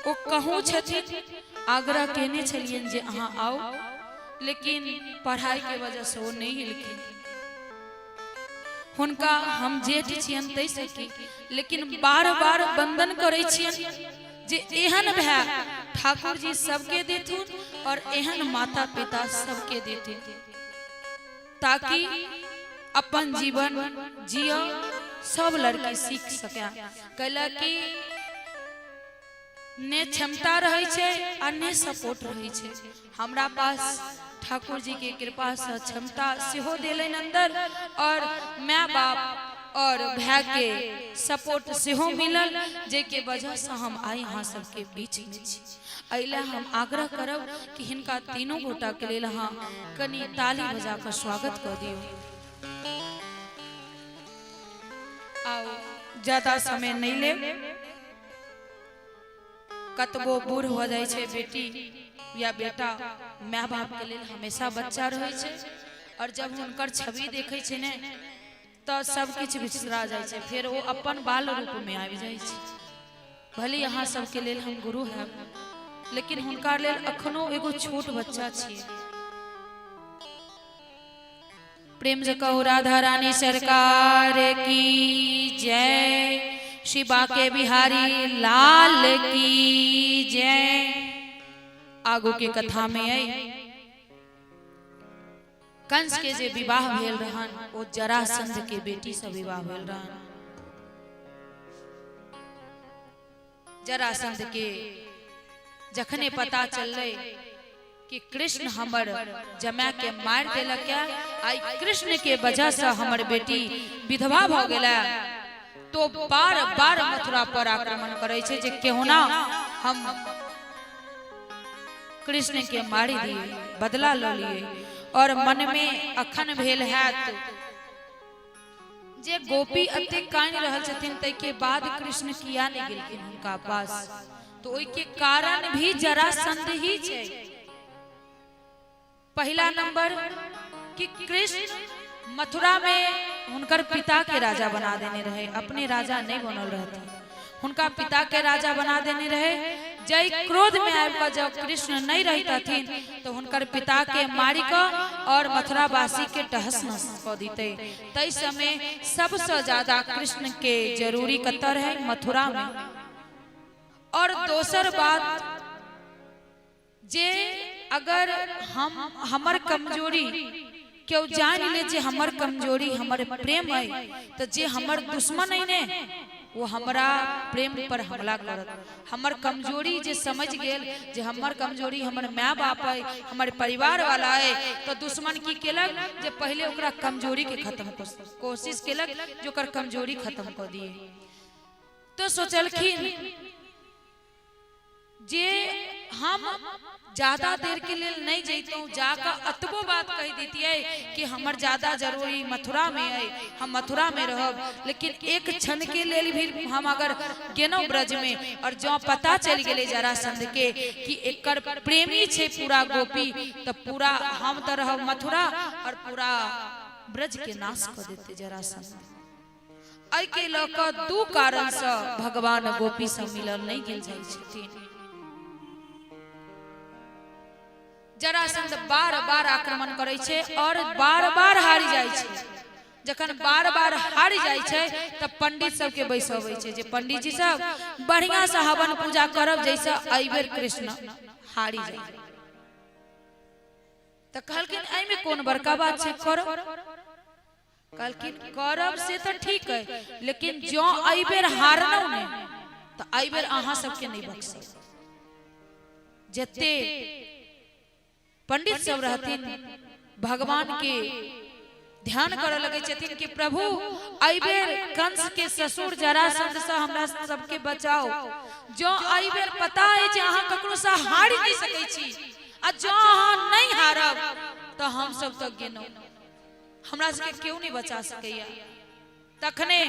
Speaker 3: ओ कहूँ छथिन, आग्रह केने छलियनि जे अहाँ आउ, लेकिन पढ़ाई के वजह से ओ नहीं एलखिन। हुनका हम जेठ छियन ताहिसँ की, लेकिन बार बार वंदन करै छियन जे एहन भाय ठाकुर जी सबके देथुन और एहन माता पिता सबके देथुन, ताकि अपन जीवन जिय सब लड़की सीख सके। कैला कि ने क्षमता रहै छै आ ने सपोर्ट रहै छै। हमरा पास ठाकुर जी के कृपा से क्षमता सेहो देलनि अंदर, और माय बाप और भाई के सपोर्ट सेहो मिलल, जाहिके वजह से हम आइ अहाँ सबके बीच में छी। एहि हम आग्रह करब कि हिनका तीनों गोटा के लेल अहाँ कनि ताली बजा कऽ स्वागत कऽ दियौ। आउ, ज्यादा समय नहीं लेब। कतबो बूढ़ हो जाइ छै बेटी या बेटा, माय बाप के लेल हमेशा बच्चा रहै छै, और जब हुनकर छवि देखै छै ने तऽ सब किछु बिसरा जाइ छै, फेर ओ अपन बाल रूप में आबि जाइ छै। भले अहाँ सबके लेल हम गुरु हैब, लेकिन हुनका लेल अखनो एगो छोट बच्चा छियै। प्रेम से कहू राधा रानी सरकार की जय, शिवा के बिहारी लाल की जय। आगू के कथा में आई कंस के जे विवाह भेल रहन ओ जरासंध के बेटी से विवाह भेल रहन। जरासंध के जखने पता चललै कि कृष्ण हमर जमाय के मारि देलक, आई कृष्ण के वजह से हमर बेटी विधवा भ गेला, तो बार बार मथुरा पर आक्रमण करे छै जे केहुना हम कृष्ण के मारि दिए, बदला ल लिए। और मन में अखन भेल हैत जे गोपी अते कानि रहल छथिन ताहिके बाद कृष्ण किया नहीं गेलखिन हुनका पास, तो ओहिके कारण भी जरासंध ही छै। पहला नंबर कि कृष्ण मथुरा में हुनकर पिता के राजा बना देने रहे, अपने राजा नहीं बनल रहते, हुनका पिता के राजा बना देने रहे। जय क्रोध में आबि कऽ जब कृष्ण नहीं रहितथिन तो हुनकर पिता के मारि कऽ और मथुरावासी के टहस नहस कऽ दिते। तै समय सबसे ज्यादा कृष्ण के जरूरी कतऽ रहे? मथुरा में। और दोसर बात जे अगर हम हमर कमजोरी केओ जानि ले जे हमर कमजोरी हमर प्रेम है, तो जे हमर दुश्मन है ने वो हमरा प्रेम पर हमला करत। हमर कमजोरी जे समझ गेल जे हमर कमजोरी हमर माय बाप है, हमर परिवार वाला है, तो दुश्मन की केलक जे पहले ओकरा कमजोरी के खत्म कोशिश केलक जे ओकर कमजोरी खत्म कऽ दिए। तो सोचलखिन जे हम ज्यादा देर के लेल नहीं जैतहुँ, जाकर अतबो बात कहि दितियै कि हमर ज्यादा जरूरी मथुरा में है, हम मथुरा में रहब, लेकिन एक क्षण के लेल भी हम अगर गेलहुँ ब्रज में और जँ पता चलि गेलै जरासंध के कि एकर प्रेमी छै पूरा गोपी, तऽ पूरा हम तऽ रहब मथुरा और पूरा ब्रज के नाश कऽ देतै जरासंध। एहिके लऽ कऽ दू कारणसँ भगवान गोपी से मिलल नहीं गेल जाइ छथिन। जरासंध बार बार आक्रमण करै छै और बार बार हारि जाइ छै। जखन बार बार हारि जाइ छै तऽ पंडित सबके बैसबै छै जे पंडित जी सब बढ़िया से हवन पूजा करब जैसे एहि बेर कृष्ण हारि जाइ। तऽ कहलखिन एहिमे कोन बड़का बात छै, करब। कहलखिन करब से तऽ ठीक है, लेकिन जँ एहि बेर हारलहुँ ने तऽ एहि बेर अहाँ सबके नहीं बख्शब। जते पंडित सब रहथिन भगवान के ध्यान करऽ लगै छथिन कि प्रभु एहि बेर कंस के ससुर जरासंध से हमरा सबके बचाओ। जँ एहि बेर पता है जे अहाँ ककरो से हारि नहीं सकै छी आ जँ अहाँ नहीं हारब तऽ हम सब तऽ गेलहुँ, हमरा सबके केओ नहीं बचा सकैया। तखने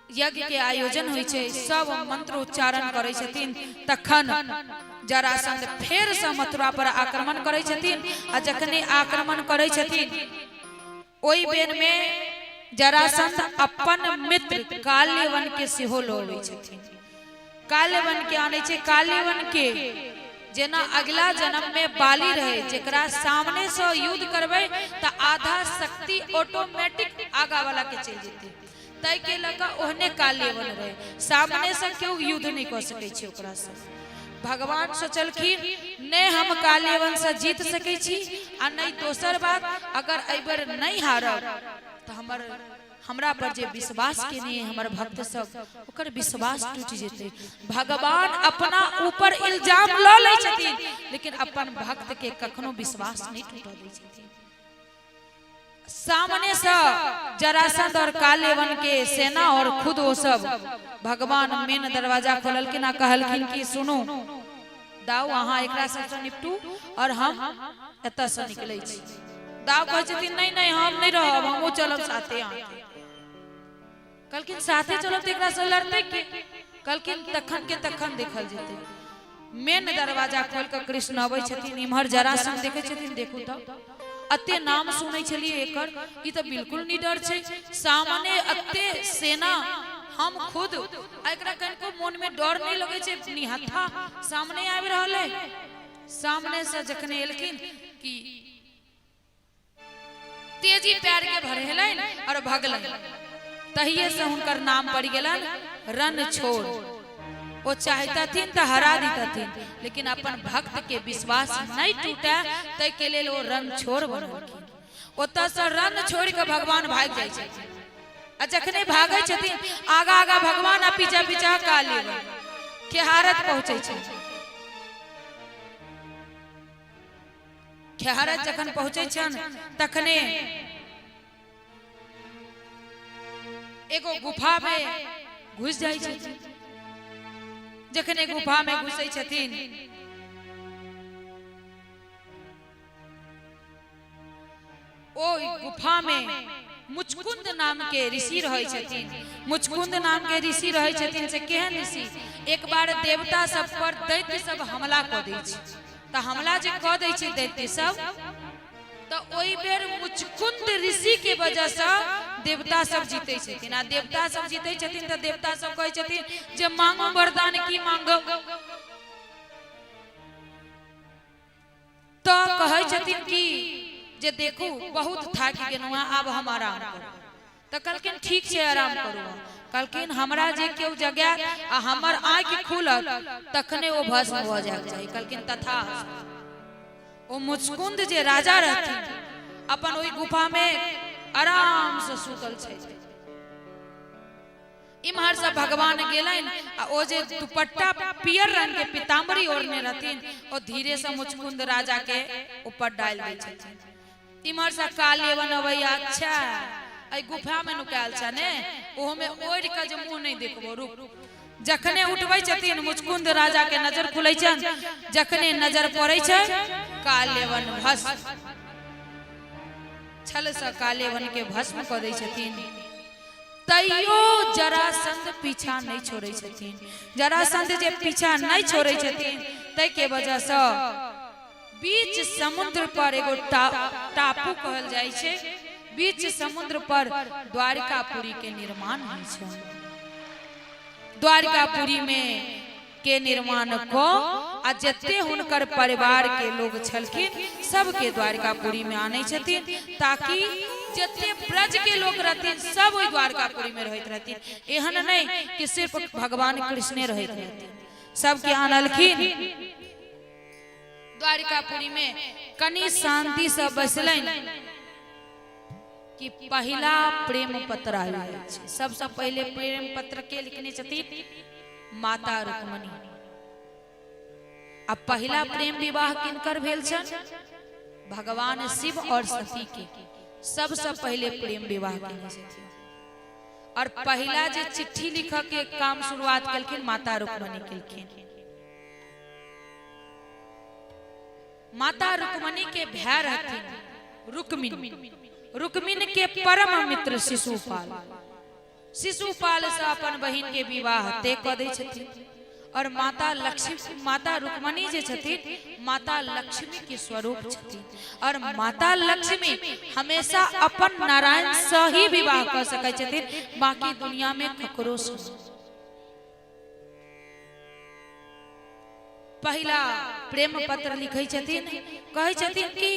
Speaker 3: यज्ञ के आयोजन होइ छै, सब मंत्र उच्चारण करै छथिन। तखन जरासंध फेर से मथुरा पर आक्रमण करै छथिन आ जखने आक्रमण करै छथिन ओहि बेर में जरासंध अपन मित्र काल्यवन के सेहो लऽ लै छथिन। काल्यवन के आनै छै। काल्यवन के जेना अगला जन्म में बाली रहे, जेकरा सामने से युद्ध करबै तऽ आधा शक्ति ऑटोमेटिक आगा वाला के चलि जेतै, ताहि के लऽ कऽ ओहने काल्यवन रहे, सामने से केओ युद्ध नहि कऽ सकै छै ओकरा से। भगवान सोचलखिन नहि हम काल्यवन से जीत सकै छी आ नहि दोसर बात अगर एहि बेर नहि हारब तऽ हमर हमरा पर जे विश्वास केने हमर भक्त सब ओकर विश्वास टूटि जेतै। भगवान अपना ऊपर इल्जाम लऽ लै छथिन लेकिन अपन भक्त के कखनो विश्वास नहि टूटऽ दै छथिन। सामने से जरासंध और काल्यवन के सेना और खुद वो सब भगवान मेन दरवाजा खोललखिन आ कहलखिन कि सुनू दाऊ अहाँ एकरा सबसँ निपटू और हम एतऽ से निकलै छी। दाऊ कहै छथिन नहि नहि हम नहि रहब, हमहूँ चलब साथे अहाँके। कहलखिन साथे चलब तऽ एकरा से लड़तै के? कहलखिन तखन के तखन देखल जेतै। मेन दरवाजा खोल कऽ कृष्ण अबै छथिन, इम्हर जरासंध देखै छथिन, देखू तऽ अते नाम सुनै छलियै एकर, ई तऽ बिल्कुल निडर छै, सामने अते सेना, हम खुद आ एकरा कनिको मोन में डर नहि लगै छै, निहत्था सामने आबि रहल है। सामने से जखने एलखिन कि तेजी पैर के भरेलनि और भगलनि, तहिए से हुनकर नाम पड़ि गेलनि रणछोड़। ओ चाहतथिन तऽ हरा दितथिन लेकिन अपन भक्त के विश्वास नहीं टूटे ताहि के लेल ओ रणछोड़ बनलखिन। ओतऽ से रण छोड़ि कऽ भगवान भागि जाइ छथिन आ जखने भागै छथिन आगा आगा भगवान आ पीछा पीछा काली खेहारत पहुँचै छै। खेहारत जखन पहुँचै छनि तखने एगो गुफा में घुस जाइ छथिन। जखने गुफा में घुसै छथिन ओहि गुफा में मुचकुंद नाम के ऋषि रहै छथिन। मुचकुंद नाम के ऋषि रहै छथिन से केहन ऋषि, एक बार देवता सब पर दैत्य सब हमला कऽ दै छै, तऽ हमला जे कऽ दै छै दैत्य सब तऽ ओहि बेर मुचकुंद ऋषि के वजह से देवता सब जीतै छथिन। आ देवता सब जीतै छथिन तऽ देवता सब कहै छथिन जे मांगू वरदान, की मांगब? तऽ कहै छथिन कि जे देखू बहुत थाकि गेलहुँ हँ, आब हम आराम करब। तऽ कहलखिन ठीक छै आराम करू। कहलखिन हमरा जे केओ जगायत आ हमर आँखि खुलत तखने ओ भस्म भऽ जायके चाही। कहलखिन तथा। ओ मुचकुंद जे राजा रहथिन अपन ओहि गुफामे आरामसँ सुतल छथि। इम्हर से भगवान गेलनि आ ओ जे दुपट्टा पियर रंग के पीताम्बरी ओढ़ने रहथिन ओ धीरे से मुचकुंद राजा के ऊपर डालि दै छथिन। इम्हर से काल्यवन अबैया, अच्छा एहि गुफा में नुकायल छ ने, ओहो में ओढ़ि के जे मुंह नहीं देखबो रुक। जखने उठबै छथिन मुचकुंद राजा के नजर खुलै छनि, जखने नजर पड़ै छै काल्यवन भस्म, छल से काल्यवन के भस्म कऽ दै छथिन। तैयो जरासंध पीछा नहीं छोड़ै छथिन। जरासंध जे पीछा नहीं छोड़ै छथिन ताहि के वजह से बीच समुद्र पर एगो टापू कहल जाइ छै, बीच समुद्र पर द्वारिकापुरी के निर्माण होइ छै। द्वारिकापुरी में के निर्माण कऽ आ जते हुनकर परिवार के लोग छलखिन सबके द्वारिकापुरी में आनै छथिन ताकि जते ब्रज के लोग रहथिन सब ओहि द्वारिकापुरी में रहैत रहथिन। एहन नहीं कि सिर्फ भगवान कृष्णे रहैत रहथिन, सबके आनलखिन द्वारिकापुरी में। कनि शांति से बसलनि कि पहिला प्रेम पत्र आयल छै। सबसँ पहिले प्रेम पत्र के लिखने छथिन? माता रुक्मणी। आ पहिला प्रेम विवाह किनकर भेल छनि? भगवान शिव और सती के सबसँ पहिले प्रेम विवाह केने छथिन। और पहिला जे चिट्ठी लिखऽ के काम शुरुआत केलखिन माता रुक्मणी केलखिन। माता रुक्मणी के भाय रहथिन रुक्मिन, रुक्मिन के परम मित्र शिशुपाल। शिशुपाल से अपन बहिन के विवाह तय कऽ दै छथिन और माता लक्ष्मी, माता रुक्मणी जे छथिन माता लक्ष्मी के स्वरूप छथिन और माता लक्ष्मी हमेशा अपन नारायण से ही विवाह कऽ सकै छथिन, बाकी दुनिया में ककरो से। पहिला प्रेम पत्र लिखै छथिन, कहै छथिन कि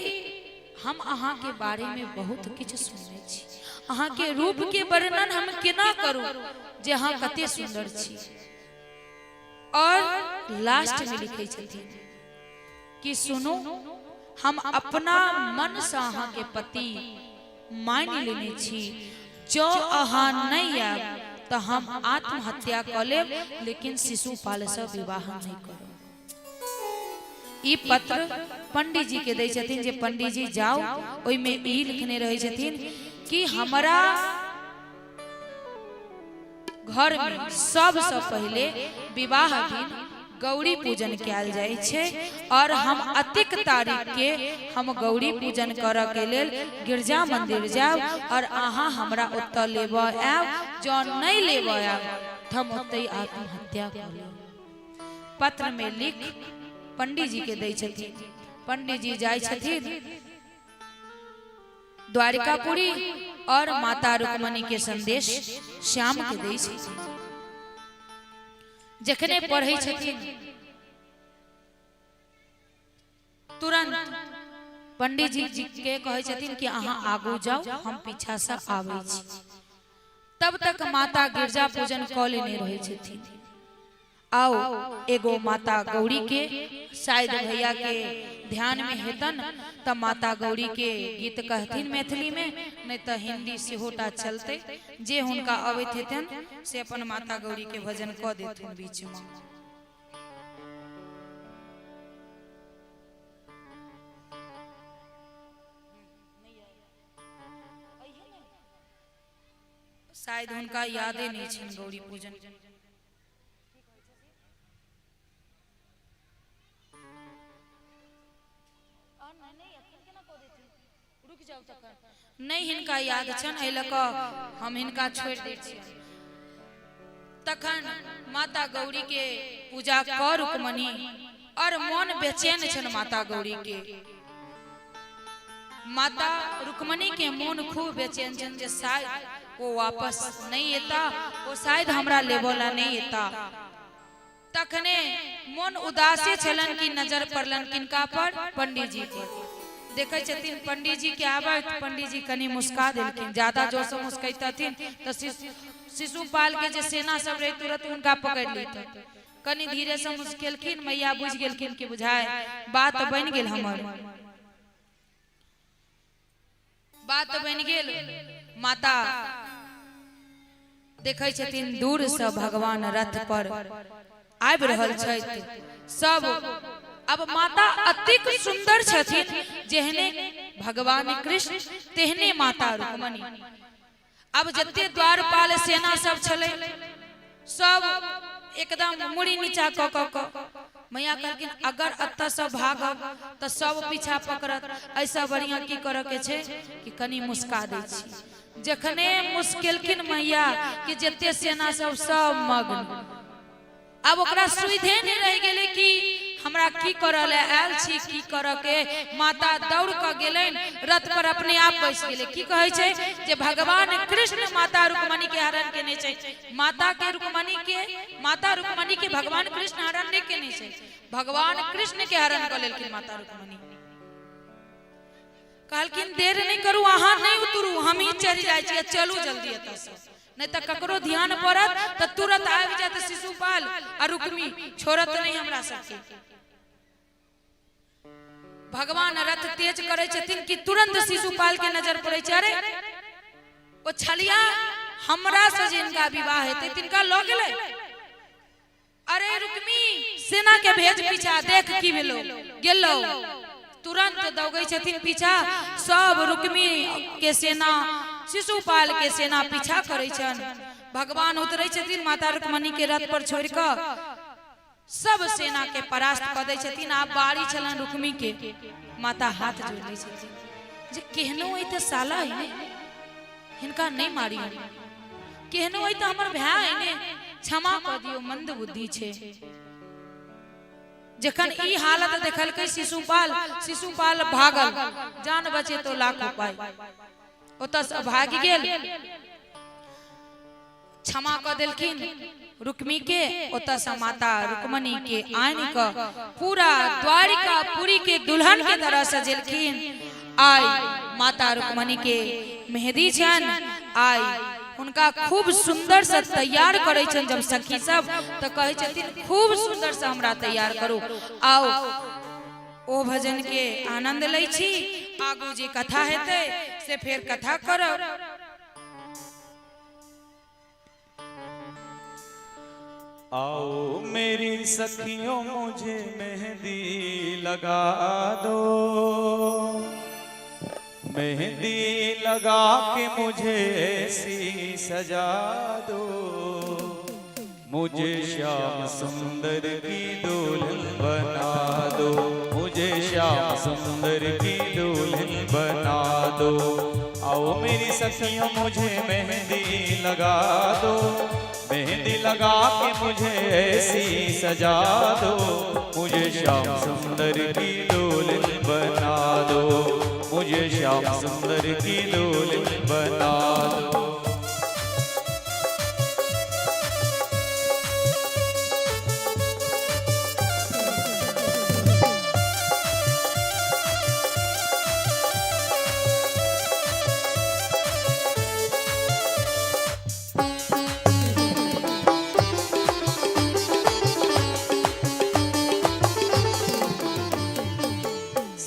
Speaker 3: हम अहाँके बारेमे बहुत किछु सुनने छी, अहाँके रूपके वर्णन हम केना करू जे अहाँ कते सुन्दर छी। और लास्ट में लिखै छथिन कि सुनू, हम अपना मनसँ अहाँके पति मानि लेने छी, जँ अहाँ नहि आयब तऽ हम आत्महत्या कऽ लेब, लेकिन शिशुपालसँ विवाह नहि करब। ई पत्र पंडित जी के दै छथिन जे पंडित जी जाउ, ओहिमे ई लिखने रहै छथिन कि हमरा घर में सबसँ पहिले विवाह दिन गौरी पूजन कयल जाइ छै और हम अतिक तारीख के हम गौरी पूजन करऽ के लेल गिरजा मंदिर जायब और अहाँ हमरा ओतऽ लेबऽ आयब, जँ नहि लेबऽ आयब तऽ हम ओतहि आत्महत्या कऽ लेब। पत्र में लिख पंडित जी के दै छथिन। पंडित जी जाइ छथिन द्वारिकापुरी और माता रुक्मणी के संदेश श्याम के दै छथिन। जखने पढ़ै छथिन तुरंत पंडित जी के कहै छथिन कि अहाँ आगू जाउ, हम पीछा से आबै छी। तब तक माता गिरजा पूजन कऽ लेने रहै छथिन। आओ एगो माता गौरी के शायद भैया के ध्यान में हेतन त माता गौरी के गीत कहथिन मैथिली में, नहीं त हिंदी सेहो टा चलते, जे हुनका अबैत हेतन से अपन माता गौरी के भजन क देथुन बीच में। शायद हुनका यादे नहीं छनि गौरी पूजन। नहीं हिनका याद छनि, एहि लऽ कऽ हम हिनका छोड़ि दै छियनि। तखन माता गौरी के पूजा कऽ रुक्मणी और मन बेचैन छनि माता गौरी के। माता रुक्मणी के मोन खूब बेचैन छनि जे शायद ओ वापस नहीं एता, ओ शायद हमरा लेबोला नहीं एता। तखने मोन उदासे छलन कि नजर पड़लन किनका पर, पंडित जी पर। देखै छथिन पंडित जी के आबैत, पंडित जी कनि मुस्का देलखिन, ज्यादा जोर से मुस्कैतथिन तऽ शिशुपाल के जे सेना सब रहे तुरंत हुनका पकड़ लेतै। कनि धीरे से मुस्केलखिन, मैया बुझि गेलखिन कि बुझाय बात बनि गेल, हमर बात बनि गेल। माता देखै छथिन दूर से भगवान रथ पर आबि रहल छथि सब। अब माता अतिक सुंदर छथिन, जेहने भगवान कृष्ण तेहने माता रुक्मणी। अब जते द्वारपाल सेना सब छलै सब एकदम मुड़ी नीचा कऽ कऽ कऽ। मैया कहलखिन अगर एतऽ सब भागब तऽ सब पीछा पकड़त, ऐसा बढ़िया की करऽ के छै कि कनि मुस्का दै छी। जखने मुस्केलखिन मैया कि जते सेना सब सब मग्न। अब ओकरा सुविधे नहीं रह गेलै कि हमरा की करऽ लए आयल छी, की करऽ के। माता दौड़ कऽ गेलनि, रथ पर अपने आप बैस गेलै। की कहै छै जे भगवान कृष्ण माता रुक्मणी के हरण केने छै, माता के रुक्मणी के, माता रुक्मणी के भगवान कृष्ण हरण नहि केने छै, भगवान कृष्ण के हरण कऽ लेलखिन माता रुक्मणी। कहलखिन देर नहीं करू, अहाँ नहीं उतरू, हम ही चलि जाइ छी, चलू जल्दी एतऽसँ, नहीं तऽ ककरो ध्यान पड़त तऽ तुरंत आबि जायत शिशुपाल आ रुक्मी, छोड़त नहीं हमरा सबके। भगवान रथ तेज करै छथिन कि तुरंत शिशुपाल के नजर पड़ै छै, अरे ओ छलिया हमरा से जिनका विवाह हेतै तिनका लऽ गेलै। अरे रुक्मी सेना के भेज पीछा, देख की भेलो गेलो। तुरंत दौगै छथिन पीछा, सब रुक्मी के सेना शिशुपाल के सेना पीछा करै छनि। भगवान उतरै छथिन माता रुक्मणी के रथ पर छोड़ि कऽ सब सेना के परास्त कऽ दै छथिन। आब बारी छलनि रुक्मी के, माता हाथ जोड़ लै छथिन जे केहनो अइ तऽ साला अइ ने, हिनका नहि मारी, केहनो अइ तऽ हमर भाय अइ ने, क्षमा कऽ दियौ, मंद बुद्धि छै। जखन ई हालत देखलकै शिशुपाल, शिशुपाल भागल, जान बचे तो लाख उपाय, ओतऽ से भागि गेल। क्षमा कऽ देलखिन रुक्मी के। ओतऽसँ माता रुक्मणी के आनि कऽ पूरा द्वारिकापुरी के दुल्हन के तरह सजेलखिन। आइ माता रुक्मणी के मेहंदी छनि। आइ हुनका खूब सुंदर से तैयार करै छनि जब सखी सब, तऽ कहै छथिन खूब सुंदर से हमरा तैयार करू। आउ ओ भजन के आनंद लै छी। आगू जे कथा हेतै से फेर कथा करब।
Speaker 2: आओ मेरी सखियों मुझे मेहंदी लगा दो, मेहंदी लगा के मुझे ऐसी सजा दो, मुझे श्याम सुंदर की दुल्हन बना दो, मुझे श्याम सुंदर की दुल्हन बना दो। आओ मेरी सखियों मुझे मेहंदी लगा दो, मेहंदी लगा के मुझे ऐसी सजा दो, मुझे श्याम सुंदर की दुल्हन बना दो, मुझे श्याम सुंदर की दुल्हन बना दो।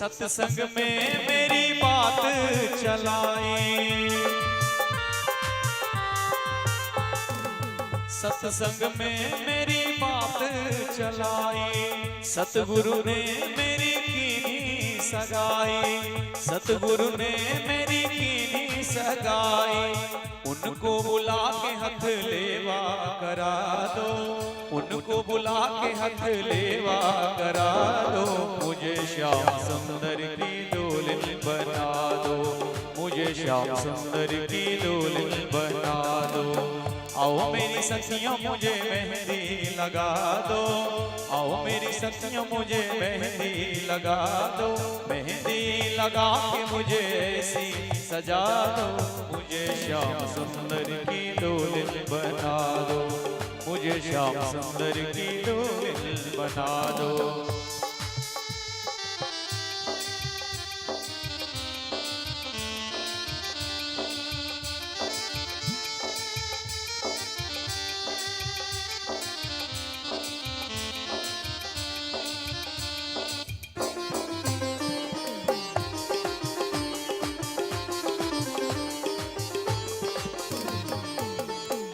Speaker 2: सत्संग में मेरी बात चलाई, सत्संग में मेरी बात चलाई, सतगुरु ने मेरी कीनी सगाई, सतगुरु ने मेरी कीनी सगाई, उनको बुला के हथ लेवा करा दो, उनको बुला के हथ लेवा करा दो, मुझे श्याम सुंदर की दुल्हन बना दो, मुझे श्याम सुंदर की दुल्हन बना दो। आओ मेरी सखियों मुझे मेहंदी लगा दो, आओ मेरी सखियों मुझे मेहंदी लगा दो, मेहंदी लगा के मुझे ऐसी सजा दो, मुझे श्याम सुंदर की दुल्हन बना दो, मुझे श्याम सुंदर की दुल्हन बना दो।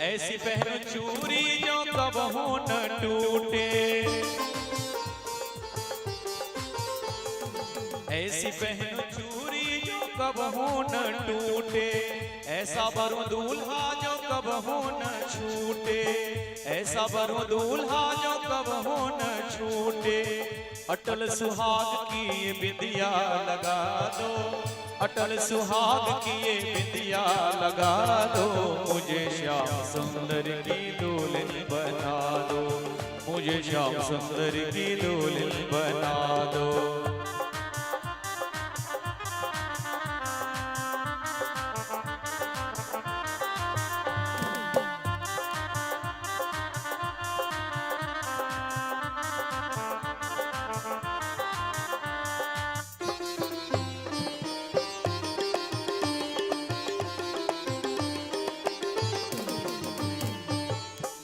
Speaker 2: ऐसी पहन चूरी जो कबहू न टूटे, ऐसी पहन चूरी जो कबहू न टूटे, ऐसा बरू दूल्हा जो कबहू न छूटे, ऐसा बरू दूल्हा जो कबहू न छूटे, अटल सुहाग की ये बिंदिया लगा दो, अटल सुहाग की ये बिंदिया लगा दो, मुझे श्याम सुंदर की दुल्हन बना दो, मुझे श्याम सुंदर की दुल्हन बना दो।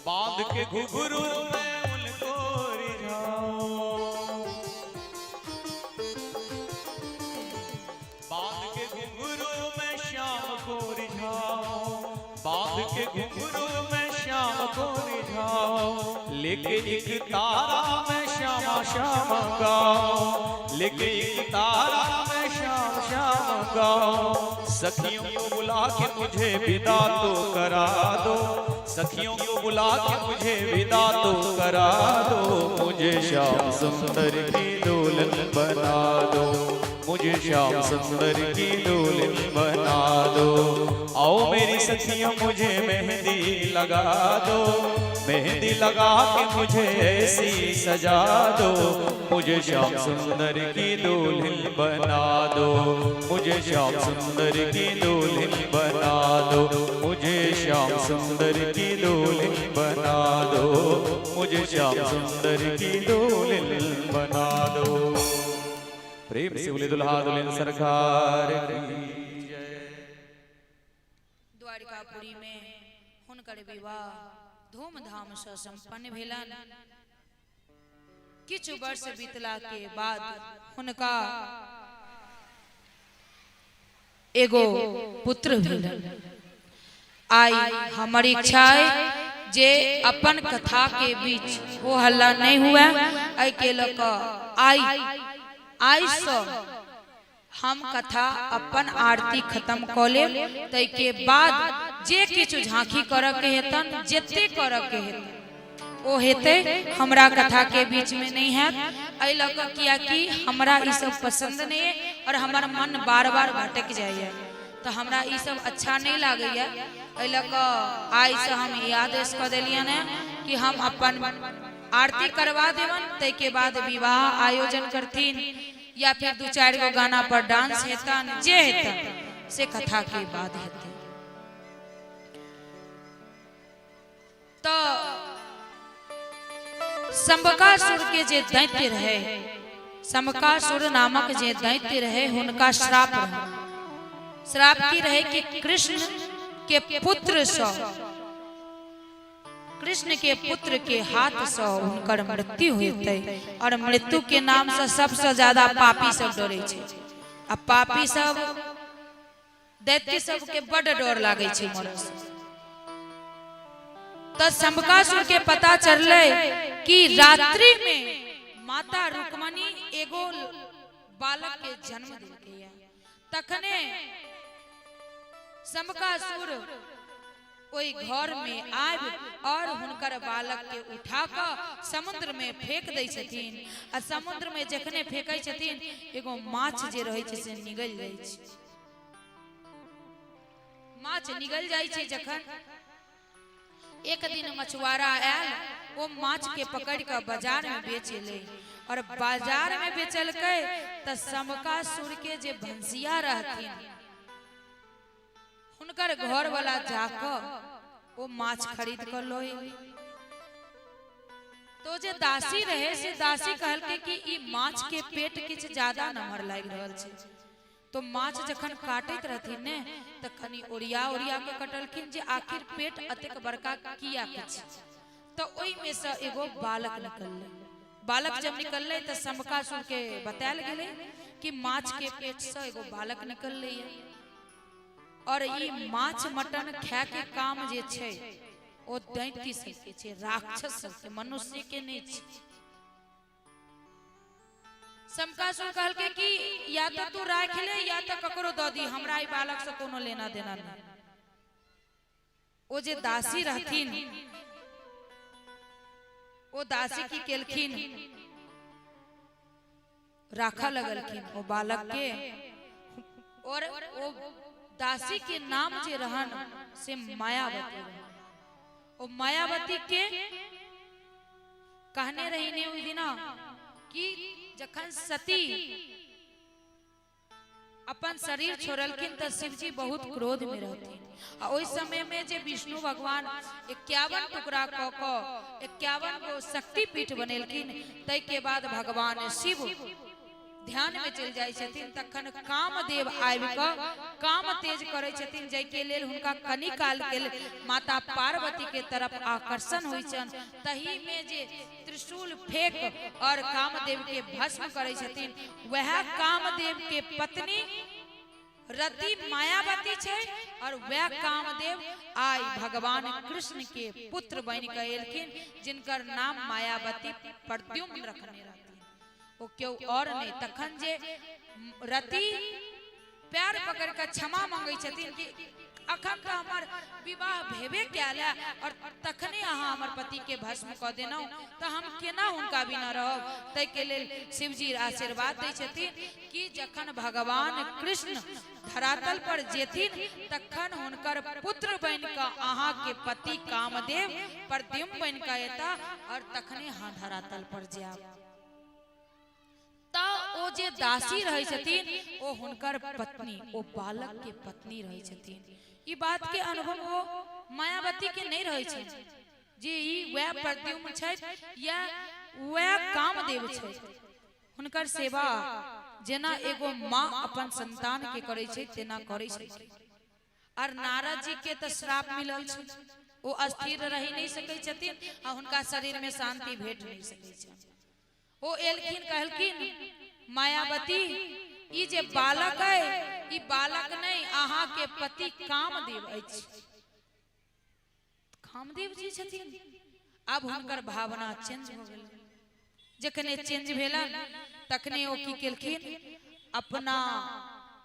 Speaker 2: बांध के घुघरू में उनको रिझाऊं, बांध के घुघरू में श्याम को रिझाऊं, बांध के घुघरू में श्याम को रिझाऊं, लेके एक तारा मैं श्यामा श्याम गाऊं, लेके एक तारा मैं श्याम श्याम गाऊं, सखियों को बुला के मुझे विदा तो करा दो, सखियों को बुला के मुझे विदा तो करा दो, मुझे श्याम सुंदर की दुल्हन बना दो, मुझे श्याम सुंदर की दुल्हन बना दो। आओ मेरी सखियों मुझे मेहंदी लगा दो, मेहंदी लगा के मुझे ऐसी सजा दो, मुझे श्याम सुंदर की दुल्हन बना दो, मुझे श्याम सुंदर की दुल्हन बना दो, मुझे श्याम सुंदर की दुल्हन बना दो, मुझे श्याम सुंदर की दुल्हन बना दो। प्रेम से बोले दुल्हा दुल्हन सरकार की जय।
Speaker 3: द्वारिकापुरी में हुनकर विवाह धूमधाम से संपन्न भेलन। किछु वर्ष बीतला के बाद हुनका एगो पुत्र भेलन। आई हमर इच्छा है जे अपन कथा के बीच हो हल्ला नहीं हुआ, एहि के लऽ कऽ आई आई से हम कथा अपन आरती खत्म कऽ लेब, ताहिके बाद जे किछु झांकी करऽ के हेतन, जते करऽ के हेतन ओ हेतै, हमरा कथा के बीच में नहीं हैत। एहि लऽ कऽ कियाकि हमरा ई सब पसंद नहीं है और हमर मन बार बार भटक जाइए, तऽ हमरा ई सब अच्छा नहीं लागैए। एहि लऽ कऽ आइसँ हम ई आदेश कऽ देलियनि हेँ कि हम अपन आरती करवा देबनि, ताहिके बाद विवाह आयोजन करथिन या फिर दू चारि गो गाना पर डांस हेतन, जे हेतन से कथा के बाद हेतै। तऽ शंबकासुर के जे दैत्य रहे, शंबकासुर नामक जे दैत्य रहे, हुनका श्राप रहे। श्राप की रहे कि कृष्ण के पुत्र सँ, कृष्ण के पुत्र के हाथ सँ हुनकर मृत्यु हेतै। और मृत्यु के नाम से सबसे ज्यादा पापी सब डरे छै, आ पापी सब दैत्य सबके बड डर लागै छै मरऽ सँ। तऽ शंबकासुर के पता चललै कि रात्रि में माता रुक्मणी एगो बालक के जन्म देलकै। तखने शंबकासुर ओहि घर में आबि और हुनकर बालक के उठा कऽ समुद्र में फेंक दै छथिन। आ समुद्र में जखने फेंकै छथिन, एगो माछ जे रहै छै से निगलि जाइ छै। माछ निगल जाइ छै जखन, एक दिन मछुआरा आयल, ओ माछ के पकड़ कऽ बाजार में बेच एलै। और बाजार में बेचलकै तऽ शंबकासुर के जे भंसिया रहथिन, हुनकर घर वाला जाकऽ ओ माछ खरीद कऽ लऽ एलै। तो जे दासी रहे से दासी कहलकै कि ई माछ के पेट किछु ज्यादा नमहर लागि रहल छै। तो माछ जखन काटैत रहथिन ने, तऽ कनि ओरिया ओरिया के कटलखिन जे आखिर पेट अतेक बड़का किया के छै। तऽ ओहिमे से एगो बालक निकललै। बालक जब निकललै तऽ शंबकासुर के बतायल गेलै कि माछ के पेट से एगो बालक निकललै। और ई माछ मटन खाय के काम जे छै ओ दैत्य सबके छै, राक्षस सबके, मनुष्य के नहि छै। शंबकासुर कहलकै कि या तऽ तू राखि ले या तऽ ककरो दऽ दी, हमरा ई बालक से कोनो लेना देना नहि। ओ जे दासी रहथिन, ओ दासी की केलखिन, राखऽ लगलखिन ओ बालक के। और ओ दासी के नाम जे रहन से मायावती रहन। ओ मायावती के कहने रही ने ओहि दिना कि जखन सती अपन शरीर छोड़लखिन तऽ शिवजी बहुत क्रोध में रहथिन, आ ओहि समय में जे विष्णु भगवान 51 टुकड़ा कऽ कऽ 51 गो शक्तिपीठ बनेलखिन, ताहिके बाद भगवान शिव ध्यान में चलि जाइ छथिन। तखन कामदेव आबि कऽ काम तेज करै छथिन, जाहिके लेल हुनका कनि काल के माता पार्वती के तरफ आकर्षण होइ छनि। तही में जे त्रिशूल फेंक और कामदेव के भस्म करै छथिन, वएह कामदेव के पत्नी रति मायावती छै। और वएह कामदेव आइ भगवान कृष्ण के पुत्र बनि कऽ एलखिन, जिनकर नाम मायावती प्रद्युम्न रखने रहथिन, ओ केओ और नहि। तखन जे रति पैर पकड़ कऽ क्षमा मांगै छथिन कि अखन तऽ हमर विवाह भेबे कयल है और तखने अहाँ हमर पति के भस्म कऽ देलहुँ, तऽ हम केना हुनका बिना रहब? ताहिके लेल शिवजी आशीर्वाद दै छथिन कि जखन भगवान कृष्ण धरातल पर जेथिन तखन हुनकर पुत्र बनि कऽ अहाँके पति कामदेव प्रद्युम्न बनि कऽ एता और तखने अहाँ धरातल पर जायब। तऽ ओ जे दासी रहै छथिन ओ हुनकर पत्नी, ओ बालक के पत्नी रहै छथिन। ई बात के अनुभव ओ मायावती के नहि रहै छै जे ई वएह प्रद्युम्न छथि या वएह कामदेव छथि। हुनकर सेवा जेना एगो माँ अपन संतान के करै छै तेना करै छै। और नारद जी के तऽ श्राप मिलल छै, ओ अस्थिर रहि नहि सकै छथिन आ हुनका शरीर में शांति भेट नहि सकै छै। ओ एलखिन, कहलखिन मायावती ई जे बालक अइ ई बालक नहि अहाँ के पति कामदेव अछि। कामदेव जी छथिन। आब हुनकर भावना चेंज हो गेल। जखने चेंज भेलन तखने ओ की केलखिन, अपना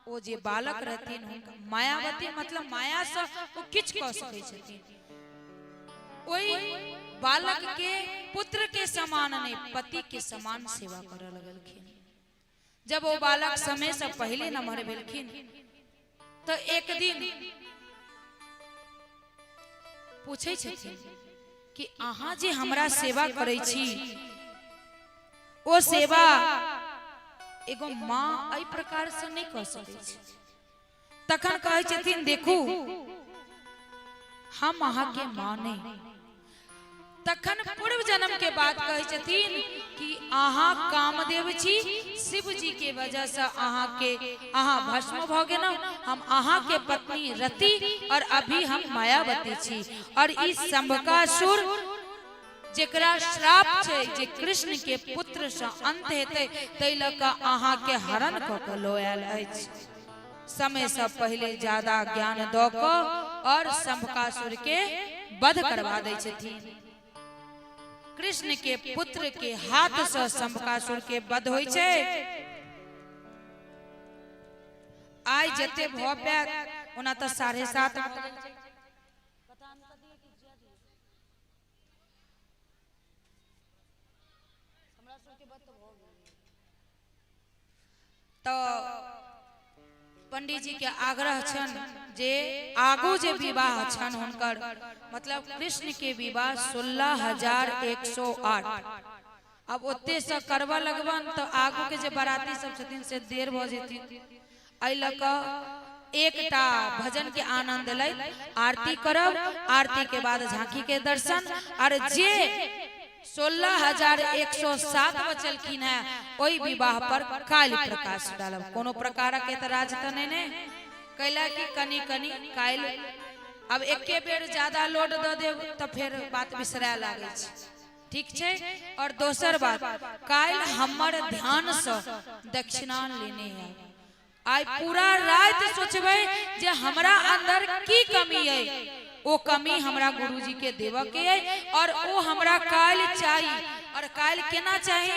Speaker 3: ओ जे बालक रहथिन हुनका मायावती मतलब माया से ओ किछु कऽ सकै छथिन, ओहि बालक के पुत्र के समान नहीं पति के समान सेवा करऽ लगलखिन। जब ओ बालक समय से पहले नमहर भेलखिन तो एक दिन पूछै छथिन कि अहाँ जे हमरा सेवा करै छी ओ सेवा एगो माँ एहि प्रकार से नहीं कऽ सकै छै। तखन कहै छथिन देखू हम अहाँ के माँ नहीं। तखन पूर्व जन्म के बात कहै छथिन कि अहाँ कामदेव छी, शिव जी के वजह से अहाँ के अहाँ भस्म भऽ गेलहुँ, हम अहाँ के पत्नी रति और अभी हम मायावती छी और ई शंभकासुर जेकरा श्राप छै जे कृष्ण के पुत्र से अंत हेतै ताहि लऽ कऽ अहाँ के हरण कऽ कऽ लऽ आयल अछि। समय से पहले ज्यादा ज्ञान दऽ कऽ और शंभकासुर के वध करवा दै छथिन। कृष्ण के पुत्र के हाथ से शंभकासुर के वध होइ छै। आइ जते भऽ पायत ओना तऽ 7:30 तऽ पंडित जी के आग्रह छनि जे आगू जे विवाह छनि हुनकर मतलब कृष्ण के विवाह 16,108 अब ओते से करबऽ लगबन तऽ आगू के जे बाराती सब छथिन से देर भऽ जेथिन। एहि लऽ कऽ एकटा भजन के आनंद लैत आरती करब, आरती के बाद झांकी के दर्शन और जे 16,107 बचलखिन हैं ओहि विवाह पर काल्हि प्रकाश डालब। कोनो प्रकारक एतराज तऽ नहि ने कैला कि कनि कनि काल्हि अब एके बेर ज्यादा लोड दऽ देब तऽ फेर बात बिसराय लागै छै। ठीक छै। और दोसर बात काल्हि हमर ध्यान से दक्षिणा लेने आयब। आइ पूरा राति सोचबै जे हमरा अंदर की कमी अइ, ओ कमी हमरा गुरुजी के देबऽ के अइ और ओ हमरा काल्हि चाही। और काल्हि केना चाही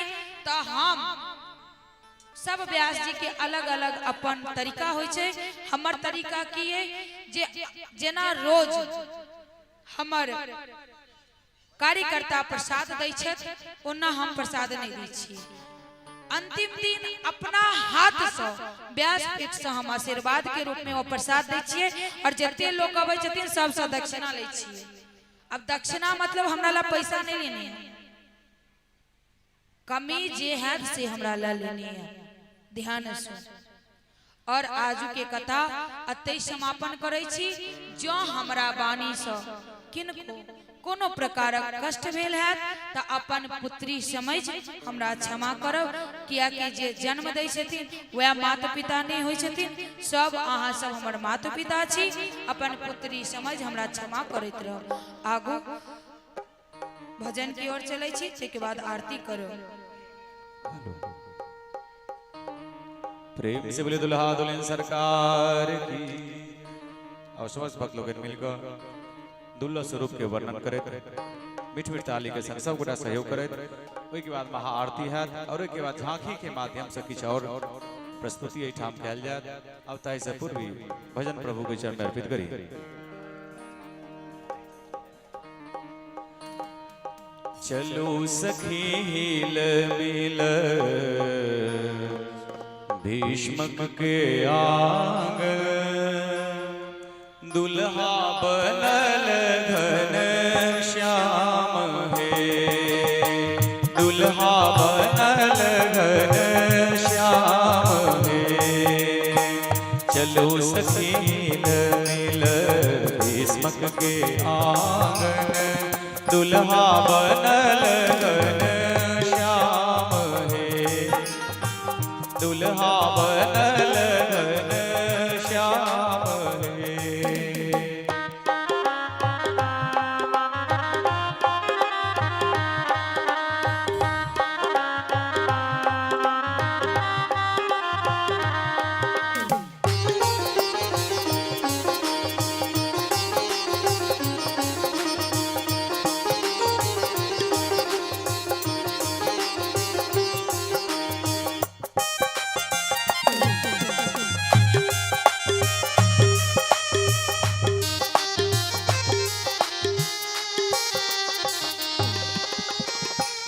Speaker 3: तऽ हम सब व्यास जी के अलग अलग अपन तरीका होइ छै। हमर तरीका की अइ जे जेना रोज हमर कार्यकर्ता प्रसाद दै छथि ओना हम प्रसाद नहि दै छी। अंतिम दिन अपना हाथ से व्यासपीठ से हम आशीर्वाद के रूप में ओ प्रसाद दै छियै और जते लोग अबै छथिन सबसँ दक्षिणा लै छियै। अब दक्षिणा मतलब हमरा ला पैसा नहीं लेने है, कमी जे हैत से हमरा ला लेने है। ध्यान से और आजू के कथा अतै समापन करै छी। जँ हमरा वाणी सँ किनको कोनो प्रकारक कष्ट भेल हैत तऽ अपन पुत्री समझि हमरा क्षमा करब, कियाकि जे जन्म दै छथिन वएह माता पिता नहि होइ छथिन। सब अहाँ सब हमर माता पिता छी, अपन पुत्री समझि हमरा क्षमा करैत रहब। आगू भजन की ओर चलै छी, ताहिके बाद आरती करब।
Speaker 2: प्रेम से बोले दुल्हा दुल्हन सरकार की। और समस्त भक्त लोग मिलकर दुल्हा स्वरूप के वर्णन करैत मीठ मीठ ताली के संग सब गोटा सहयोग करैत ओहिके बाद महाआरती हैत और ओहिके बाद झांकी के माध्यम से किछु और प्रस्तुति एहिठाम कयल जायत। अब ताहिसँ पूर्व भजन प्रभु के चरण में अर्पित करी। चलो सखी हिल मिल भीष्मक के आंगन, दुल्हा बनल घन श्याम हे, दुल्हा बनल घन श्याम हे। चलो सखी हिल मिल भीष्मक के आंगन, दुल्हा बनल घन श्याम हे, दुल्हा बनल घन श्याम हे।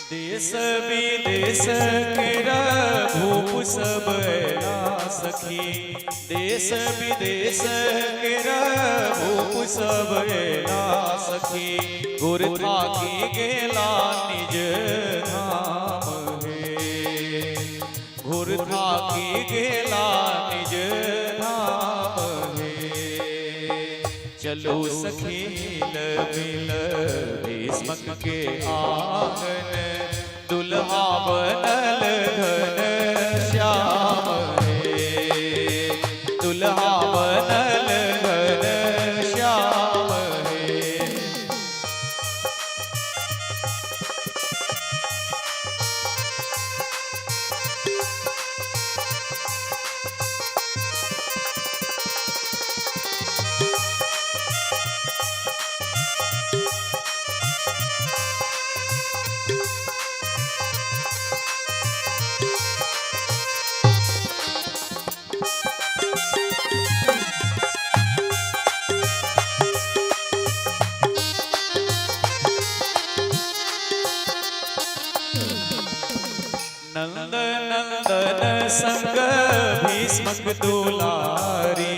Speaker 2: देश विदेश केर भूप सब अयला सखी, देश विदेश केर भूप सब अयला सखी, गुर थाकी गेला निज धाम हे, घुर थाकी गेला निज धाम हे। चलो सखी हिल मिल भीष्मक के आंगन, दुल्हा बनल घन श्याम हे, दुल्हा बनल घन श्याम हे। नंद नंदन संग भीष्मक दुलारी,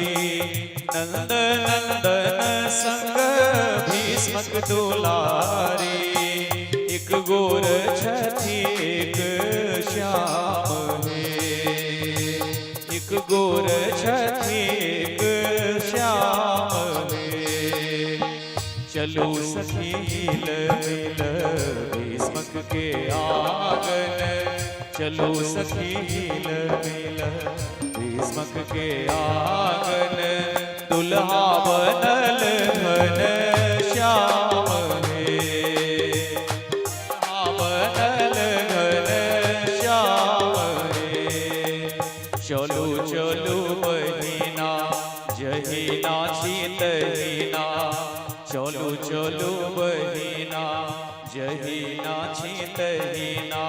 Speaker 2: नंद नंदन संग भीष्मक दुलारी, एक गोर छथि एक श्याम हे, एक गोर छथि एक श्याम हे। चलो सखी हिल मिल भीष्मक के आंगन, चलो सखी हिल मिल भीष्मक के आंगन, दुल्हा बनल घन श्याम हे, दुल्हा बनल घन श्याम हे। चलो चलो बहिना जहिना छी तहिना, चलो चलो बहिना जहिना छी तहिना,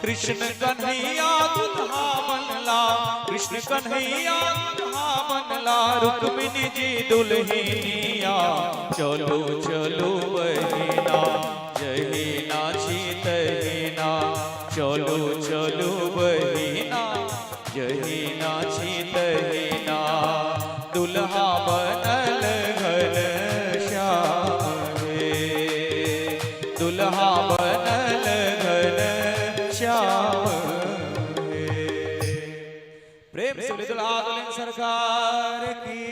Speaker 2: कृष्ण कन्हैया दुल्हा बनला, कृष्ण कन्हैया दुल्हा बनला, रुक्मिणी जी दुल्हनिया। चलो चलो बहिना जहिना छी तहिना, चलो चलो बहिना जहिना छी तहिना, दुल्हा बनल घन श्याम हे, दुल्हा बनल घन श्याम हे। प्रेम से बोले दुल्हा दुल्हन सरकार की।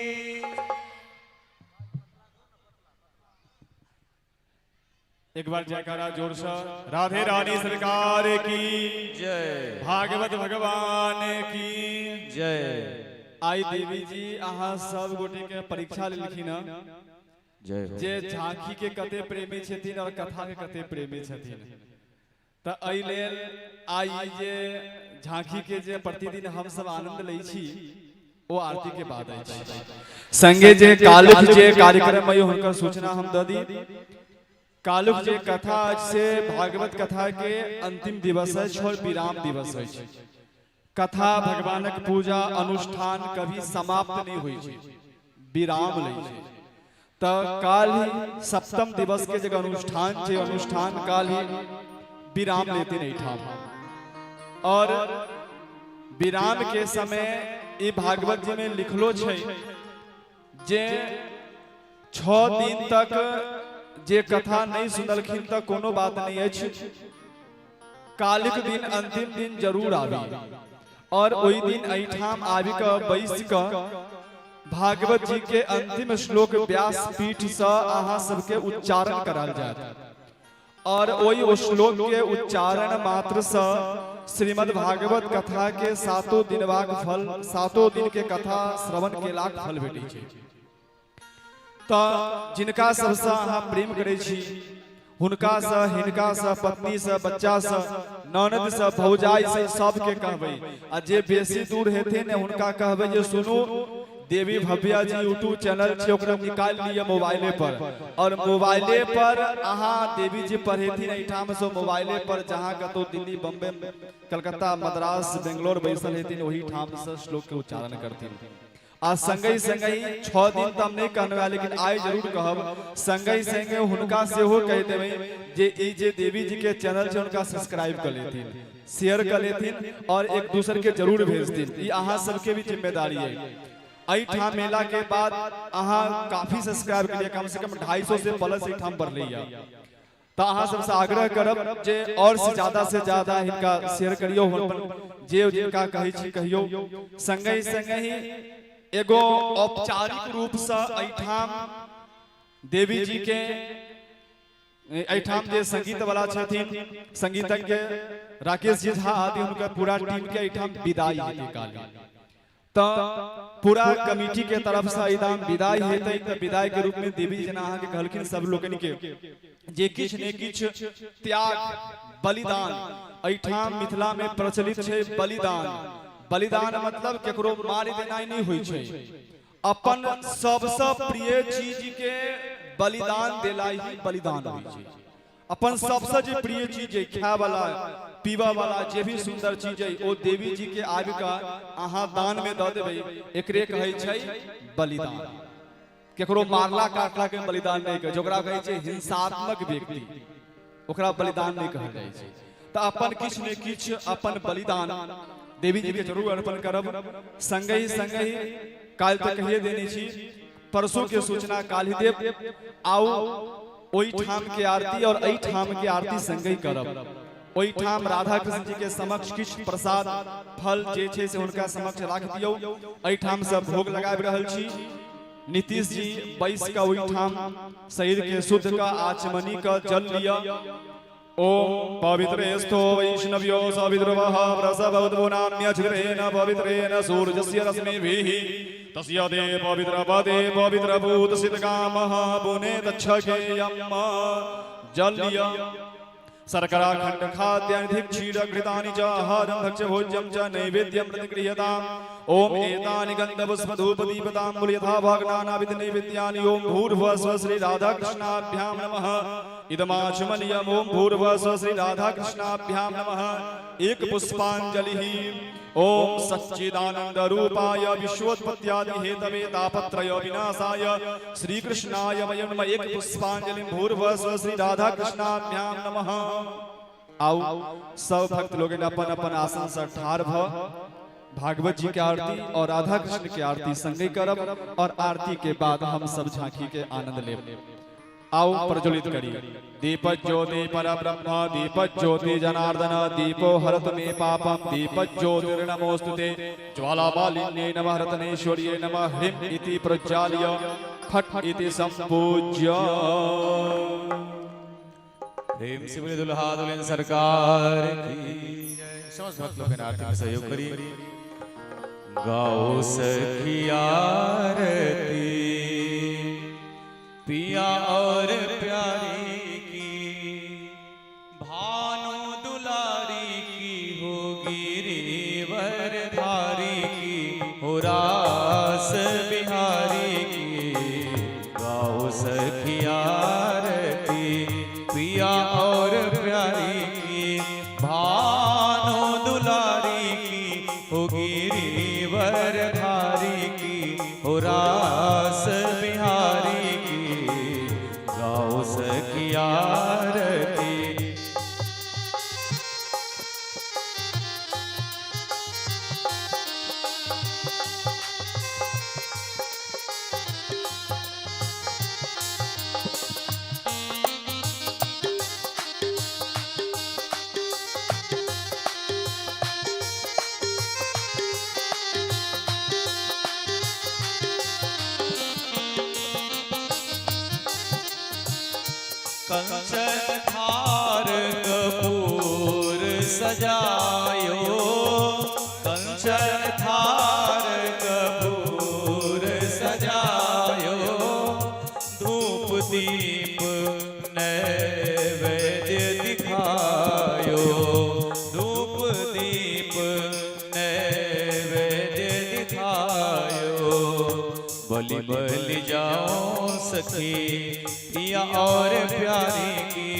Speaker 1: एक बार जयकारा जोर से, राधे रानी सरकार की
Speaker 2: जय,
Speaker 1: भागवत भगवान की
Speaker 2: जय।
Speaker 1: आई देवी जी अहाँ सब गोटे के परीक्षा लेलखिन हँ
Speaker 2: जय हो।
Speaker 1: जे झांकी के कते प्रेमी छथिन और कथा के कते प्रेमी छथिन। तऽ एहि लेल आइ जे झांकी के जे प्रतिदिन हम सब आनंद लै छी ओ आरती के बाद अछि। संगे जे काल्हि जे कार्यक्रम अइ हुनकर सूचना हम दऽ दी। काल्हुक जे कथा अछि से भागवत कथा के अंतिम दिवस अछि और विराम दिवस अछि। कथा भगवानक पूजा अनुष्ठान कभी समाप्त नहि होइ छै, विराम लै छै। तऽ काल्हि सप्तम दिवस के जे अनुष्ठान छै, अनुष्ठान काल्हि विराम लेथिन एहिठाम। और विराम के समय ई भागवत जी में लिखलो छै जे 6 दिन तक जे कथा नहीं सुनलखिन तऽ कोनो बात नहीं अछि, काल्हिक दिन अंतिम दिन जरूर आबी और ओहि दिन एहिठाम आबि कऽ बैस कऽ भागवत जी के अंतिम श्लोक व्यास पीठ से अहाँ सबके उच्चारण कराल जायत और ओहि श्लोक के उच्चारण मात्र से श्रीमद् भागवत कथा के सातों दिनवाक फल, सातों दिन के कथा श्रवण केलाक फल भेटै छै। तऽ जिनका सबसँ अहाँ प्रेम करै छी हुनकासँ, हिनकासँ, पत्नीसँ, बच्चासँ, ननदसँ, भौजाइसँ सबके कहबै। आ जे बेसी दूर हेथिन ने हुनका कहबै जे सुनू, देवी भव्या जी यूट्यूब चैनल छै, ओकरा निकालि लिअ मोबाइले पर और मोबाइले पर अहाँ देवी जी पढ़ेथिन एहिठामसँ मोबाइले पर, जहाँ कतहु दिल्ली, बम्बे, कलकत्ता, मद्रास, बेंगलोर बैसल हेथिन ओहिठामसँ श्लोकके उच्चारण करथिन। आ संगहि संगहि 6 दिन तऽ हम नहि कहने है, लेकिन आइ जरूर कहब, संगहि संगहि हुनका सेहो कहि देबै जे ई जे देवी जी के चैनल छै हुनका सब्सक्राइब कऽ लेथिन, शेयर कऽ लेथिन और एक दूसर के जरूर भेजथिन। ई अहाँ सबके भी जिम्मेदारी है। एहिठाम मेला के बाद अहाँ काफी सब्सक्राइब केलियै, कम से कम 250 से प्लस एहिठाम बढ़लैया। तऽ अहाँ सबसँ आग्रह करब जे और से ज्यादा से ज्यादा हिनका शेयर करियौ, अपन जे जिनका कहै छी कहियौ। संगहि संगहि एगो औपचारिक रूपसँ एहिठाम देवी जी के एहिठाम जे संगीत वाला छथिन संगीतज्ञ राकेश जी झा आदि हुनकर पूरा टीम के एहिठाम विदाई हेतै काल्हि। तऽ पूरा कमिटी के तरफ से एहिठाम विदाई हेतै। तऽ विदाई के रूप में देवी जी जेना अहाँके कहलखिन सब लोकनि के जे किछु ने किछु त्याग बलिदान एहिठाम मिथिला में प्रचलित छै। बलिदान, बलिदान मतलब केकरो मारि देनाइ नहि होइ छै, अपन सबसँ प्रिय चीज के बलिदान देलाइ ही बलिदान होइ छै। अपन सबसँ जे प्रिय चीज अइ, खाय वाला, पीबऽ वाला जे भी सुंदर चीज अइ ओ देवी जी के आबि कऽ अहाँ दान में दऽ देबै, एकरे कहै छै बलिदान। केकरो मारला काटला के बलिदान नहि कहै छै, ओकरा कहै छै हिंसात्मक व्यक्ति, ओकरा बलिदान नहि कहल जाइ छै। तऽ अपन किछु ने किछु अपन बलिदान देवी जी के जरूर अर्पण करब। संगहि संगहि काल्हि तऽ कहिए देने छी, परसू के सूचना काल्हि देब। आउ ओहिठाम के आरती और एहिठाम के आरती संगहि करब। ओहिठाम राधा कृष्ण जी के समक्ष किछु प्रसाद फल जे छै से हुनका समक्ष राख दियौ। एहिठाम से भोग लगाबि रहल छी। नीतीश जी बैस कऽ ओहिठाम शरीर के शुद्ध कऽ आचमनी कऽ जल लिअ। ओम पवित्रेस्थो वैष्णव्यो सविद्रुवः प्रसभवद्वो नाम्यच्छिद्रेण पवित्रेण सूर्यस्य रश्मिभिः तस्य ते पवित्रपदे पवित्रभूतसितकामः पुने तच्छकेयम्। जल लिअ। शर्करा खंड खाद्यानि क्षीर घृतानि च आहारं भक्ष्य भोज्यं च नैवेद्यं प्रतिगृह्यताम्। ओम एतानि गन्धपुष्प धूप दीपताम्बुल यथा भागनानाविध नैवेद्यानि ओम भूर्भुवः स्वः श्री राधा कृष्णाभ्यां नमः। इदमाचमनीयम् ओम भूर्भुवः स्वः श्री राधा कृष्णाभ्यां नमः। एक पुष्पांजलिः ओम सच्चिदानंद रूपाय विश्वोत्पत्त्यादि हेतवे तापत्रय विनाशाय श्री कृष्णाय वयं नमः। एक पुष्पांजलि भूर्भुवः स्वः श्री राधा कृष्णाभ्यां नमः। आउ सब भक्त लोग अपन अपन आसन से ठाढ़ भ भागवत जी के आरती और राधा कृष्ण के आरती संगे करब और आरती के बाद हम सब झांकी के आनंद लेब। आओ प्रज्वलित करी। दीप ज्योति पर ब्रह्म दीप ज्योति जनार्दन दीपो हरत मे पापम दीप ज्योतिर्नमोस्तुते। ज्वालामालिन्ये नमः रत्नेश्वर्ये नमः ह्रीं इति प्रज्वाल्य फट इति संपूज्य।
Speaker 2: प्रेम से बोले दुल्हा दुल्हन सरकार की जय। समस्त भक्त लोग आरती में सहयोग करिए। गाओ सखी आरती पिया और प्यारी की, भानु दुलारी की, हो गिरिवर धारी की, हो रास बिहारी की। गाओ सखी आरती पिया और प्यारी की, भानु दुलारी की, गाओ सखी आरती। कंचन थार कपूर सजायो, कंचन थार कपूर सजायो, धूप दीप नैवेद्य दिखायो, धूप दीप नैवेद्य दिखायो। बलि बलि जाओ सखी पिया और प्यारी की,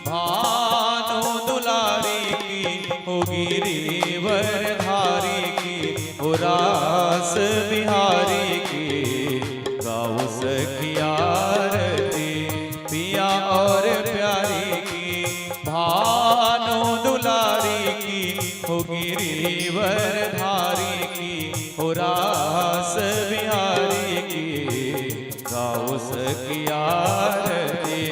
Speaker 2: भानु दुलारी की, हो गिरिवर धारी की, हो रास बिहारी की। गाओ सखी आरती पिया और प्यारी की, भानु दुलारी की, हो गिरिवर धारी की, हो रास बिहारी की। गाओ सखी आरती।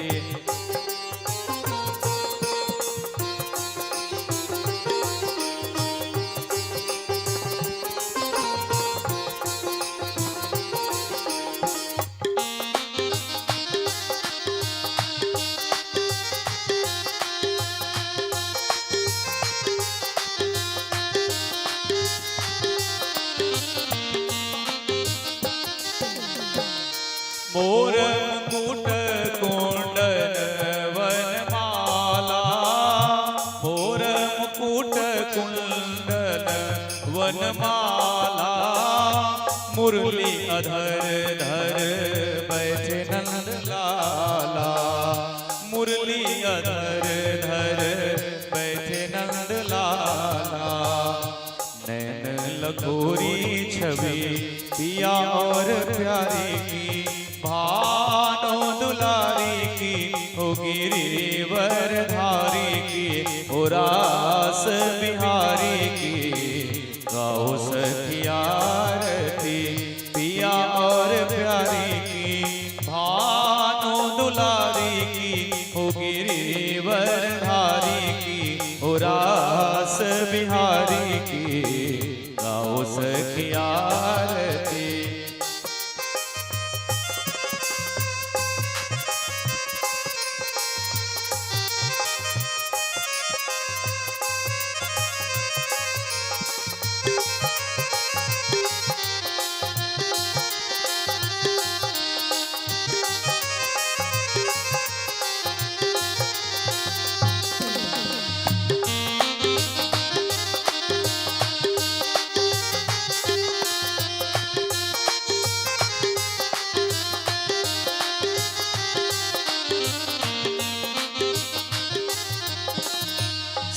Speaker 2: मोर मुकुट कुंडल वनमाला, मोर मुकुट कुंडल वनमाला, मुरली अधर धर बैठे नंद लाला, मुरली अधर धर बैठे नंद लाला। नैन लखोरी छवि पिया और प्यारी की, भानो दुलारी की, हो गिरिवर धारी की, हो रास बिहारी की। गाओ सखी आरती पिया और प्यारी की, भानो दुलारी की, हो गिरिवर धारी की, हो रास बिहारी की। गाओ सखी आरती।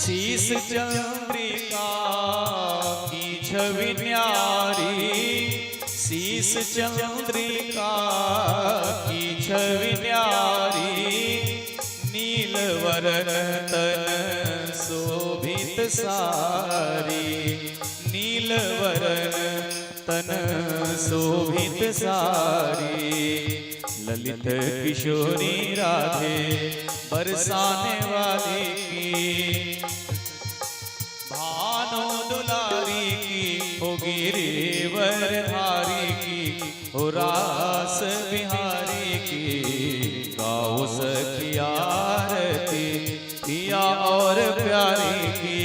Speaker 2: शीस चंद्रिका की छवि न्यारी, शीस चंद्रिका की छवि न्यारी, नीलवरण तन शोभित सारी, नीलवरण तन शोभित सारी। ललित किशोरी राधे बरसाने वाली की, भानो दुलारी की, हो गिरिवर धारी की, हो रास बिहारी की। गाओ सखी आरती पिया और प्यारी की,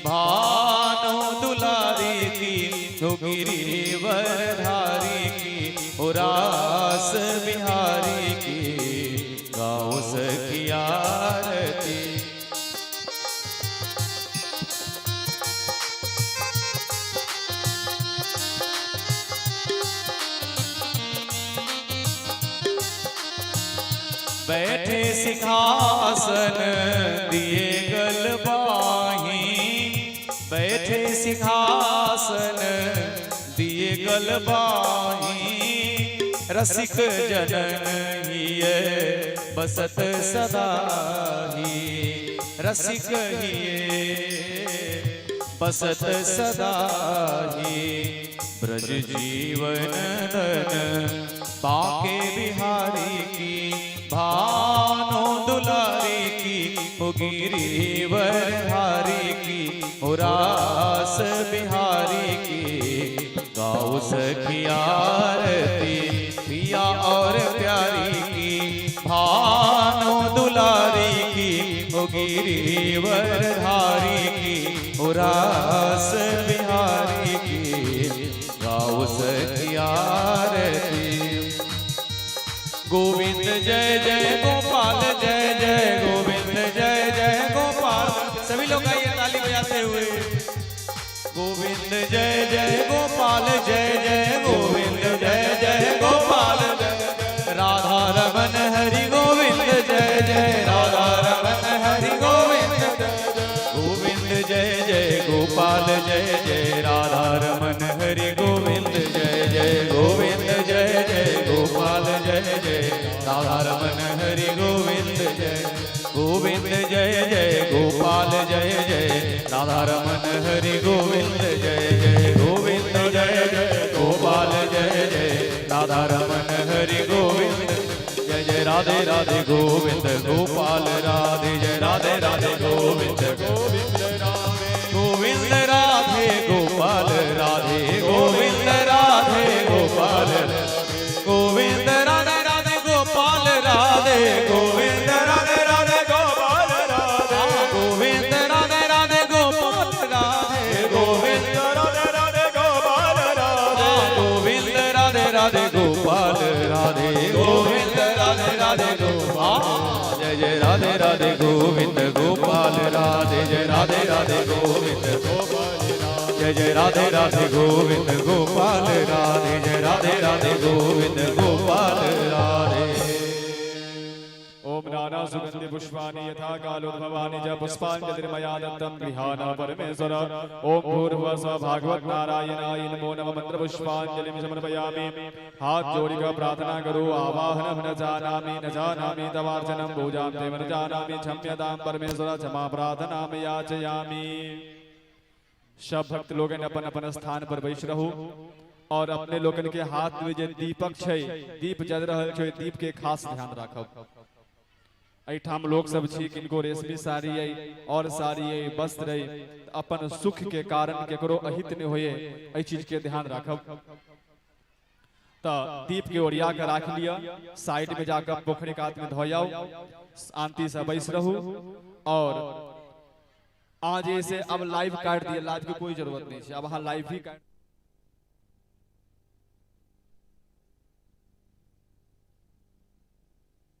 Speaker 2: भानो दुलारी की, हो गिरिवर धारी की, हो रास बिहारी की। गाओ सखी आरती। बैठे सिंहासन दिए गलबाही, बैठे सिंहासन दिए गलबाही, रसिक जनन हिये बसत सदा ही, रसिक हिये बसत सदा ही। ब्रज जीवन धन बाके बिहारी की, भानो दुलारी की, ओ गिरिवर हारी की, ओ रास बिहारी की। गाओ सखी आरती पिया और प्यारी की, भानो दुलारी की, ओ गिरिवर धारी की, ओ रास बिहारी की। गाओ सखी आरती। गोविंद जय जय गोपाल जय जय, गोविंद जय जय गोपाल। सभी लोग आइए ताली बजाते हुए। गोविंद जय जय गोपाल जय जय, गोविंद जय जय गोपाल जय। राधा रमन हरि गोविंद जय जय, राधा रमन हरि गोविंद जय। गोविंद जय जय गोपाल जय जय, राधा रमन हरि गोविंद जय जय। गोविंद जय जय गोपाल जय जय, राधा रमन हरि गोविंद जय। गोविंद जय जय गोपाल जय जय, राधा रमन हरि गोविंद जय जय। गोविंद जय जय गोपाल जय जय, राधा रमन हरि गोविंद जय जय। राधे राधे गोविंद गोपाल राधे जय, राधे राधे गोविंद गोविंद राधे, गोविंद राधे गोपाल राधे, गोविंद राधे गोपाल, गोविंद राधे राधे गोपाल राधे, गोविंद राधे राधे गोपाल राधे, गोविंद राधे राधे गोपाल राधे, गोविंद राधे राधे गोपाल राधे, गोविंद राधे राधे गोपाल राधे, गोविंद राधे राधे गोपाल जय जय। राधे राधे गोविंद गोपाल राधे जय, राधे राधे गोविंद गोपाल जय जय। राधे राधे गोविंद गोपाल राधे जय, राधे राधे गोविंद गोपाल राधे।
Speaker 1: ओम नाना सुगंधि पुष्पाणि यथा कालोद्भवानि च पुष्पांजलिर्मया दत्तं गृहाण परमेश्वर। ओम भूर्भुवः स्वः भागवत नारायणाय नमो नमः। मंत्र पुष्पांजलिं समर्पयामि। हाथ जोड़िकर प्रार्थना करो। आवाहनं न जानामि न जानामि तवार्चनं पूजां ते न जानामि, क्षम्यतां परमेश्वर क्षमा प्रार्थनां याचयामि। सब भक्त लोगन अपन अपन स्थान पर बैस रहू और अपने लोगन के हाथ में जे दीपक छै, दीप जल रहल छै, दीप के खास ध्यान राखब। एहिठाम लोक सब छी, किनको रेशमी साड़ी अइ और साड़ी अइ, वस्त्र अइ, अपन सुख के कारण केकरो अहित नहि होए, एहि चीज के ध्यान राखब। तऽ दीप के ओरिया के राख लिअ, साइड में जाकर पोखरि कात में धो आउ, शांति से बैस रहू। और आज ऐसे अब लाइव काट दिए, लाइव की कोई जरूरत नहीं है, अब अहाँ लाइव ही काट